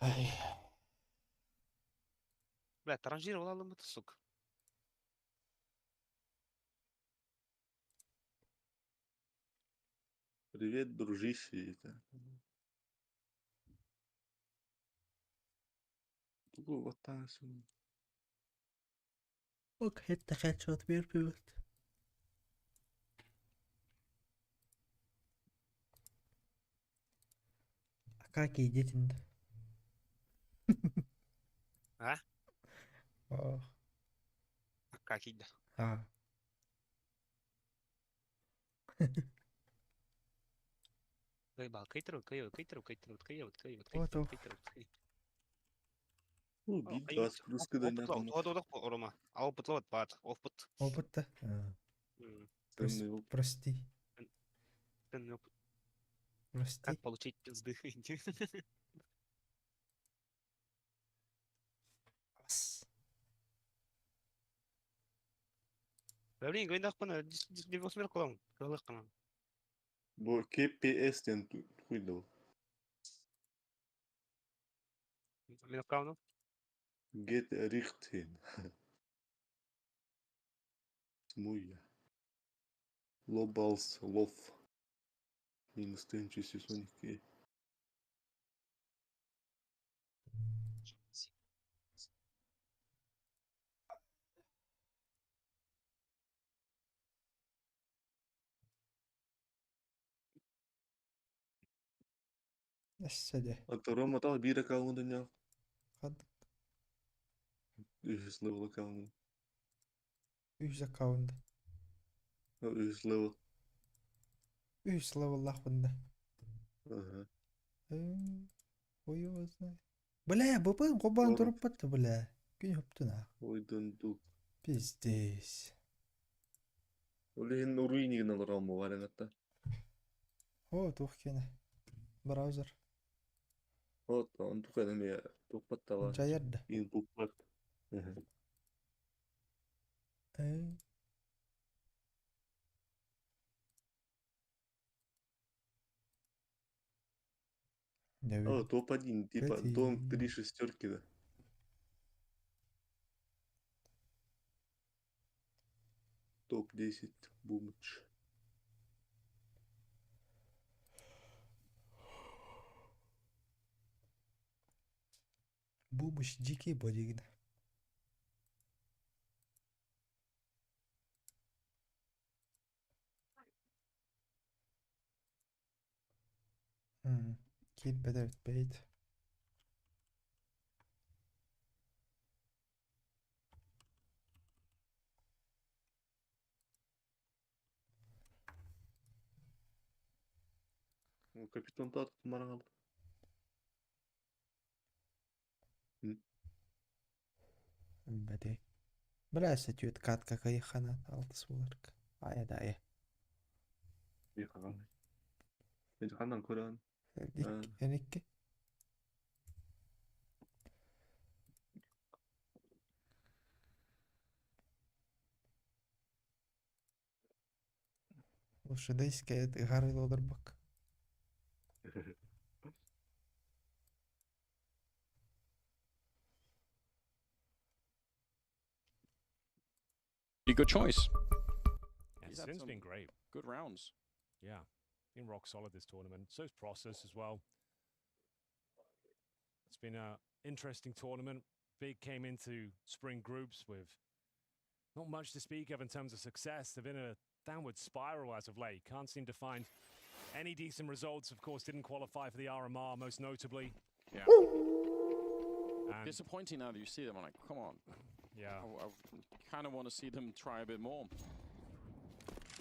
Ай. Бля, таранжировал алым это, сука. Привет, дружище. Это. Вот так. Ок, это headshot бербит. А как едете? А? Ох. А как иди? А. Заебал. Кейтеру, кейтеру, кейтеру, кейтеру, кейтеру, кейтеру, Вот кейтеру, он. кейтеру, кейтеру. Ну, бит 20 плюс когда Опыт, опыт, Рома. А опыт ловит бат. Опыт. Опыт-то? А, Прости. Ценный опыт. Прости. Как получить пизды? Ас. Блин, говорит, нахуй, 98 кулам. Кылык кана. Бо КПС тен хуй дал. Мен аккаунт. Get Richten. Смуя. Лобалс лов. Минус тенчи сисоники. Эсседе. А то Рома тал бир аккаунт у Хад. Үс левел аккаунт. Үс аккаунт. Үс левел. Үс левел лахвында. Ага. Ой, его знает. Бля, бупын кобан Здорово. туруп батты, бля. Күн хөптү нах. Ой, дундук. Пиздец. Олehen уруинигин алар вариантта. О, тух кене. Браузер. Вот, он тука эме тупаттала. Жаярда. Ин туппат. Ага. Э. Дьэ О, топ-1, типа Кэти. Донг три шестерки, да. Топ-10 Бумыч. Бумыч дикий бодигин. Киирбэтэ эбит Капитан Тат марал. Бэтэй. Бля, түөт катка кайхана алтыс буоларка. Ая да ая. Ханан. Ханан көрөн. Икки. Лучше дай гары лодербак. Pretty good choice. Yeah, He's had Sin's some been great. Good rounds. Yeah, been rock solid this tournament. So's Process as well. It's been a interesting tournament. Big came into spring groups with not much to speak of in terms of success. They've been in a downward spiral as of late. Can't seem to find any decent results. Of course, didn't qualify for the RMR, most notably. Yeah. And Disappointing now that you see them. I'm like, come on. Yeah. I kind of want to see them try a bit more.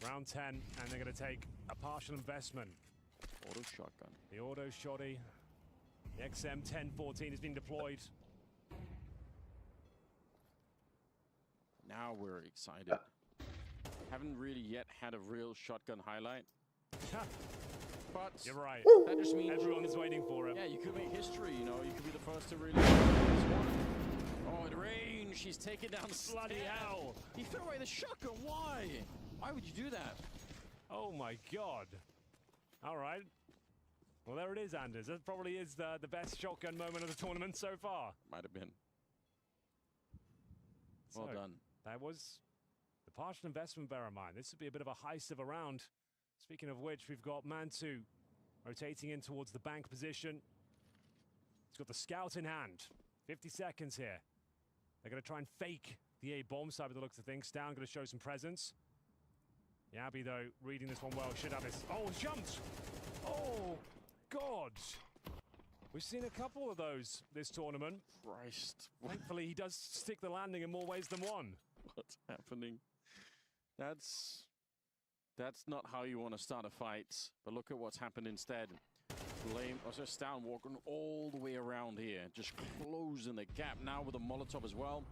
Round 10, and they're going to take a partial investment. Auto shotgun. The auto shoddy. The XM 1014 has been deployed. Now we're excited. Haven't really yet had a real shotgun highlight. But you're right. That just means everyone is waiting for it. Yeah, you could make history. You know, you could be the first to really this one. Oh, it range. He's taken down. Bloody hell! He threw away the shotgun. Why? Why would you do that? Oh my god! All right. Well, there it is, Anders. That probably is the best shotgun moment of the tournament so far. Might have been. Well So, done. That was the partial investment, bear in mind. This would be a bit of a heist of a round. Speaking of which, we've got Mantu rotating in towards the bank position. He's got the scout in hand. 50 seconds here. They're going to try and fake the A bomb side by the looks of things. Down, going to show some presence. Yabi, though, reading this one well, should have his... Oh, jumped! Oh, God! We've seen a couple of those this tournament. Christ. Thankfully, he does stick the landing in more ways than one. What's happening? That's not how you want to start a fight. But look at what's happened instead. Blame also Stavn walking all the way around here, just closing the gap now with the Molotov as well.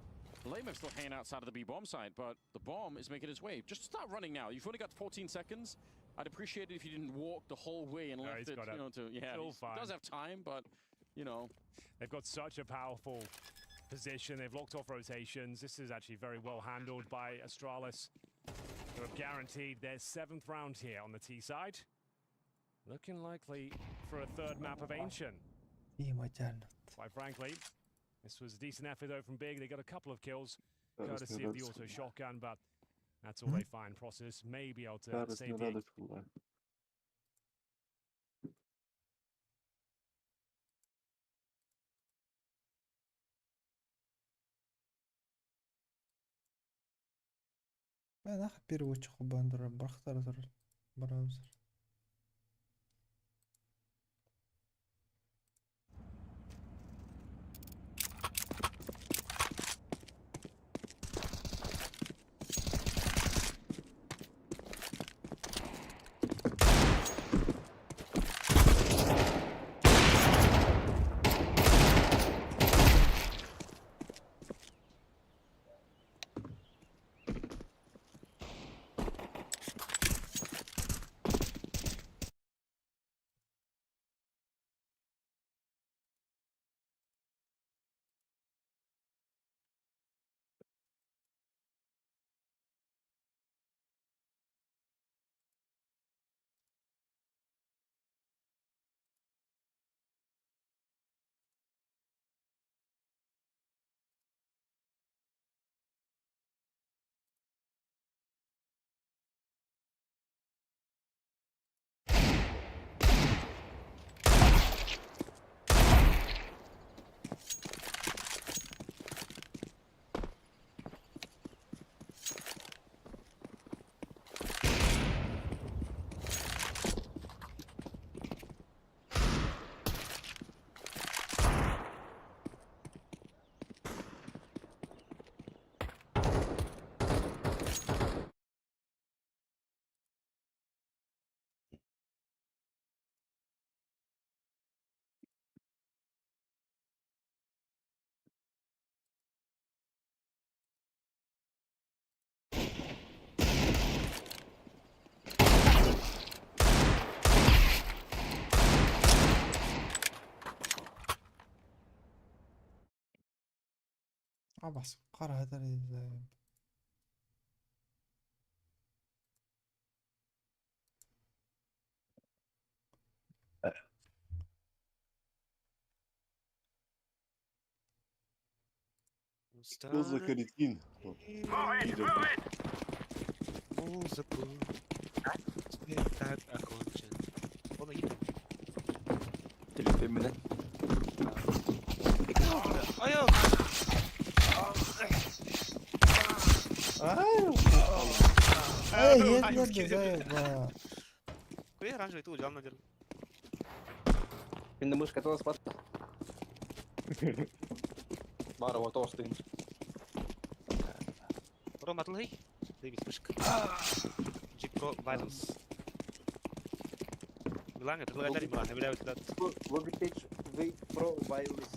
Blame still hanging outside of the B bomb site, but the bomb is making its way. Just start running now. You've only got 14 seconds. I'd appreciate it if you didn't walk the whole way and No, left he's it, got you it. know, to yeah. It's all He does fine. have time, but you know. They've got such a powerful position. They've locked off rotations. This is actually very well handled by Astralis, who have guaranteed their seventh round here on the T side. Looking likely for a third map of Ancient. Quite frankly, this was a decent effort though from Big. They got a couple of kills, courtesy of the auto shotgun, but that's all they find. Process may be able to save the Мен ах переводчик бандыра бахтар браузер. Абас қара Что за каретин? Вот. Идёт. Музыку. Спектакль окончен. Помогите. Телефон Айо! Эй, нет, заеба. Куй оранжевый, ты удел надел. Мен мышка тоже спат. Бара, вот толстый. Рома, отлый. Дыбись, мышка. G Pro Wireless. Милана, предлагаю дали Милана, объявляю тебя. Logitech V Pro Wireless.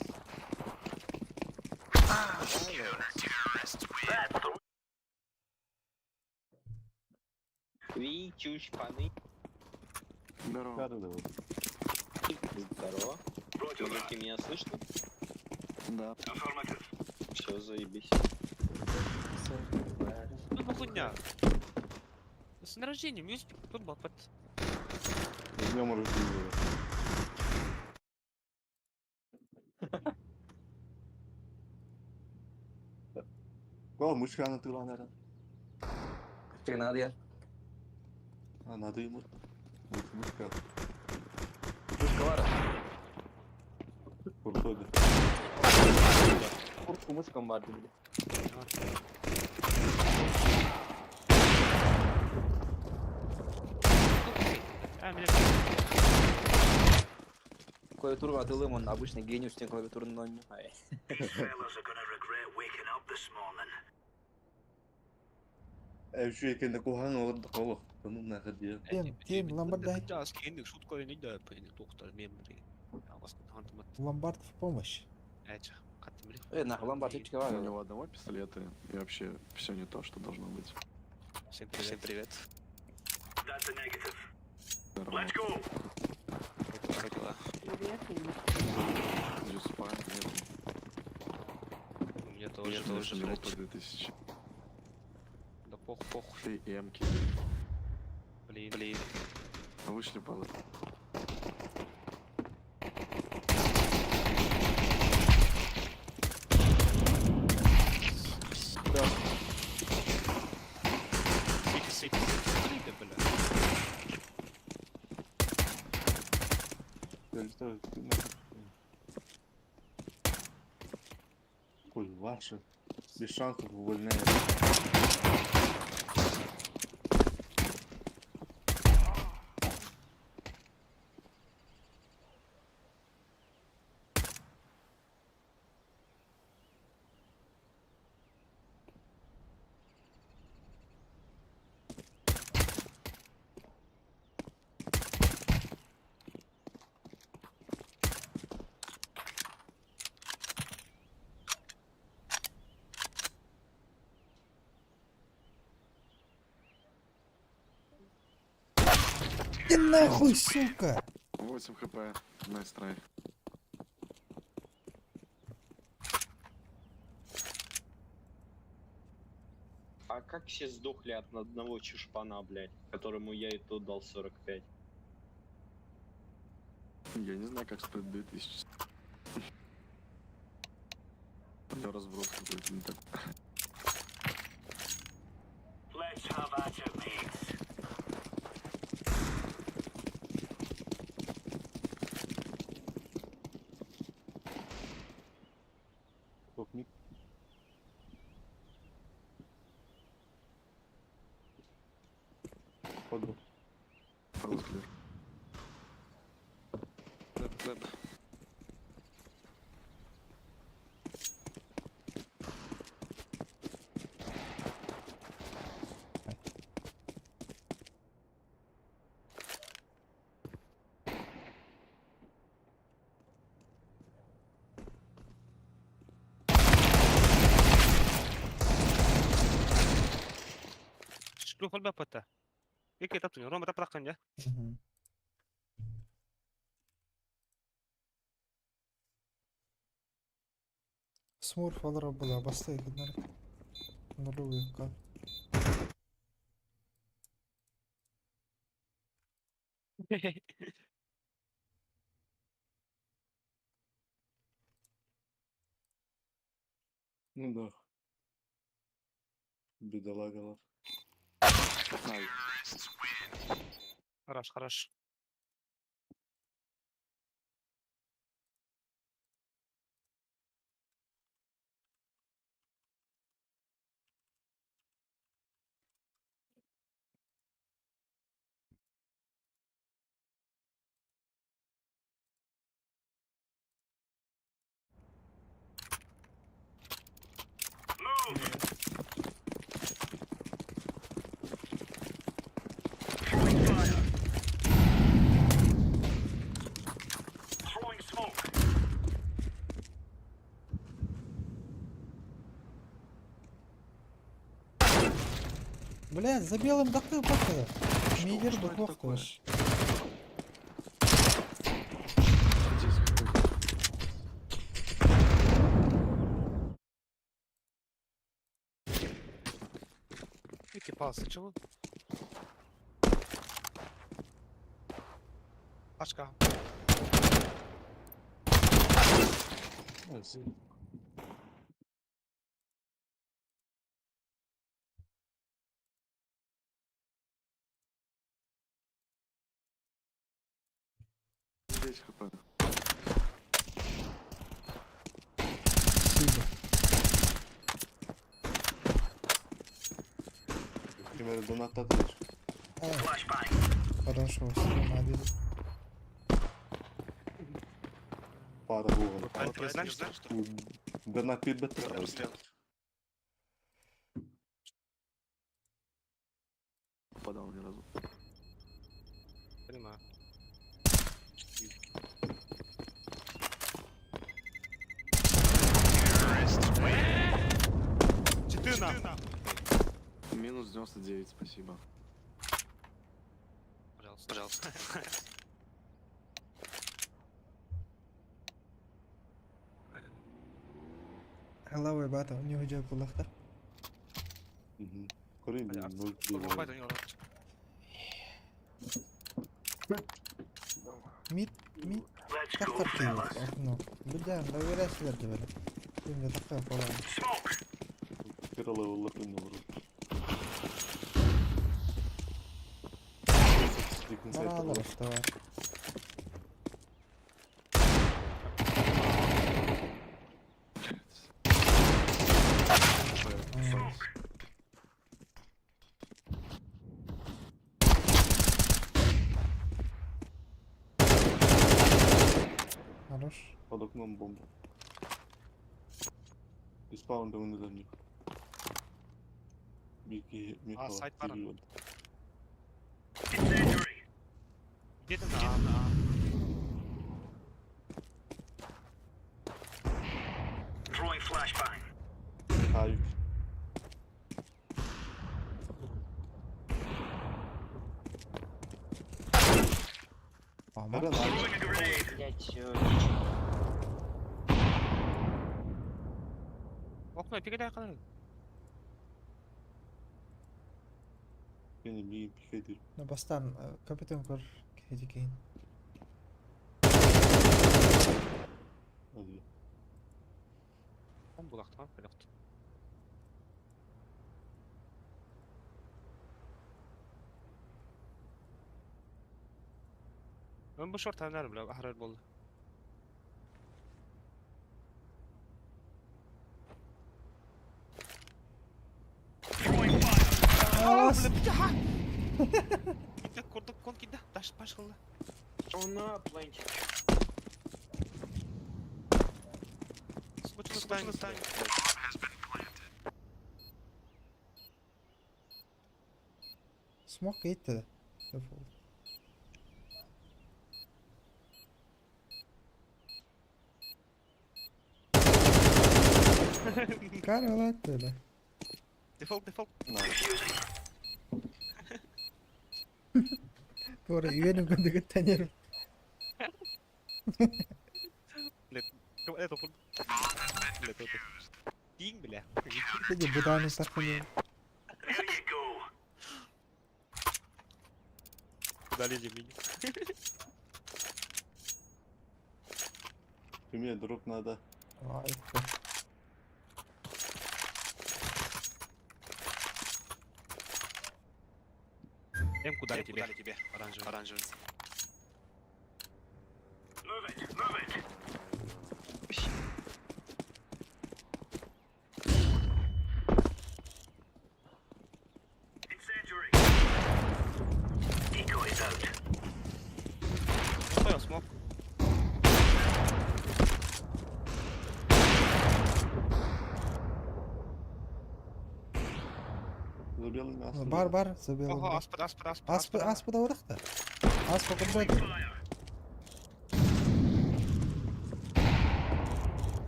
Ви, чушь, паны. Здорово. Здорово. Здорово. Мужики, меня слышно? Да. Все, заебись. Ну, хуйня. С днем рождения, мюзик, тут был под... С днем рождения. О, мышка на тыла, наверное. Надо. А, надо ему. Мышка. Мышка вара. Крутой. Куртку мышкам бар били. А, меня... Клавиатуру атылым, он обычный гениус, тем клавиатуру но не. Еще екен кухан олар колох. Ну нахер дия. Тем, тем, ломбард, ломбард в помощь. Нахуй, ломбард, чипчика У вара. него одного пистолета и вообще все не то, что должно быть. Всем привет. Всем привет. Здорово. Как дела? Юспа, нет. У меня тоже, тоже, У него блядь. по 2000. Да похуй, похуй. Ты эмки. Блин, блин. Вышли баллы. Сыпь, сыпь, сыпь. Бля. Ой, ваши. Без шансов увольняют. Ты нахуй, сука! 8 хп. Nice try. А как все сдохли от одного чушпана, блядь, которому я и то дал 45? Я не знаю, как стоит 2000. У него разброс какой-то не такой. Let's have at it, mates. Мид. Походу. Шлюх албаппата. Икки таптың, Рома тапраккан я. Мгм. Смурф олоро була бастай гыннар. Нулевой. Ну да. Бедолагалар. Хорош, хорош. Move. Throwing fire. Throwing smoke. Бля, за белым дакы бакы. Мидер что это такое? бухташ. Здесь какой-то. Икки палсы, чего? Пашка. А, здесь. Здесь хп. Спасибо. Примерно донат атыш. А, Flashbang. хорошо, все надо. Пара була. А ты знаешь, что? Донат підбити. Попадал ни разу. Понимаю. Четына! Минус 99, спасибо. Пожалуйста. Пожалуйста. Hello, ребята, у него жай булахтар. Угу. Корень, 0,3. Мид, мид, Let's go, тахтар киев, fellas. окно. Бля, доверяйся тебе. Ты мне такая пола. Smoke. Кирилл лепин olur. Моралар вставай. Smoke. Хорош. Под окном бомба. И спаун да önlerinde. Bir А, сайт бар. Incendiary. Где-то на. Throwing flashbang. Hayır. Ама. Nereden abi? Throwing a grenade. Блять, дичь. Окно, передай канал. Yine bir pikedir. Ну, бастан, капитан көр кейин. Hadi. Он булахтан, пожалуйста. Ben bu şort tanırım bile, ahrar boldu. Ас! Курдук кон кида, даш паш кылла. Он на пленте. Встань, встань. Смок кейтті. Дефолт. Карла öyle. Дефолт, дефолт. Doğru üyenim gündüğü tanıyorum. Это Бля, это. Тинг, бля. Peki bu da saklanıyor. There you go. Куда лезем, меня? Мне дроп надо. Vay be. М куда ли тебе? тебе? Оранжевый. Оранжевый. Move it, move it. Incendiary. Decoys out. Что я смог? За белыми астами. Бар бар забелым. Ого, аспад, аспад, аспад. Аспы аспы да oraqta. Аспы курдуйду. Fire.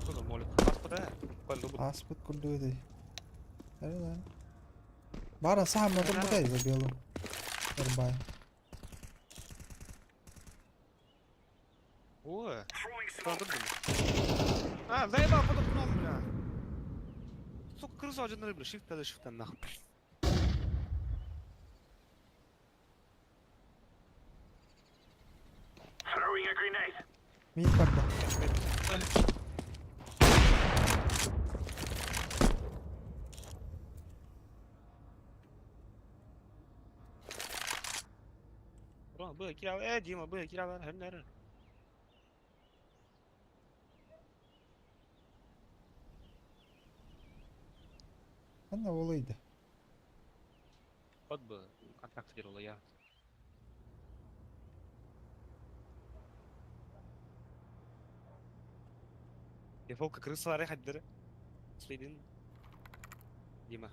Кто там молит? Аспад, Аспы курдуйду. Öyle. Бара сам мотор будай забелым. Барбай. О, Throwing что smoke. тут было? А, заебал под окном, бля. Сука, крысу один рыбля, shift надо, shift нахуй. Throwing a grenade. Mid barda. Бро, было кирал, Дима, было кирал, наверное. Anna olaydı. Вот бы контракт делала я. Дефолка крысалары хаддыры. Следин. Дима.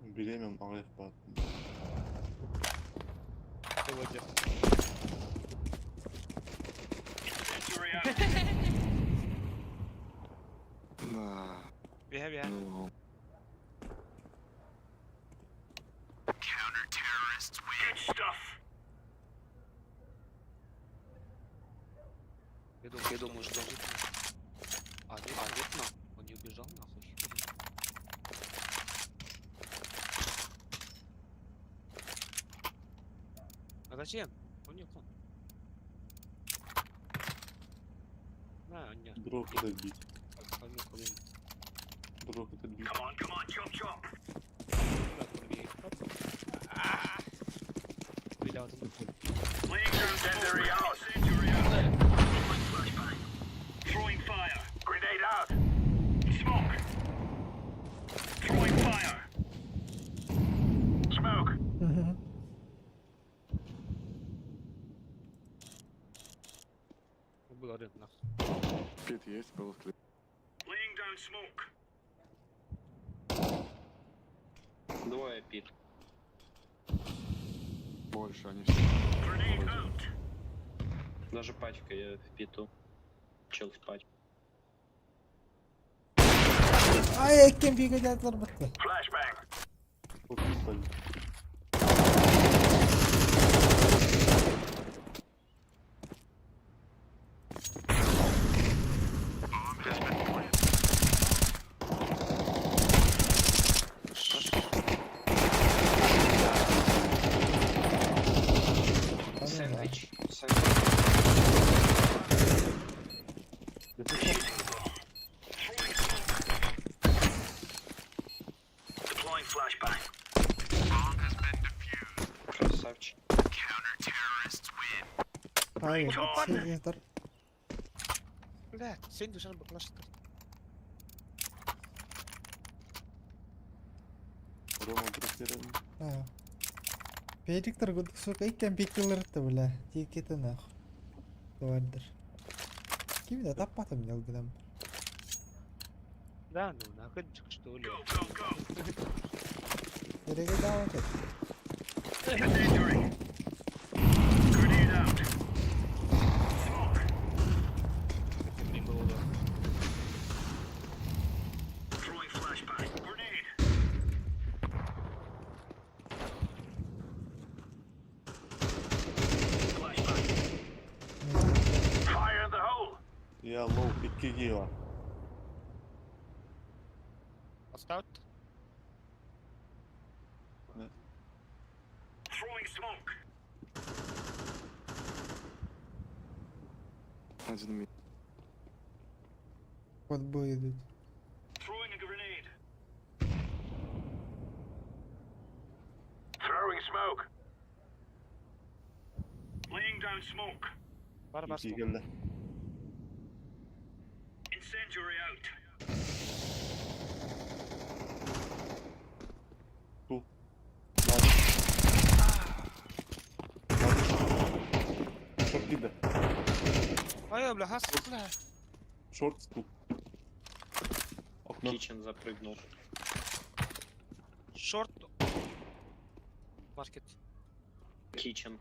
Беременным АФ бат. Володя. Incendiary out. Бега, бега. Good stuff. Я думаю, что должен. А, нет, а, нет, нахуй. Он не убежал, нахуй. А зачем? Он не он. На, нет. Дроп этот бить. Пойму, Дроп этот бить. Come on, come on, chop chop. Laying down incendiary out. Incendiary out. Throwing flashbang. Throwing fire. Grenade out. Smoke. Throwing fire. Smoke. Был один, нахуй. Пит есть, был клип. Laying down smoke. Двое пит. Больше, они все. Grenade out. Даже пачка я в питу. Чел в пачке. Ay ekken bir geldiler bitti. Flashbang. Вот пит пойди. Tamam ya. Сэндвич. Сэндвич. Throwing smoke. Deploying flashbang. Красавчик. Hayır. Sekiz Бля, сегодня душа баклашка. А. Педиктер курдук, сука, иккен пиктилерді, бля. Тиекеті нахуй. Товардар. Ким да таппатым ялгыдан. Да, ну нахуй что ли. Go, go, go. Nereye davet et. Incendiary. Grenade out. Smoke. Throwing flashbang. Grenade. Flashbang. Fire in the hole. Я low, 2 киһи бар. Поставь. Throwing smoke. Один mid. Под бой идут. Throwing a grenade. Throwing smoke. Laying down smoke. Бар бар. 2 келді. Incendiary out. Ту. Ладно. Ладно. Шорт киді. Ай, бля, газ, бля. Шорт стул. Окно. Кичен запрыгнул. Шорт. Маркет. Кичен.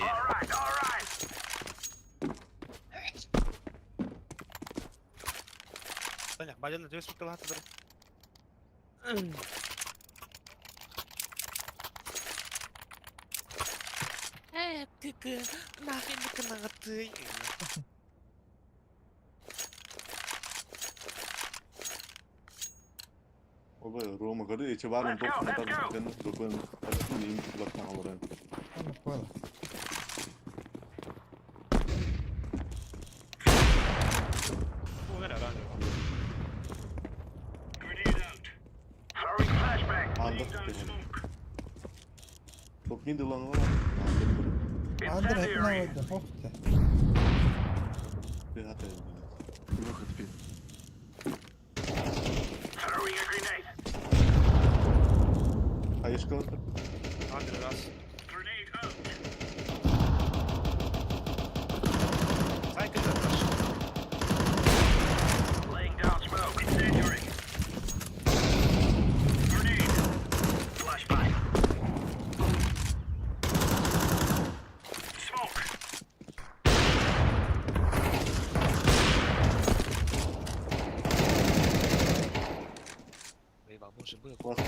All right, all right. Саня, баден, тебе сколько лата Нахрен ты. Ойбай, Рома, көрді, эче барын Let's go, топ let's go. қайтарды Дөкөн қайтсын, ең құлақтан алыр. Аны понял. Grenade out. Throwing flashbang. Анда Laying down түтеген. smoke. Топ мид ыланы бар. Анда Андыр hepine Incendiary. oydu. Hop de. Bir hata Выход пи. Throwing a grenade. Айышка бар. Андре, раз. Grenade out. Сайка, да, Laying down smoke. Incendiary. Grenade. Flashbang. Smoke. Воевал, боже, был. Класс.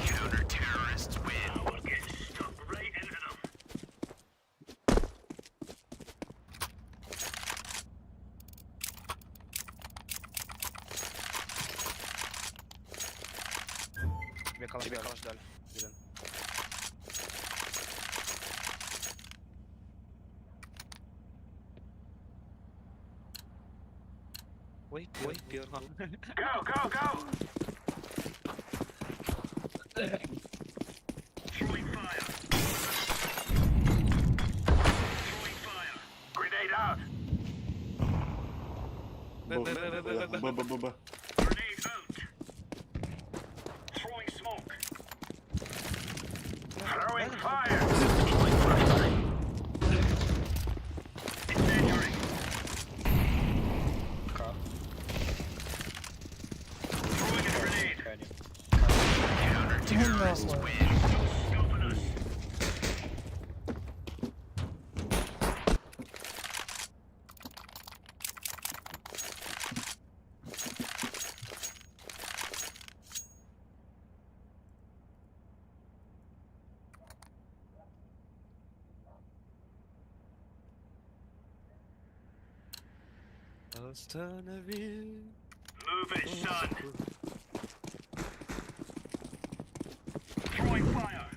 Counter-terrorists win. We're getting stuck right into them. Тебе калаш, тебе калаш дали. Зелен. Ой, ой, пернул. Go, go, go! Throwing fire. Throwing fire. Grenade out. Б, Б, Б, Б, Б, Б, Б, Б, Б, Б. Grenade out. Throwing smoke. Throwing fire. Throwing flashbang. Incendiary. Как? Throwing a grenade. Kimin nahı? No stopping us. Останови. Move it, son. Throwing fire.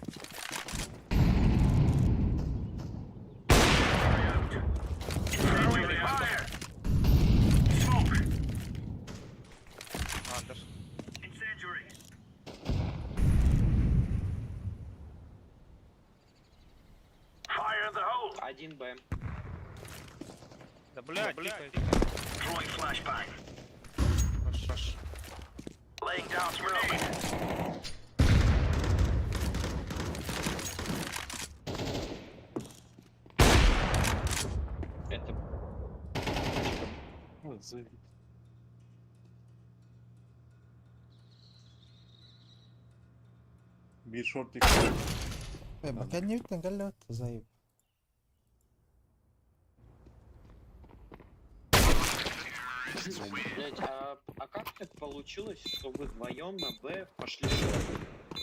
Throwing fire. Smoke. Андер. Incendiary. Fire in the hole. Один Б. Да, блядь, тихо. Throwing flashbang. Хорошо. Laying down smoke. Это Bir short Кэннибиттэн кэллэбит заеб. Блять, а как так получилось, что вы вдвоем на Б пошли шорт?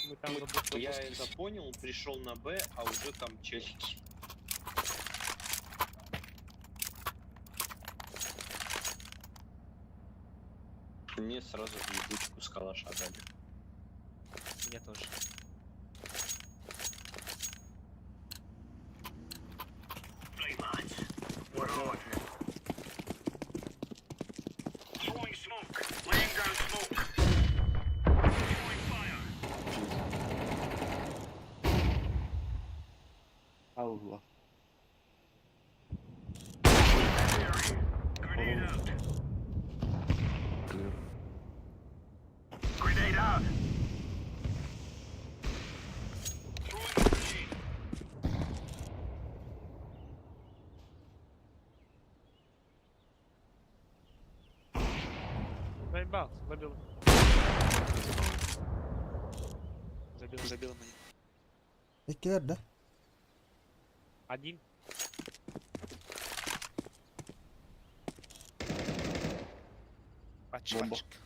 Мы там работали. Я это понял, пришел на Б, а уже там челики. Мне сразу в ебучку с калаша дали. Мне тоже. Right, lads. We're on. Throwing smoke. Laying down smoke. Throwing fire. Allah. Incendiary. Grenade out. Grenade out. Throwing a grenade. Заебал, забил. Забил, забил меня. Иккилэр да? Один. Пач, Бомба. пачка.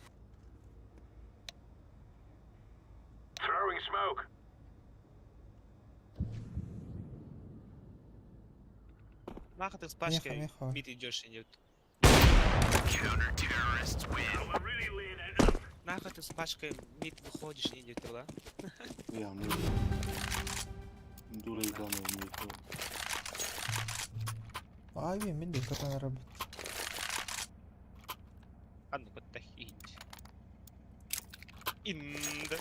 Throwing smoke. Нахуй ты с пачкой меха. мид идешь и нет. Counter-terrorists win. We're really laying it up. Нахуй ты с пачкой мид выходишь и нет, да? Ya ne? Дура ебаная, не то. Ави мин де катан работ. А ну подтахить. Инд.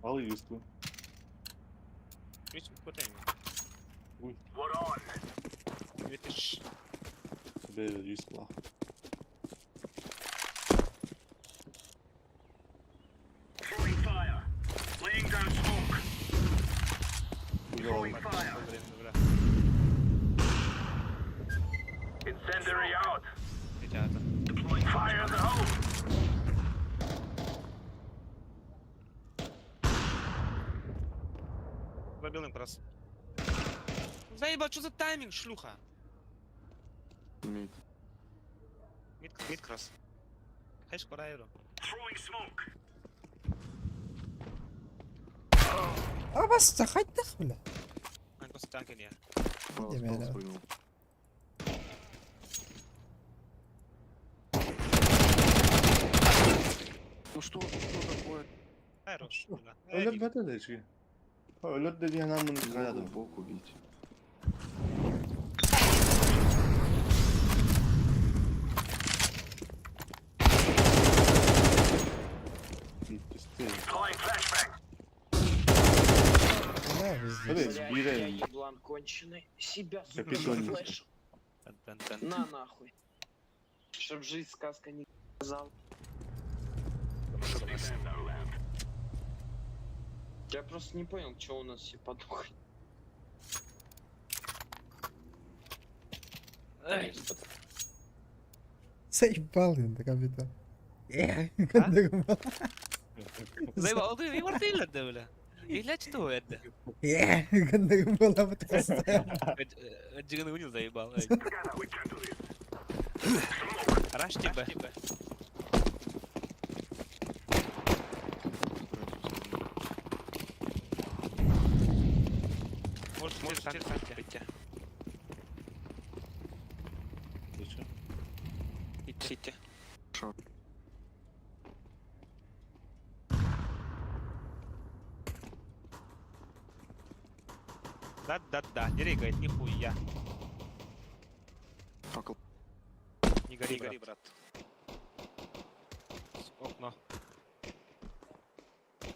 Al yüzlü. Видите, куда они? We're on. Видишь, Тебе yüzlü. Throwing fire. Laying down smoke. Throwing fire. бля. Incendiary out. Ребята. Deploying fire in the hole. Забил им раз. Заебал, что за тайминг, шлюха? Мид. Мид, мид кросс. Хэш курайру. Throwing smoke. А бас хайдах бля. Он просто танки не. Палас, Иди, палас бля. прыгнул. Ну что, что такое? Хорош. Öyle bende de şey. Ha öyle dediğin hemen bunu kayadım. Бок убить. Bitti. Deploying flashbang. Бля, везде. Evet Бля, bir я el. еблан конченый. Себя, сука, Капитоница. зафлешил. На нахуй. Чтоб жизнь сказка не казал. Я просто не понял, что у нас все подохли. Заебал енді капитан. Кандыгым. Заебал, ты не да, бля. Или что это? Кандыгым была бы постоянно. Джиган унил заебал. Together we can do this. Раш тебя. Может, может, танк выйти. Зачем? Идти. Да-да-да, не регает, нихуя. Около. Не гори, не гори, брат. Окно.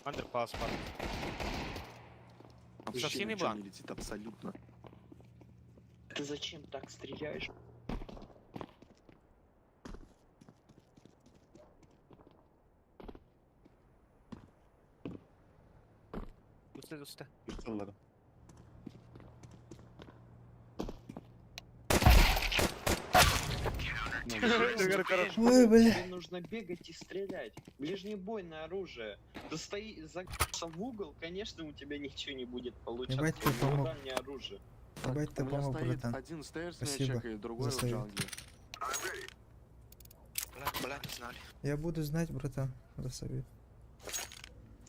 Андерпас, парк. Вообще Совсем ничего еблан. не летит абсолютно. Ты зачем так стреляешь? Үстэ, үстэ. Үстэллэр. Ой, бля. Тебе нужно бегать и стрелять. Ближний бой на оружие. Ты стои за в угол, конечно, у тебя ничего не будет получаться. Ебать, ты У него помог. дальнее оружие. Ебать ты У меня помог, стоит братан. один stairs меня Спасибо чекает, другой за в совет. jungle. Бля, бля, не знали. Я буду знать, братан, за совет.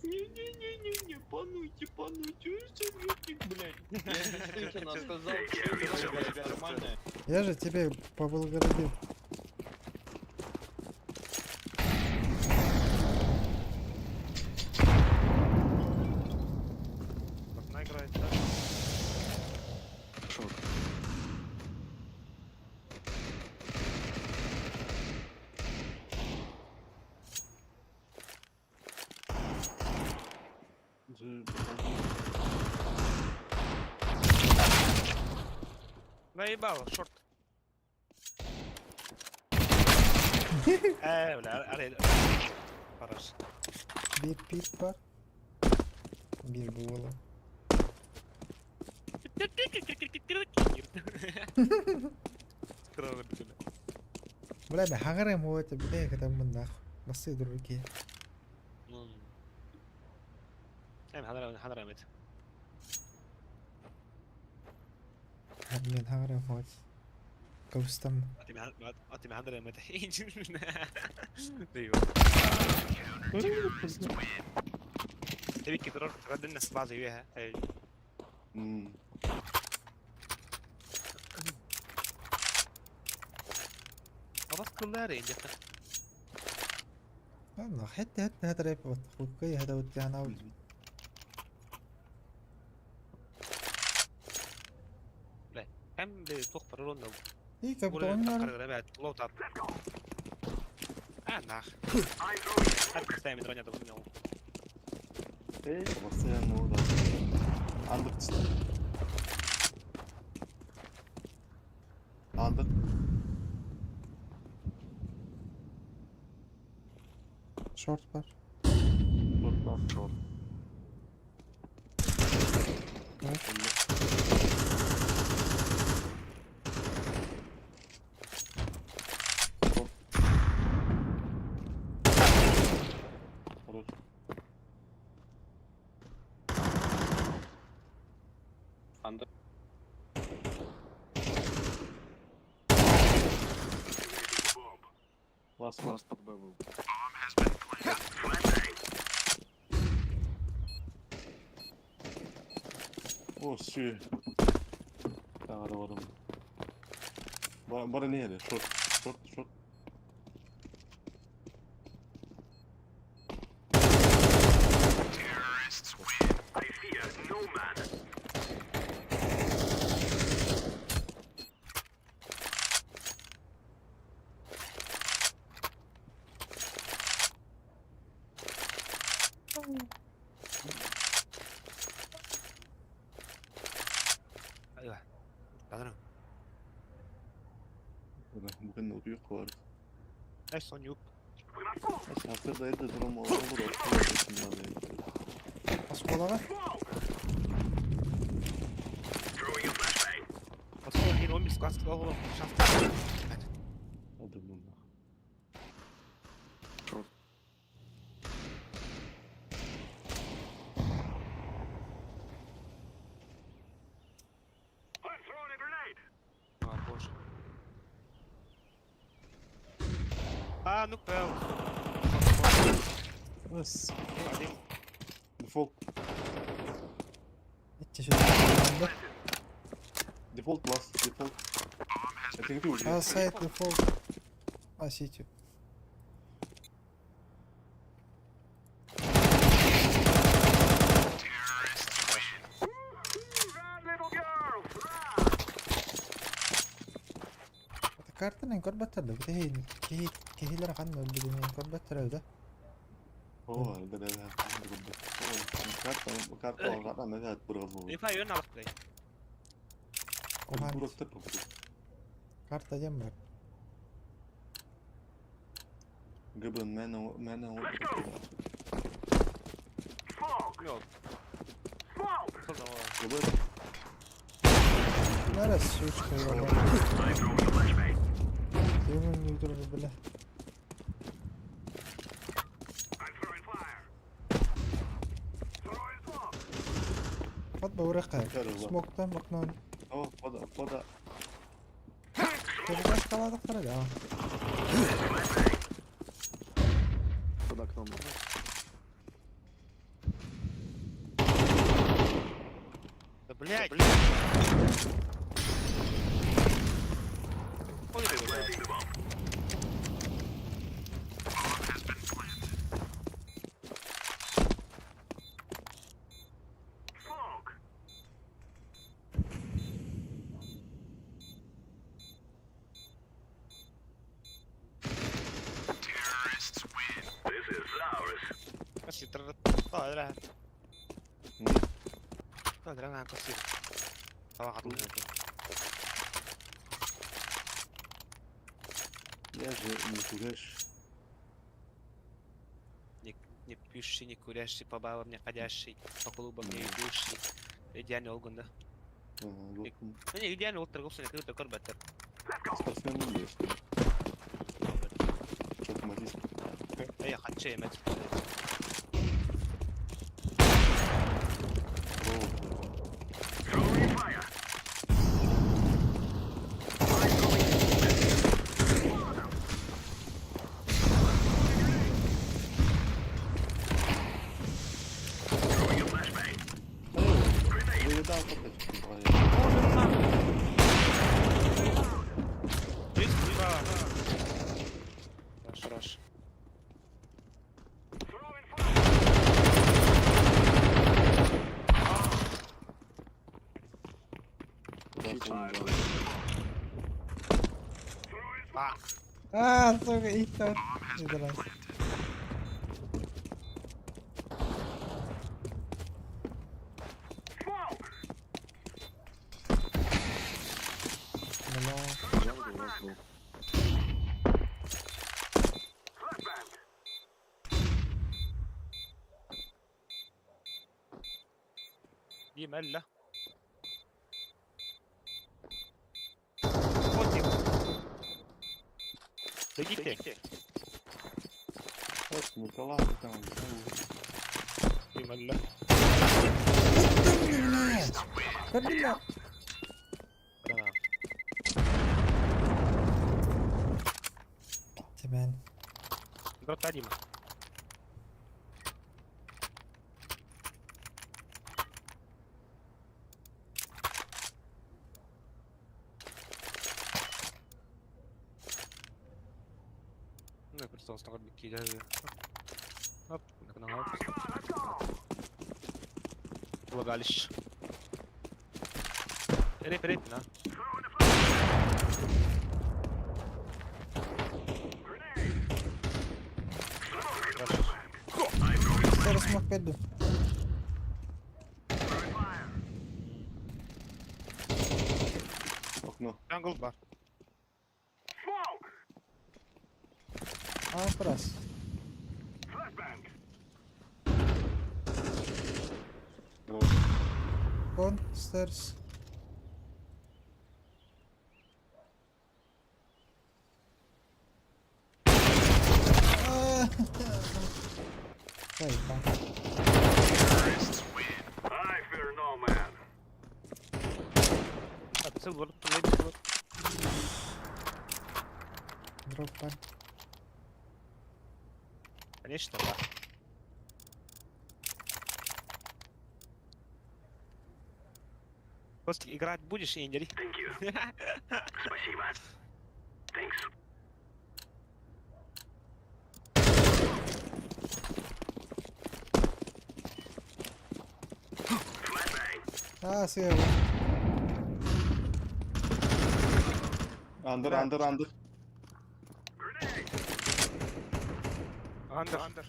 Не-не-не-не-не, пануйте, пануйте, ой, советник, блядь. Я действительно сказал, что это нормально. Я же тебе поблагодарил. Одна играет, да? Шок. Наебало, шорт. Бля, арел. Хорош. Bir pit var. Bir buğulu. Кровь, бля. Бля, мен хагарым вот, бля, когда мы нахуй. Басы другие. Эм, ханара, ханара мет. Мен хагарым вот. Каустам. Ати ханара мет. Даю. تبي كترار تغدي الناس بعض وياها. خلاص كلها رينج. Ладно, хэтэ хэтэ хэтэ рэп вот. Хукай хэтэ вот я нау. كم بتخبر لون И как бы он لوتر. اه ناخ. حتى من رانيا دغنيو. Постоянно удар. Андер түсті. Андер. Шорт бар. Шорт бар. Шорт. Хорош. Андер. Ласт, Ласт под Б был. О, сүй. Тағы барым. Бара не еді? Шорт, шорт, шорт. I fear no man. ايوه. تعالوا. Бүгін ұйқы бар. ايش صنيوك؟ Сарсырда ерде дром olur. Осколага. Throwing a flashbang. بس هو الحين امي سكوات سكوات شفت. Hadi bunlar. Шорт. I'm throwing a grenade. اه بوش. اه نوك باو. Бас. بعدين Дефолт. Итче шөтө. Дефолт ласт. Дефолт. Это не ты уже. А сайт дефолт. А сити. Run, little girl, run. Картаны көрбөттөр да. Кеһи кеһи кеһилер ханна билген көрбөттөр да. О, да, да, да. Карта, карта алғаннан не бір қыз болды. ينفع يقولنا على بلاي. Кухан Бурактар болды. карта дем бар. Гыбын мен мен Fog. Yok. Нара сучка ебаная. Демон не дружи, бля. Хат бауыраққа. Смоктан бақнан. О, пода, пода. Тобугаш каладық қара да. Под окном. Да блядь! Блядь! Я же не курящий. Не пьющий, не курящий, по балам не ходящий, по клубам не идущий. Идеальный Олгун, да? Ага, вот. Ну не, идеальный Олгун, торговцы, не круто, корбеттер. Спортсмен не есть. Шахматист. А я хочу иметь. Вылетал опять. Раш, раш. А, сука, их там. Пидорас. Бля. Дима, Вот Дима. Бегите. Вот Николай там. Дима, Блядь! Кабина! Тебя. Дрота Дима. Ну, я просто он бики, да. Оп, на Влагалище. Реп, реп, на. Зараз смог піду. Окно. Джангл 2. А, раз. Кон, стерс. Эй, там. Silver, lady silver. Дроп пар. Конечно, да. Просто играть будешь и не дери. Спасибо. Thanks. А, съел. Under, under, under. Андер. Андер.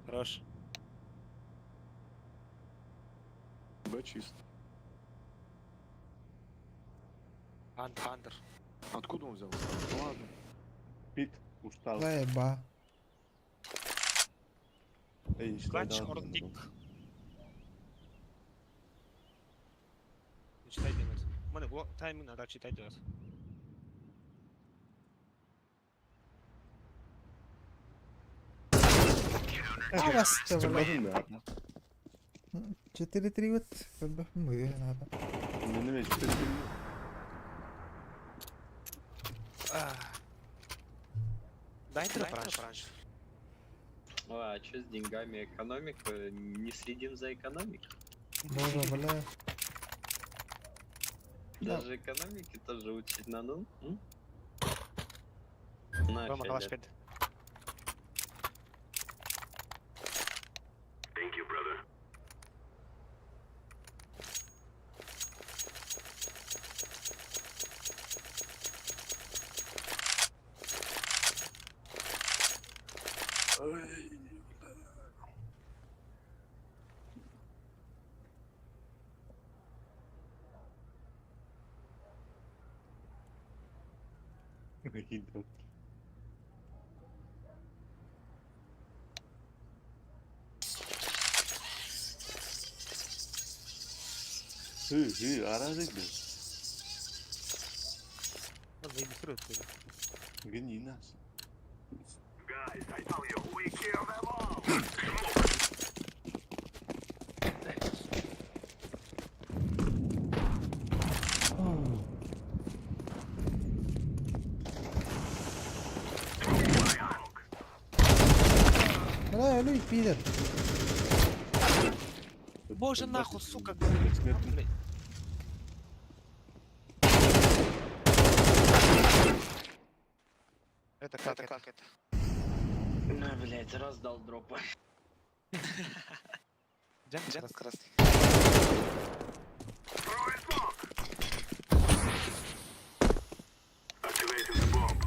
Хорош. Б чист. Андер. Андер. Откуда он взялся? Ладно. Пит, устал. Заеба. Эй, Clutch or dick. Не читай делать. Мане, тайминг надо читать делать. Аҕаста, бля. Чемпионум да. 4-3 вот, как бы мы надо. Мені 4 Дай дроп раньше. Ой, а что с деньгами экономика? Не следим за экономикой? Боже, бля. Да. Даже экономики тоже учить надо. М? На, Рома, калаш Федя. 5. Thank you, brother. Гидро. Hı hı aradık biz. Он заебись рот, блядь. Гони нас. Guys, I tell you, we kill them all. Бля, люй, пидор. Боже, нахуй, сука. Смертный. Блядь. Это как это? Как это? На, блядь, раздал дропа. Джем, джем, красный. Throwing smoke. Activating the bomb.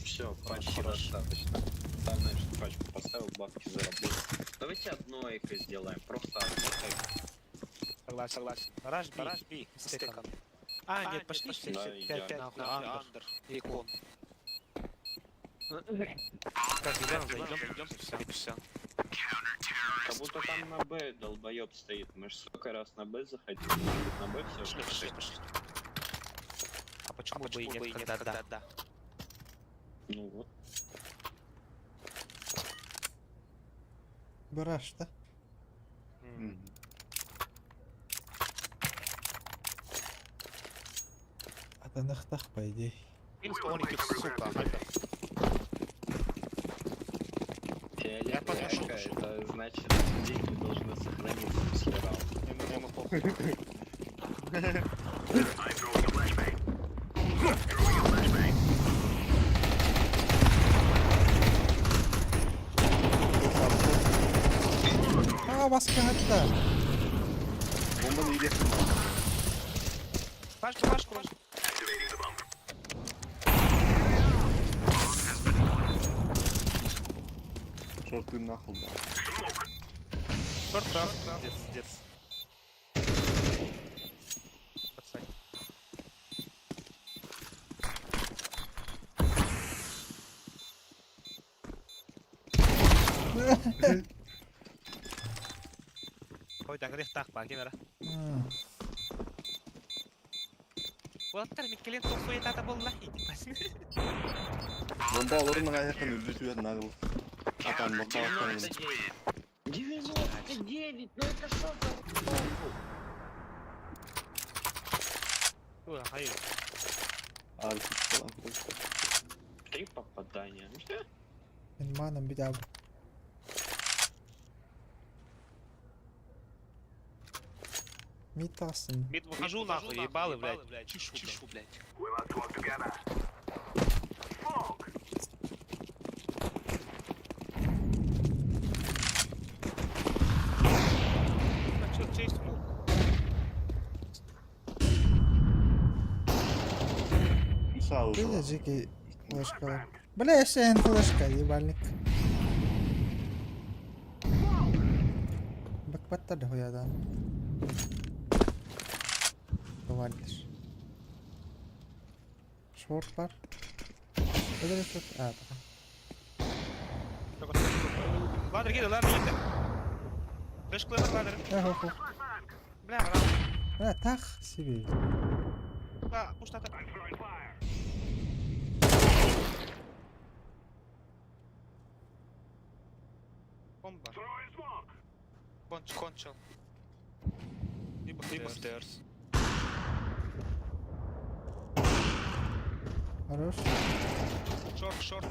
Все, почти достаточно. Главное, что пачку поставил, бабки заработал. Давайте одно эко сделаем, просто одно эко. Согласен, согласен. Раш Би. Раш Би. Стекан. А, нет, пошли все, Да, все, идеально. 5, 5, нахуй, андер. И кон. Так, идем, зайдем, идем, все, все. Как будто там на Б долбоеб стоит. Мы ж сколько раз на Б заходили, может быть, на Б все Пошли, пошли, пошли. А почему бы и нет, когда да? да. Ну вот. Бараш, да? Мгм. Атанахтах, по идее. Минус полники, сука, альфа. Фиолетовая подошел, эко, пошел. это значит, деньги должны сохраниться после раунда. Ему похуй. I'm throwing a flashbang. Throwing a flashbang. А, баска hatta. Bomba iyi geçti. Пашку, пашку, пашку. Activating the bomb. Шорты нахуй, да. Шорт, шорт, дец, дец. Подсадь. Ой, так грех так, па, кемера. М, Уаттар, Микелен суета был Bomba alırım ben yakın öldürtüyor nagıl. Atan nokta atan. 99! Ну это что за нахуй? Ой, ай. Ağrı falan. Три попадания. Мин маном бит абы. Митасын. Мид, выхожу нахуй, ебалы, блядь. Чешу, чешу, блядь. We must work together. Smoke. А чё, честь мог? Sağ ol. Бля, жеки флешка. Бля, еще флешка, ебальник. Бакпатта да хуядан. Товарищ. Шорт бар. Это шорт. А, так. Ladder киирдэ, ladder киирдэ. Бэш кылар ladder. Э, хо, хо. Бля, бра. Э, так себе. Да, пуштата. Бомба. Конч, кончил. Либо, либо stairs. Хорош. Short, short.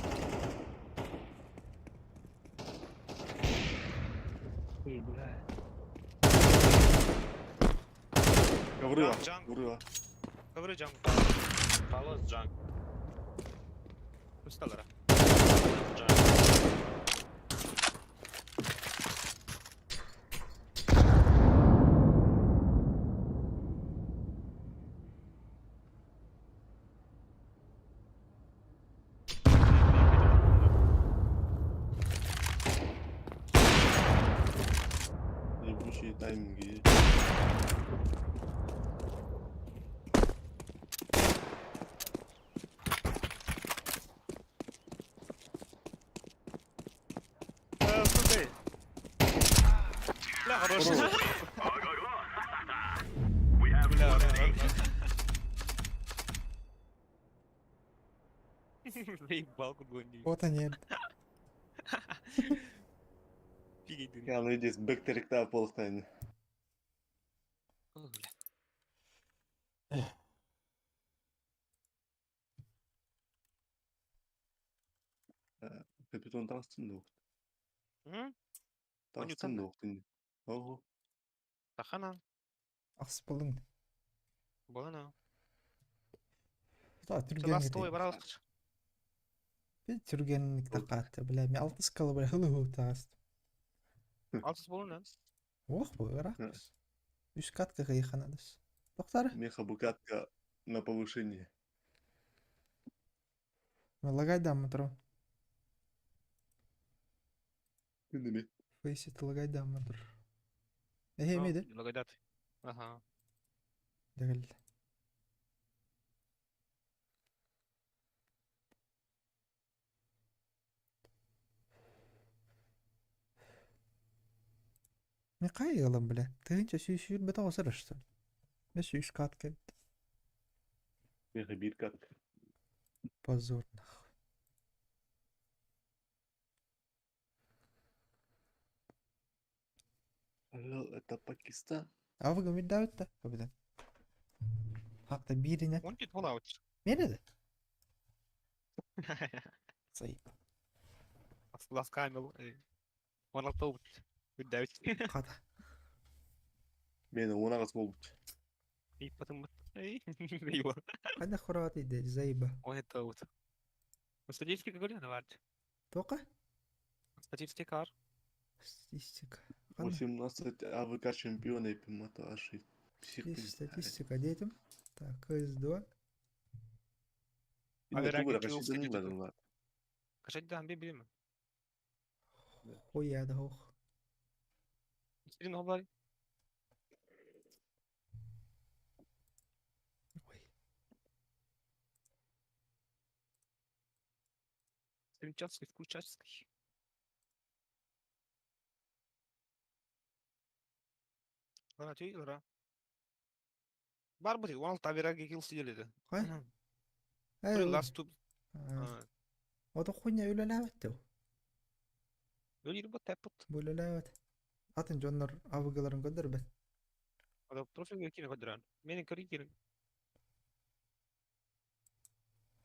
Ой, бля. Гаврила, Jungle. Гаврила. Говори jungle. Palace jungle. Пусталара. Jungle. Ебучие тайминги. Э, слушай. Бля, хорош. Бля, бля, бля. Заебал куда-нибудь. Вот они. Фигей. Я ну иди, бэктерикта полухтайны. Бля. Капитан таҕыстын дуо? М? Таҕыстын дуо? Ого. Тахана. Ахс булың. Болана. Та түргенник. Ластой баралык. Би түргенник тақатты, бля, мен алты скала, бля, хылы хыл тағаст. Алтыс болуна. Ох, бу, рахмас. Үс катка кайханадыс. Доктор, Меха букатка на повышение. мен лагайдам метро. Күндүмэ. Фейсит лагайдам метро. Эхе, миди? Лагайдат. Ага. Дегел. Мен қай алам, бля? Тыгынча сүйсүйір бет оғасыр что ли? Мен сүйіс катка. Меха бир катка. Позор, нахуй. Алло, это Пакистан. А вы говорите, да, это? Капитан. Хакта бирине. Он чуть волаут. Мереде? Сайып. Ласкамил. Он алтау. Үдәүт. Қата. Мени он ағыз болбут. И потом... Его. Қайда хорат иде, заиба. Он это вот. Статистика говорю, навард. Тоқа? Статистика. Статистика. Қандай? 18 АВК чемпиона и пимата аши. Псих. Статистика детям. Так, КС2. Кашать да, би билим. Хуя да ох. Сирин хобар. Ой. Стрельчатский, включательский. Лара тий, лара. Бар бу он табира кил сидели. Қай? Эй, Last two. Ота хуйня үлеләбәт Өлір бу тәпут. Бу үлеләбәт. Атын жоннор авыгаларын көдөр бет. Ада профилге кире көдөрөн. Мени көрі кире.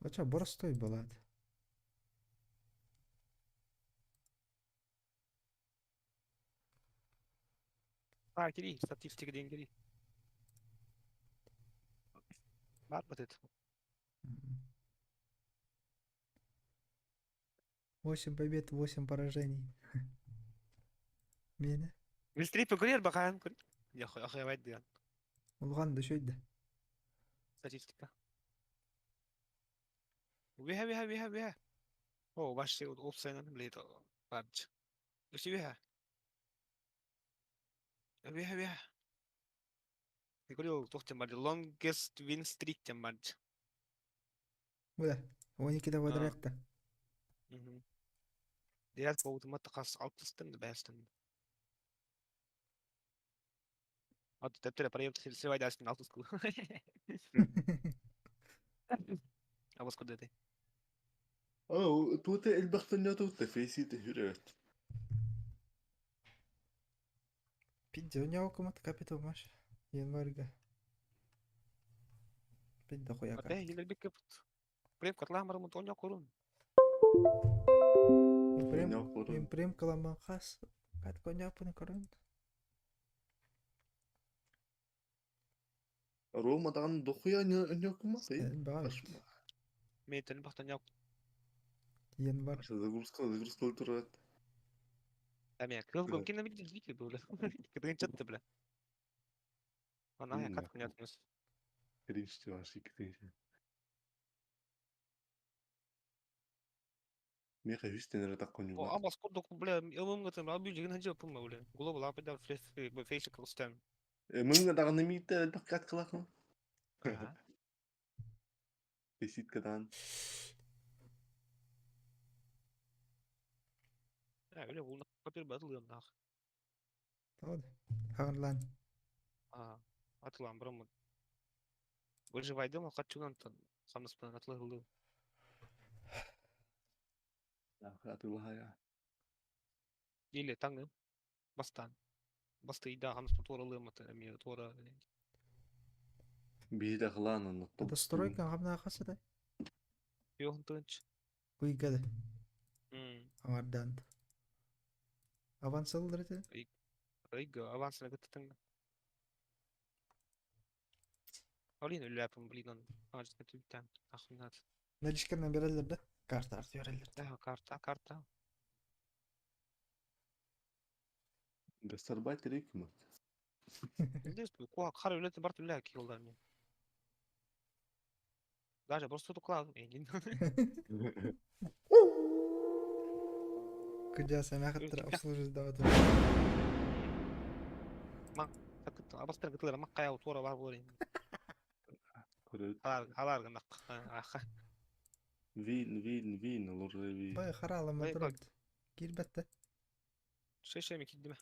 Ача боростой болады. А, кири, статистика деген кири. Бар бу тет. 8 побед, 8 поражений. Мені. Мистри көрер бахан көр. Я хуй ахай деген. Улған да шөйді. Статистика. Виха виха виха виха. О, ваш опсайнан блейд барч. Өсі виха. Виха виха. Говорил, туох диэн баар longest win streak диэн баар. Бля, 12 квадратта. Девятка утумат хас алтыстан да бэстэн. Аты тәптер проект силсевайдасың алтыс кыл. Абас кудэтэй. Oh, tuote элбэхтэн туутта фейсит хүрээт. Пидде окумат капитал маш. Январьга. Пидде хуяка. Ате илербик кепут. Прем катламар мутоня корун. Прем прем каламан хас. Кат коня пын корун. Рома даҕаны дохуя ньокумас Баар. Метен бахтан як. Январь. Загрузка, загрузка турат. Әмә кыл гом кине бит зритель был. Кыдын чатты бля. Ана я кат коня тмес. Кринж чуваши, кринж. Меха хүстен так коню. О, абас кодок бля, ымым гытым, ал бүү жигин ханжы пымма бля. Глобал апыда фреш фейс кылстан. Мыңга даҕаны миитте элбэх кат кылакын. Фейситкадан. Ә, бля, ул папир батылган нах. Тауды. Хагарлан. А, атылан бромы. Выживайдым, катчунан тан. Самыспан атлы. Атылахая. Или таңы. Бастан. Басты ида хамыспан туоралыым эми туора. Биһи хлан Это стройка гамна хасада. Йоһун тынч. Уйгады. Аңардан. Аванс алыр ите. Рыйга авансына кыттың. Алин үләпім блин, аңа түптән. Ахминат. Наличканы берелер да. Карта арты берелер. Да, карта, карта. Гастарбайтер икмат. Билдес бу куа кара үләтен бар түлә килдар мен. Даже просто туклал. Кыджа самахаттыр обслуживать дават. Такыт абастыр гытлар мак кая тура бар булыр инде. Алар алар гына. Аха. Вин, вин, вин, олор ви. Бай харала матрот. Кирбетте. Шешеме киддиме.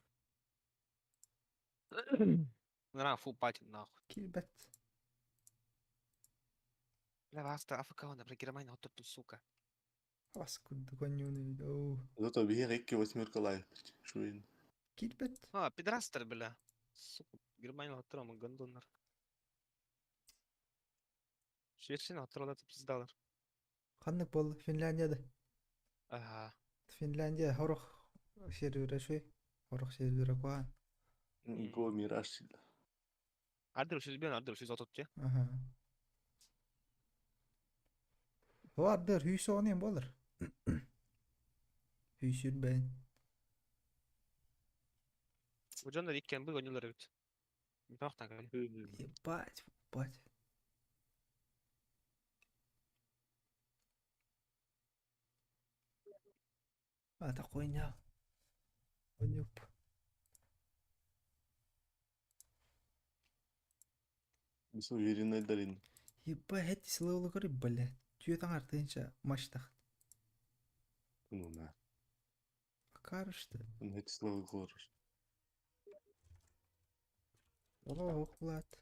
Нара фу патин нахуй. Кирбет. Бля, баста АФК она, бля, Германия вот сука. Бас куд конюны. Оу. Зато биһи икки восьмерка лайк. Шуин. Кирбет. А, пидорастер, бля. Сука, Германия оттырама, гондоннар. Швеция оттыралар пиздалар. Ханнык бол Финляндияда. Ага. Финляндия хорох сервері шуй. Хорох сервері куан. Го мираж. Ардыр сүзбен, ардыр сүз отот. Ага. Вардыр хүйсонен болыр. Хүйсүр бен. Бу жондар иккен бу гонюлар бит. Бактан кали. Ебать, ебать. Ата хуйня. Онюп. Бис уверенный долин. Ебать, силы көрі, бля. Түйетің артынша маштақ. Ну на. Карышты. Ну эти слова говоришь. Ох, Влад.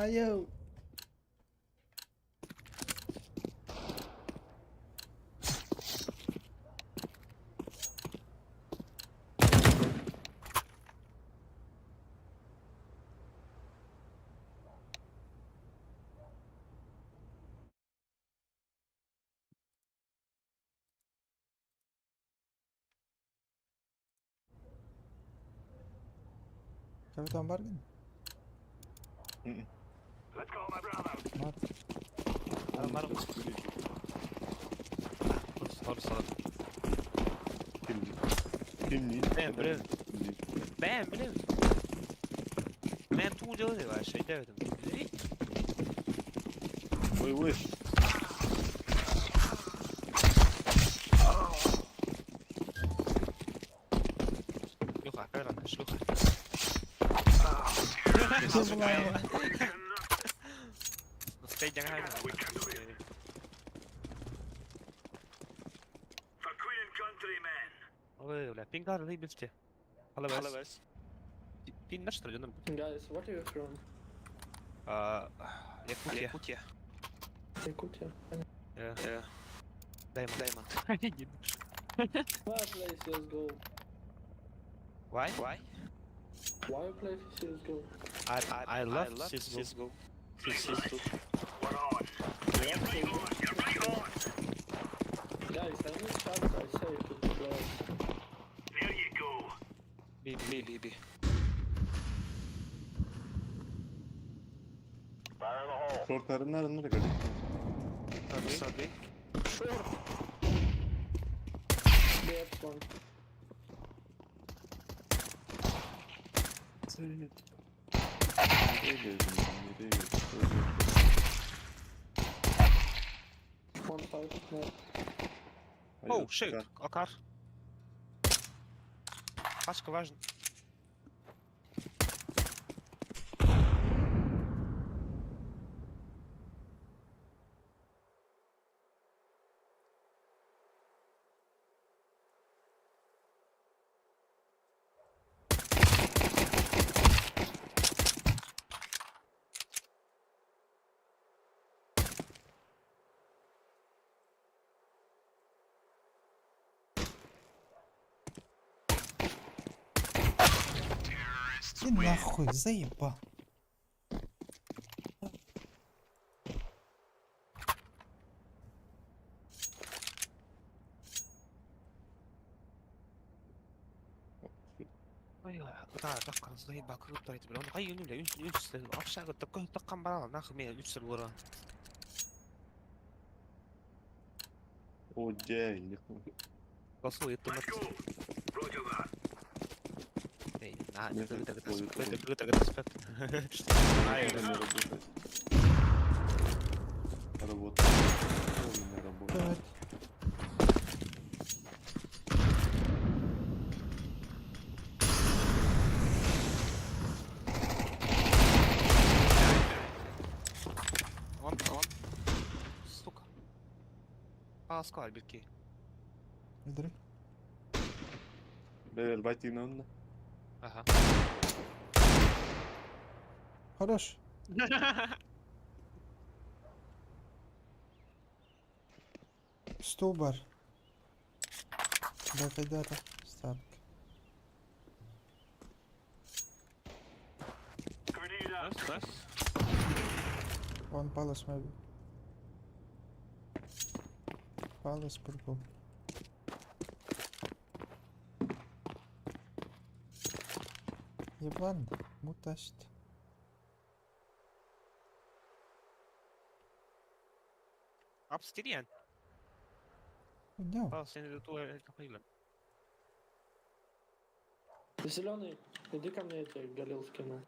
Ё-моё! Капитан Баргин? Мат. Бэм, блин. Бэм, блин. Мен тугу делали вообще, өйдөөбөтүм. Ой, ой. Шлюха, камера, шлюха. Еблан. Стоит жаңа. Ой, бля, пингар лыбивте. Халавес. Пин наш что ли? Guys, what are you from? Якутия. Якутия. Якутия. Yeah. Diamond. Diamond. Why play CSGO? Why? Why? Why you play CSGO? I love CSGO. CSGO. Guys, I need chance, I say to play. B B B B. Shortlarını arınlar Sabi. B apps one. 1-5, no. Oh shit, Akar. Пачка важна. Иди нахуй, заебал. Ой, да, так заеба круто это, бля. Он кай юню, бля, үч үч акча такой таккан бара, нахуй мен үч сыл бура. О, дядь. Басыл еттім. Эй, на, это это это это это Не работает. Работает. Не работает. Он, он. Сука. Паласка бирки. Өldürün. Бәбер байтигин онда. Ага. Хорош. Стол бар. Да, когда-то. Ставки. Nice, nice. One palace maybe. Palace purple. Еблан, мутаст. Obsidian. No. Oh, sen tuo тупила. Зеленый, иди ко мне, я тебе Галил скину.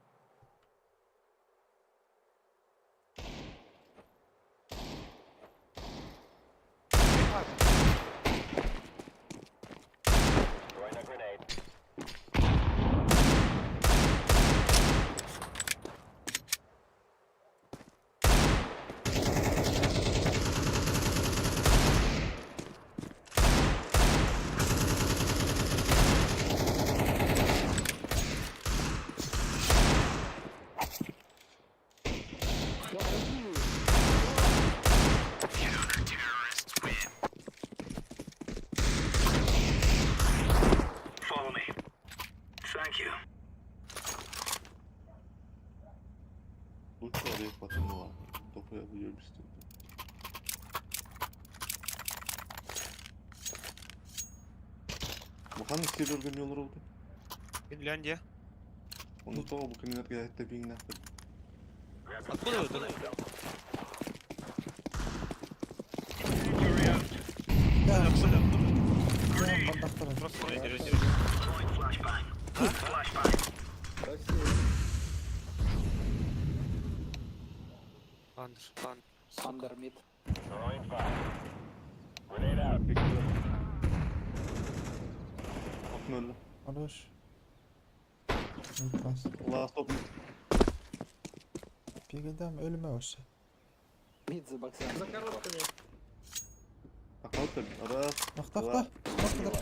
Уебистый. Маханы серверге не олоролду? Финляндия. Оны тоҕо бу кинилэргэ тэбиҥнэхпит. Откуда вы тут? Да, бардактар. Просто держи, держи. Андер, ан. Андер мид. Окно Хорош. Класс. Last top mid. Пигедам ölüme вообще. Мид за боксом. За коробками. Охота. Раз. Тохто, Два. тохто.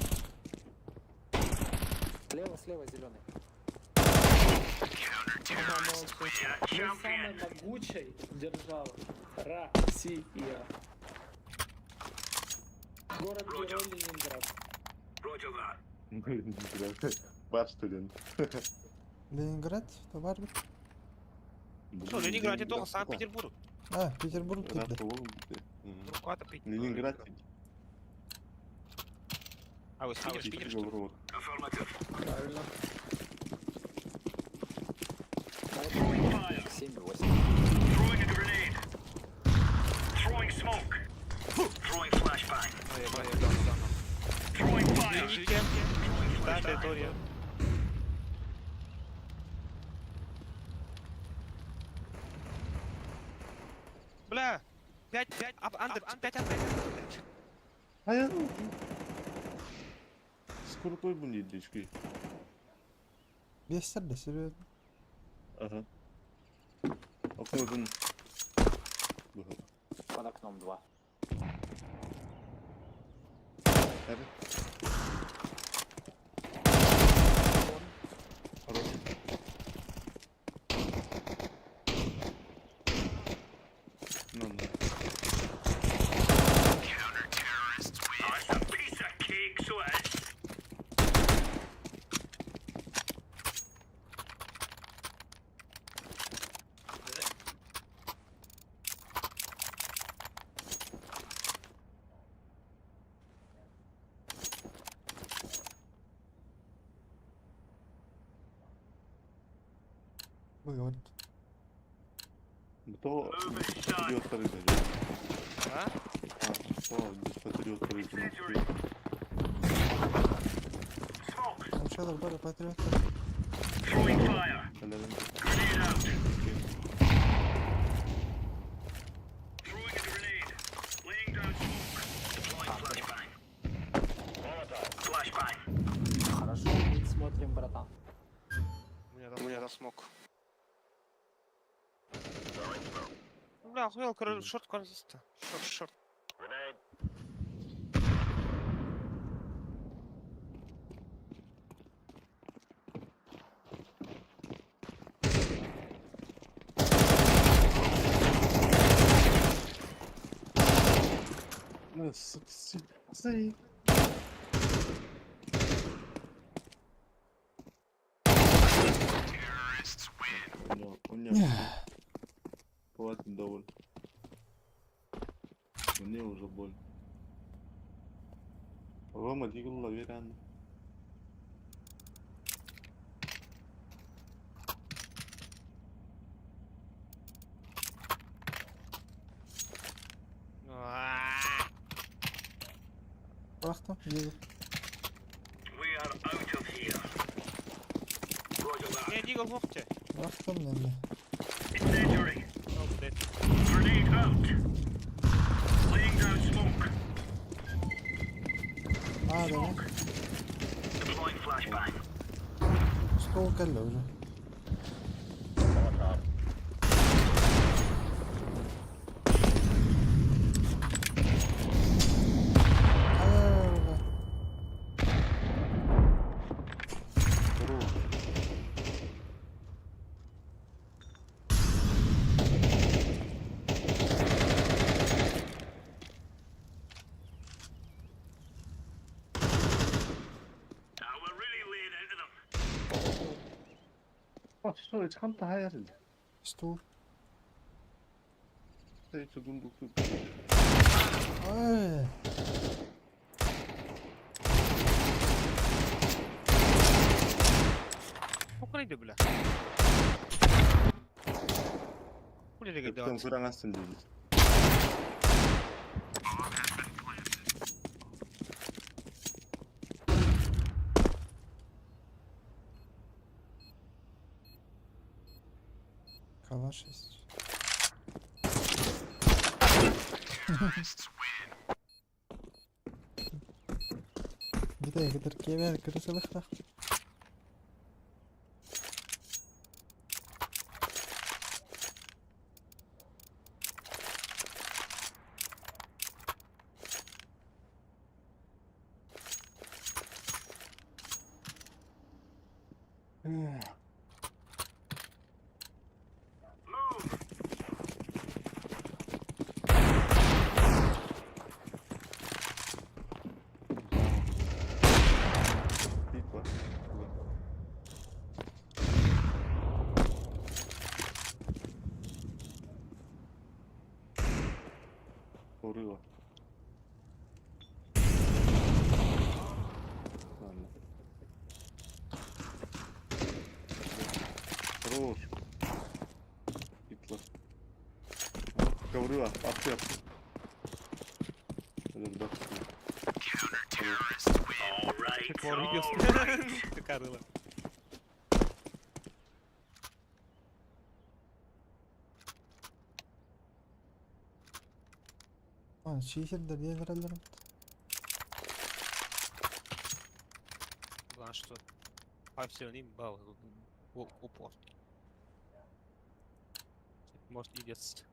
Слева, слева зеленый. Ага, молодцы. Мы самая могучая держава. Россия. Город-герой Ленинград. Бар студент. Ленинград, товар бит. Ну, Ленинград, это только Санкт-Петербург. А, Петербург Раз дейді. oğlum. Руката пить. Ленинград. А, вы с Питера, Питер, что ли? Правильно. 7-8. Ну, я понял, да, да, да. Извините. Да, территория. Бля, 5, 5, ап, андер, 5, андер, блядь. А я... Скоро той будет дички. Бестер да, серьезно. Ага. Окно один. Под окном 2. Evet. Хорош. Ну, ну. Выговор. То патриот рыба. А? То без патриот рыба. Начало бара патриоттар. Хорошо, мид смотрим, братан. У меня там смог. Бля, охуел, короче, шорт, короче, шорт, шорт. Ну, с. У меня хватит довольно. Мне уже больно. Рома Дигл верян. Бырахтым. Дигл. Не, Дигл, локти. Бырахтым енді. О, блядь. А, да. Стол кэллэ уже. А, Здорово. А, что, это ханта хайр. Стул. Остается дундук тут. Ой. Хули бля. Хули Капитан кыраҥасын диибит. Калаш есть. Бүтэй кытыр кебер кырысылыхтах. Битва. Урыла. Ладно. Хорош. Битва. Коврыла, апты, апты. Этот бак. Такая рыла. А, чиһер да биэрэллэр. Главное, что 5-7 балл в упор. Может и дец.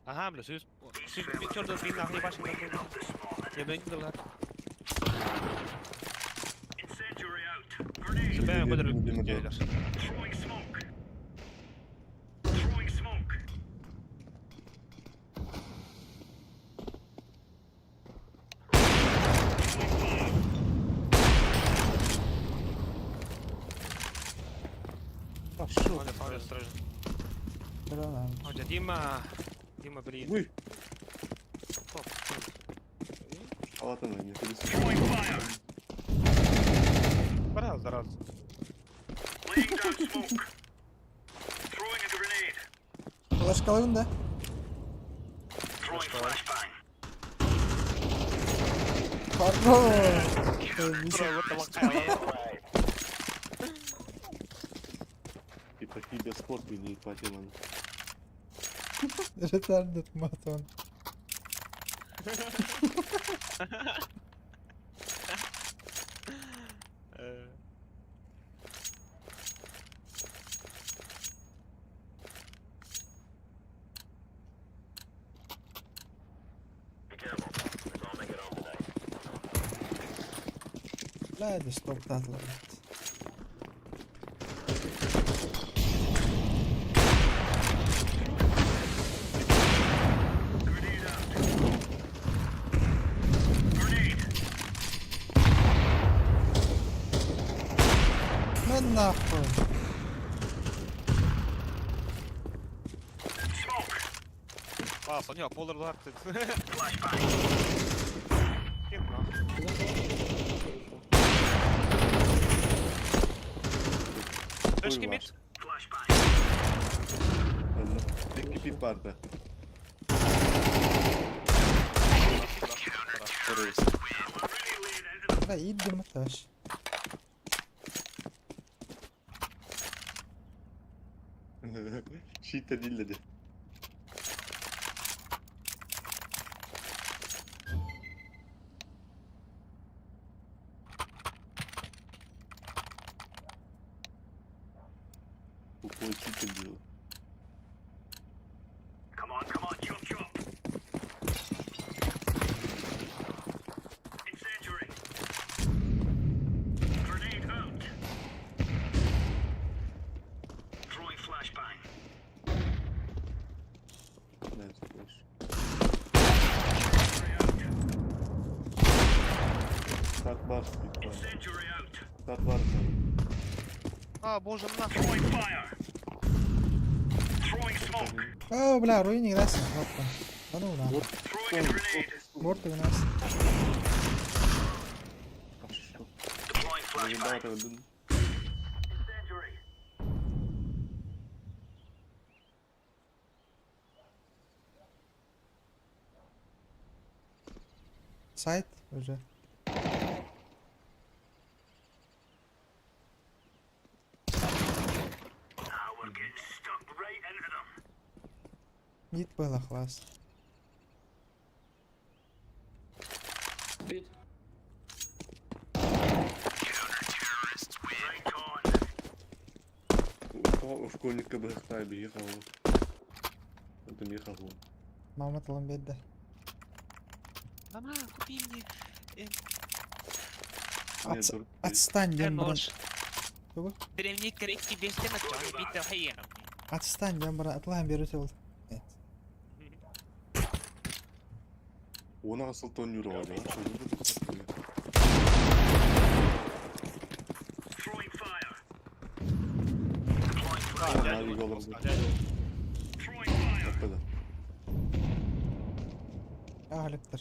Ага, бля, сүүс сүүс төрдө бин нахуй башын. Я бы не дала. Incendiary out. Grenade. Бә, көдөр Дима, жайлар. Throwing smoke. Throwing smoke. Пошел. Оля, Оля, осторожно. Гранат. Оля, Дима. Дима, блин. Ой, Топ. Алатана, не пересекай. Throwing fire. Раз, раз. Laying down smoke. Throwing a grenade. Флешкалыгын да. Throwing flashbang. Хорош. И по киберспорту не хватило. Retarded матон. Бля, стоп татлар. Grenade out. Grenade. Мен нахуй. Smoke. А, Соня, полар Flashbang. Флешки мид. Flashbang. Ладно. Икки пит барды. Хорош. Really laying into them. Бля, идем этаж. Cheater değil Тупой читер был. Come on, come on, chop, chop. Incendiary. Grenade out. Throwing flashbang. Nice flash. Incendiary out. Start var, bit var. Incendiary out. Start var. А, боже, нахуй. Throwing fire. Throwing smoke. О, бля, руиник дайсың. Опа. Да ну нахуй. Борт у нас. Заебал это, блин. Сайт уже. Мид было класс. Пит. Школьник КБХ бьехал. Это меха был. Мама талым бедді. Мама, купи мне Отстань, дем брат. нож. Тугу? Древний крики без Отстань, дем брат. Атлаһан берүте бол. Оны асыл тон юры бар. Аһалыктыр.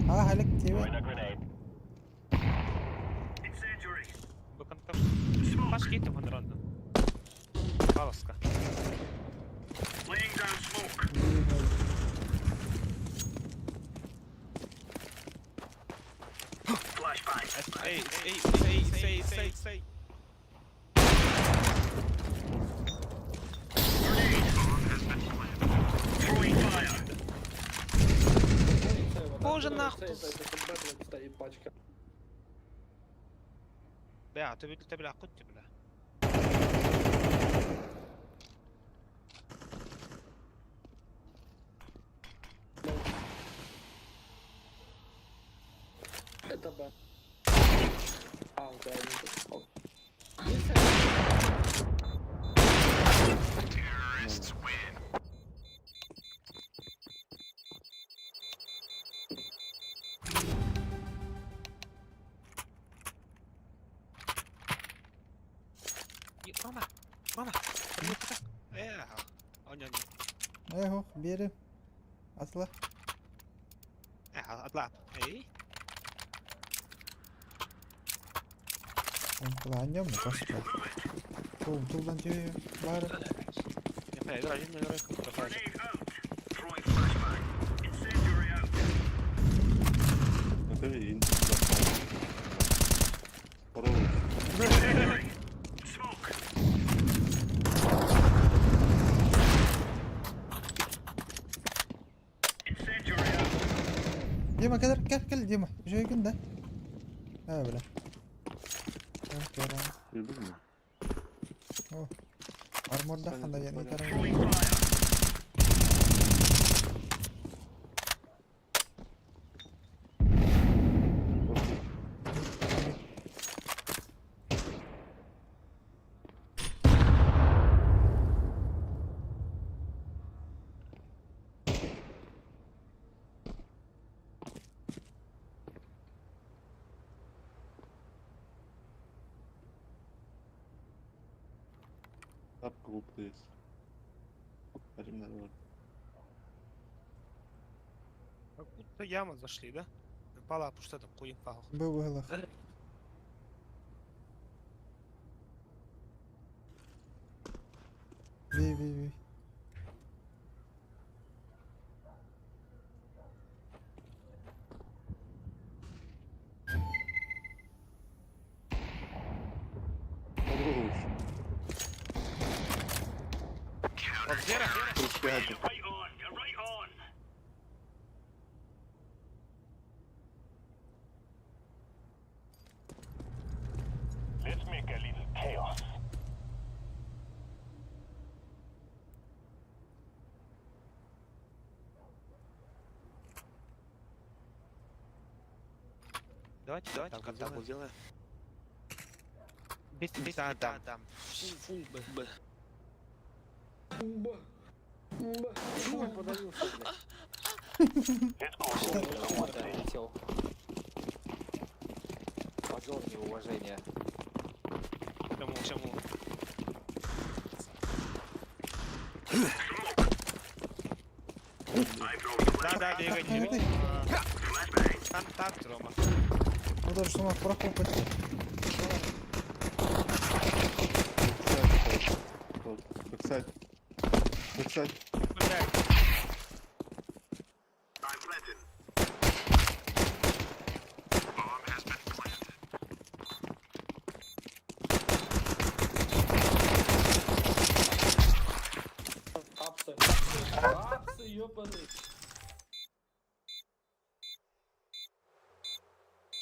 Аһалык тебе. Пашки там дрон. Паласка. Эй, эй, эй, эй, эй, эй. Боже, нахуй. Стоит пачка. Бля, ты ты бля, кут бля. Это Б. А, у тебя один тут. Оп. Рома, Рома, Эх, бери. Атла. Атла. Эй. Аннем, господи. Тул, тулдан түйе бары. Это Дима, кел, кел, кел, Дима. Жойгун да. А, бля. Арморда ханда я не тарам. Тапка есть. Как будто яма зашли, да? Палату что там, хуем пал. Был было. Ви, ви, ви. Хорош. Плюс. Давайте, давайте, как так сделаем. Без, без, да, да, да. Фу, б, б. Б. Б. Фу, он подавился, блядь. Летел. Позор неуважение. Кому, чему? Да, да, бегай, Хайа ты? Там, там, Рома. Ну даже что прокопать. Backside. Backside. Блядь. Апсы. Апсы, ёбаный.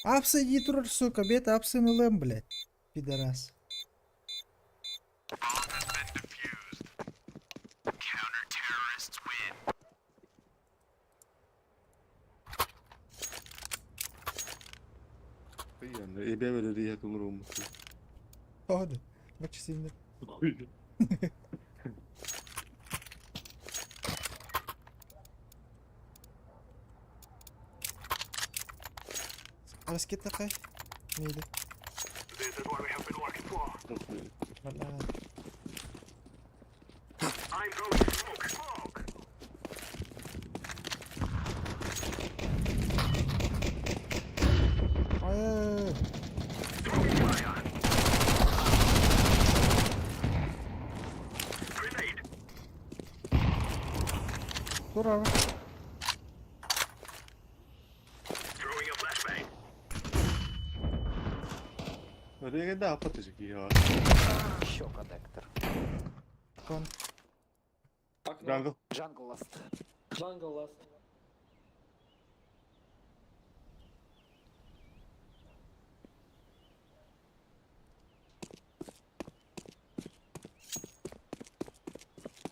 Апсы иди турар, сука, бета апсы НЛМ, блядь. Пидорас. Эбэ бэлэр иһэ тулар Оды. Бачы сильно. Араскет такай. Мейді. Бля. Ай-яй-яй. Тура. Регенда апатыжы киһи. Еще коннектор. Кон. Jungle. Jungle last. Jungle last.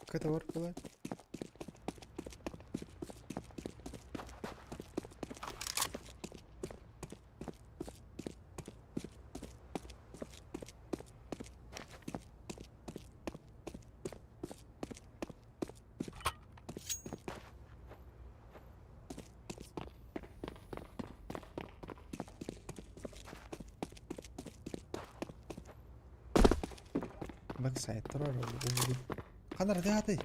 Какая-то вор была. Backside турар ол. Ханар даты.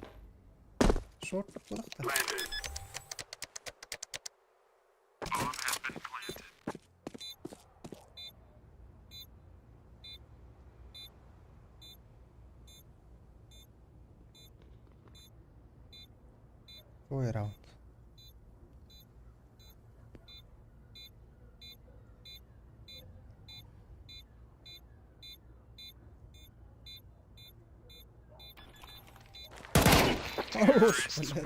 Шорт булакта. Ой, раунд. Хорош, блядь.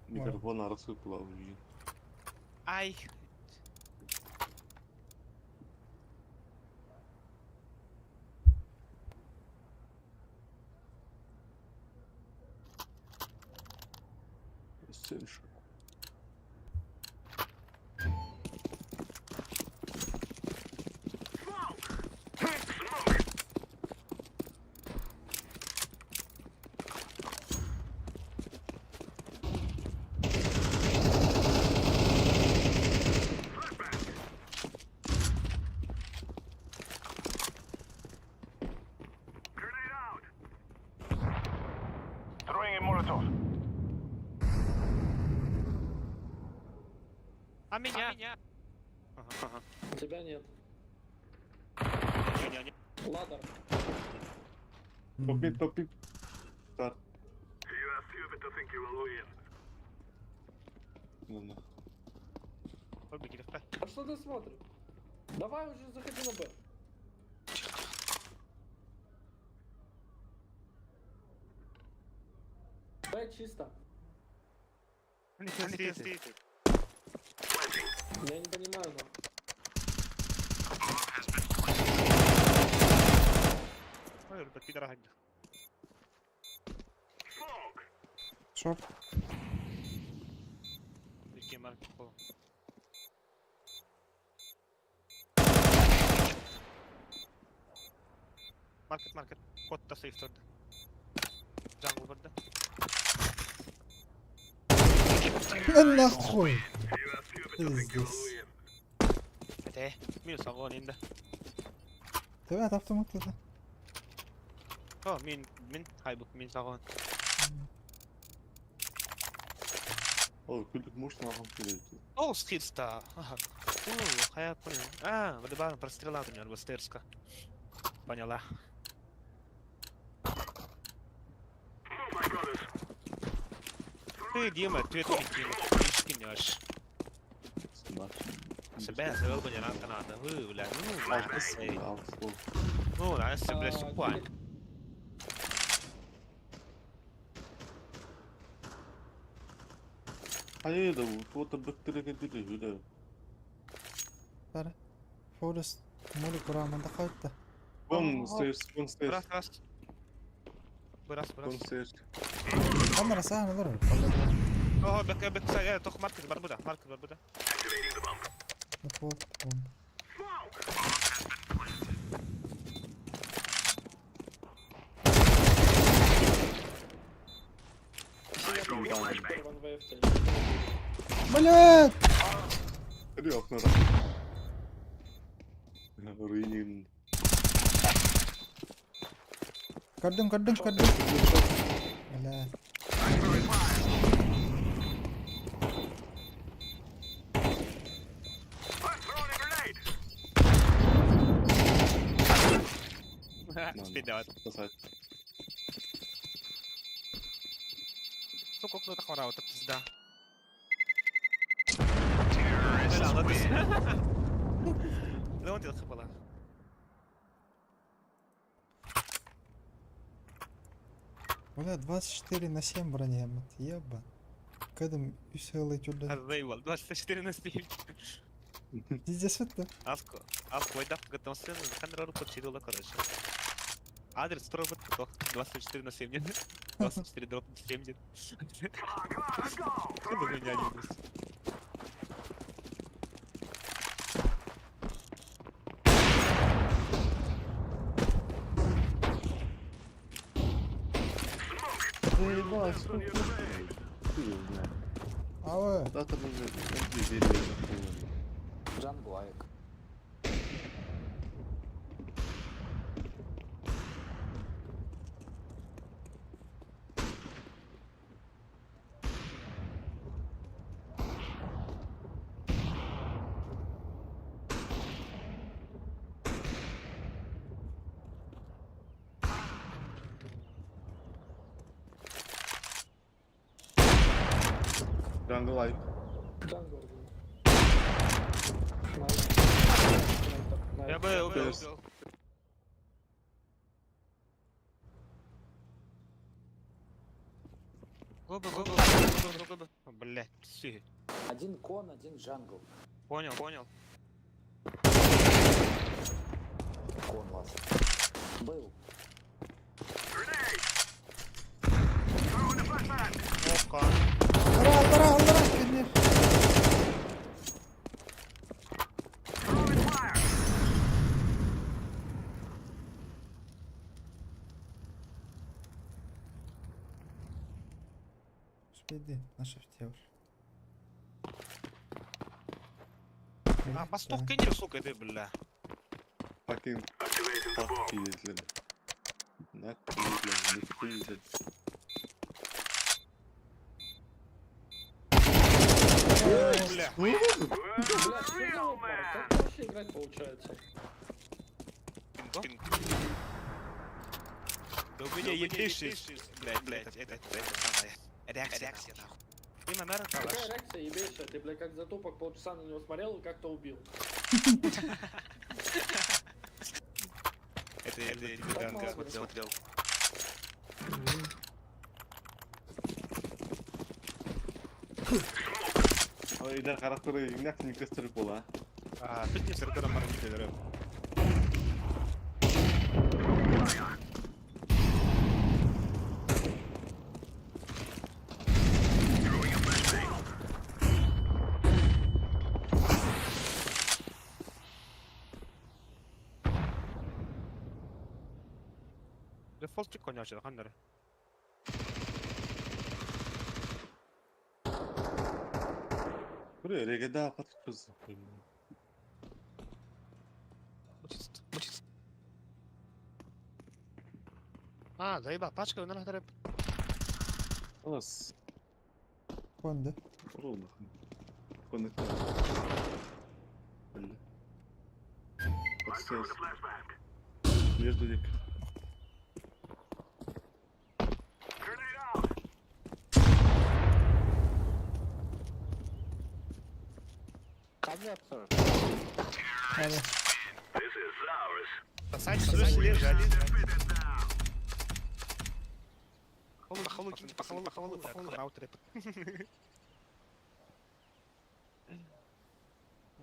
Микрофон арасы кулабы. Ай. Essential. А меня? А меня? Ага, ага. Тебя нет. Не, не, не. Ladder. Top mid, top mid. Start. Ну, ну. Ой, беги, ФП. А что ты смотришь? Давай уже заходи на Б. Б чисто. Я не понимаю, но. Ой, ребят, пидора. Шорт. Икки марк пол. Market market. Код сейф турду. Jungle барда. Нахуй. Пиздец. Эте, минус огонь инде. Төбө таптым оттода. О, мин, мин, хайбык, мин саҕан. О, күлүк может нахуй кидать. О, скидста. Ага. У, я понял. А, водобаром прострела у него, стерска. Поняла. Ты, Дима, ты это не Дима, ты скинешь. Себе, себе бля, надо, вы, бля, ну, бля, ну, на, бля, супа. Хайа да вот бөктөрөгө дири хүлэ. Бары. Форест моли курамында кайтты. Вон stairs, вон stairs. Раз, раз. Раз, раз. Вон stairs. Камера саана олор. Ого, бек, бек, сая, тох маркет барбуда, маркет барбуда. Пол, бомба. Блядь! Hadi окно. Руинин. Көрдүм, көрдүм, көрдүм. Бля. Спидат. Спасать. Сука, окно тахмара, это пизда. Леон хабала. Бля, 24 на 7 броня, еба. Кадым үсэлэ тюльда. Заебал, 24 на 7. Пиздец это. Аско, аско, войда в готовности, камера почилила, короче. Адрес робот 24 на 7, 24 дроп 70. Как меня не Заебал, сколько ты знаю. Ауэ. Да, там уже Джанглайк. Jungle life. Джангл. Я бы убил, убил. Губа, губа, губа, губа. Блять, псы. Один кон, один джангл. Понял, понял. Кон вас. Был. Опа. Ара, ара, ара, кенер. Успейди, на шифте уже. А, пастух кенер, сука, ты, бля. Fucking fuck пиздец. На блядь, не пиздец. Бля. Бля, что за опар? Как вообще играть получается? Да у меня ебейший, блядь, блядь, это самое. Реакция, реакция, нахуй. Дима, наверное, Какая реакция ебейшая? Ты, бля, как затупок полчаса на него смотрел и как-то убил. Это я ребенка смотрел. Айдар характері нәк не көстіріп бола. А, тут не сыркара мармит, Дефолт конячы, ханнары. Buraya регеда апатып кыз. А, заебал, пачка, он надо. Алас. Конда. Орол нахуй. Коннектор. Бля. Подсос. Между век. Hadi.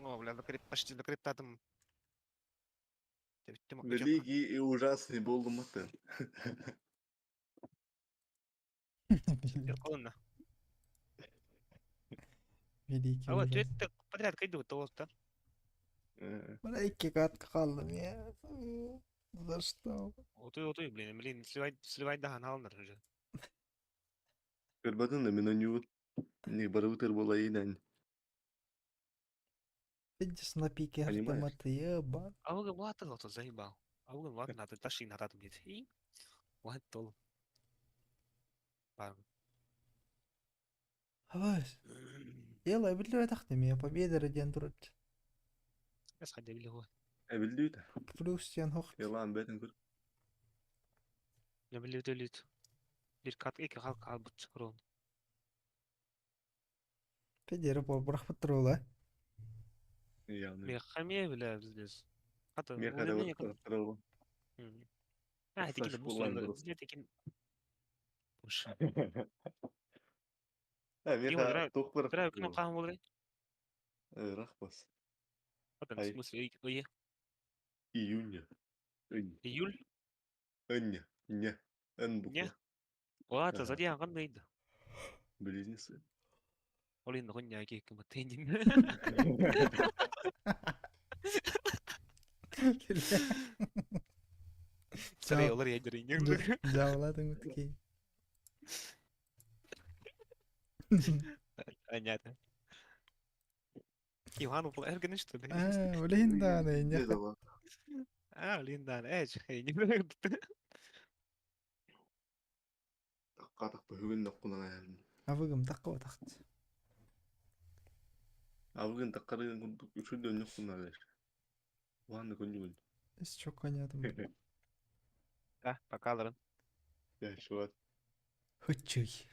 О, бля, почти закриптатом. Великий и ужасный Болдуматы. Колонна. Великий А вот, ужасный. это подряд кайду, то вот, да. Bana iki kat kaldım ya. За что? Вот и, блин, блин, сливай, сливай да, налнер уже. Көрбөтүн да мен ойнуут. Не барыбытыр буолайынан. Видишь, на пике Понимаешь? автомата, еба. А вы вот это заебал. А вы ладно, надо таши надо блядь. И вот тол. Хабас. يلا بالله تختم يا победа диэн турар. Эс хадя биле Эбилдүүт. Плюс диэн хох. Ялан бэтин көр. Я биле төлөт. Bir kat iki halk al bu çıkırın. Федера бол бырахпыттыр ол, а. Яны. Мехаме биле биз. Хата. Мехада бар. А, Флеш текин бу булган сонда. просто. Бизде текин. Уш. Э, меха тух бар. Тра күн каан болор. Рахпас. Хата, в Ай. смысле, ой, Июня. Ын. июль? Ын. Не. Н Не. буква. Ата, Ага. зодиак кандай? Близнецы. Олин гонья ки ким тендин. Сарай олар ядерин. Жауладың өткей. Понятно. Иван был эрген что ли? А, блин, да, не. А, блин, да, эч, хей, не Қатақ бүгін наққунан аяғын. Авыгым таққа тақт. Авыгын таққарыгын курдук үчүдө наққунан аяғын. Уанны көнүгүн. Эс чок конятым. Да, пока, Лорен. Я шуат. Хычый.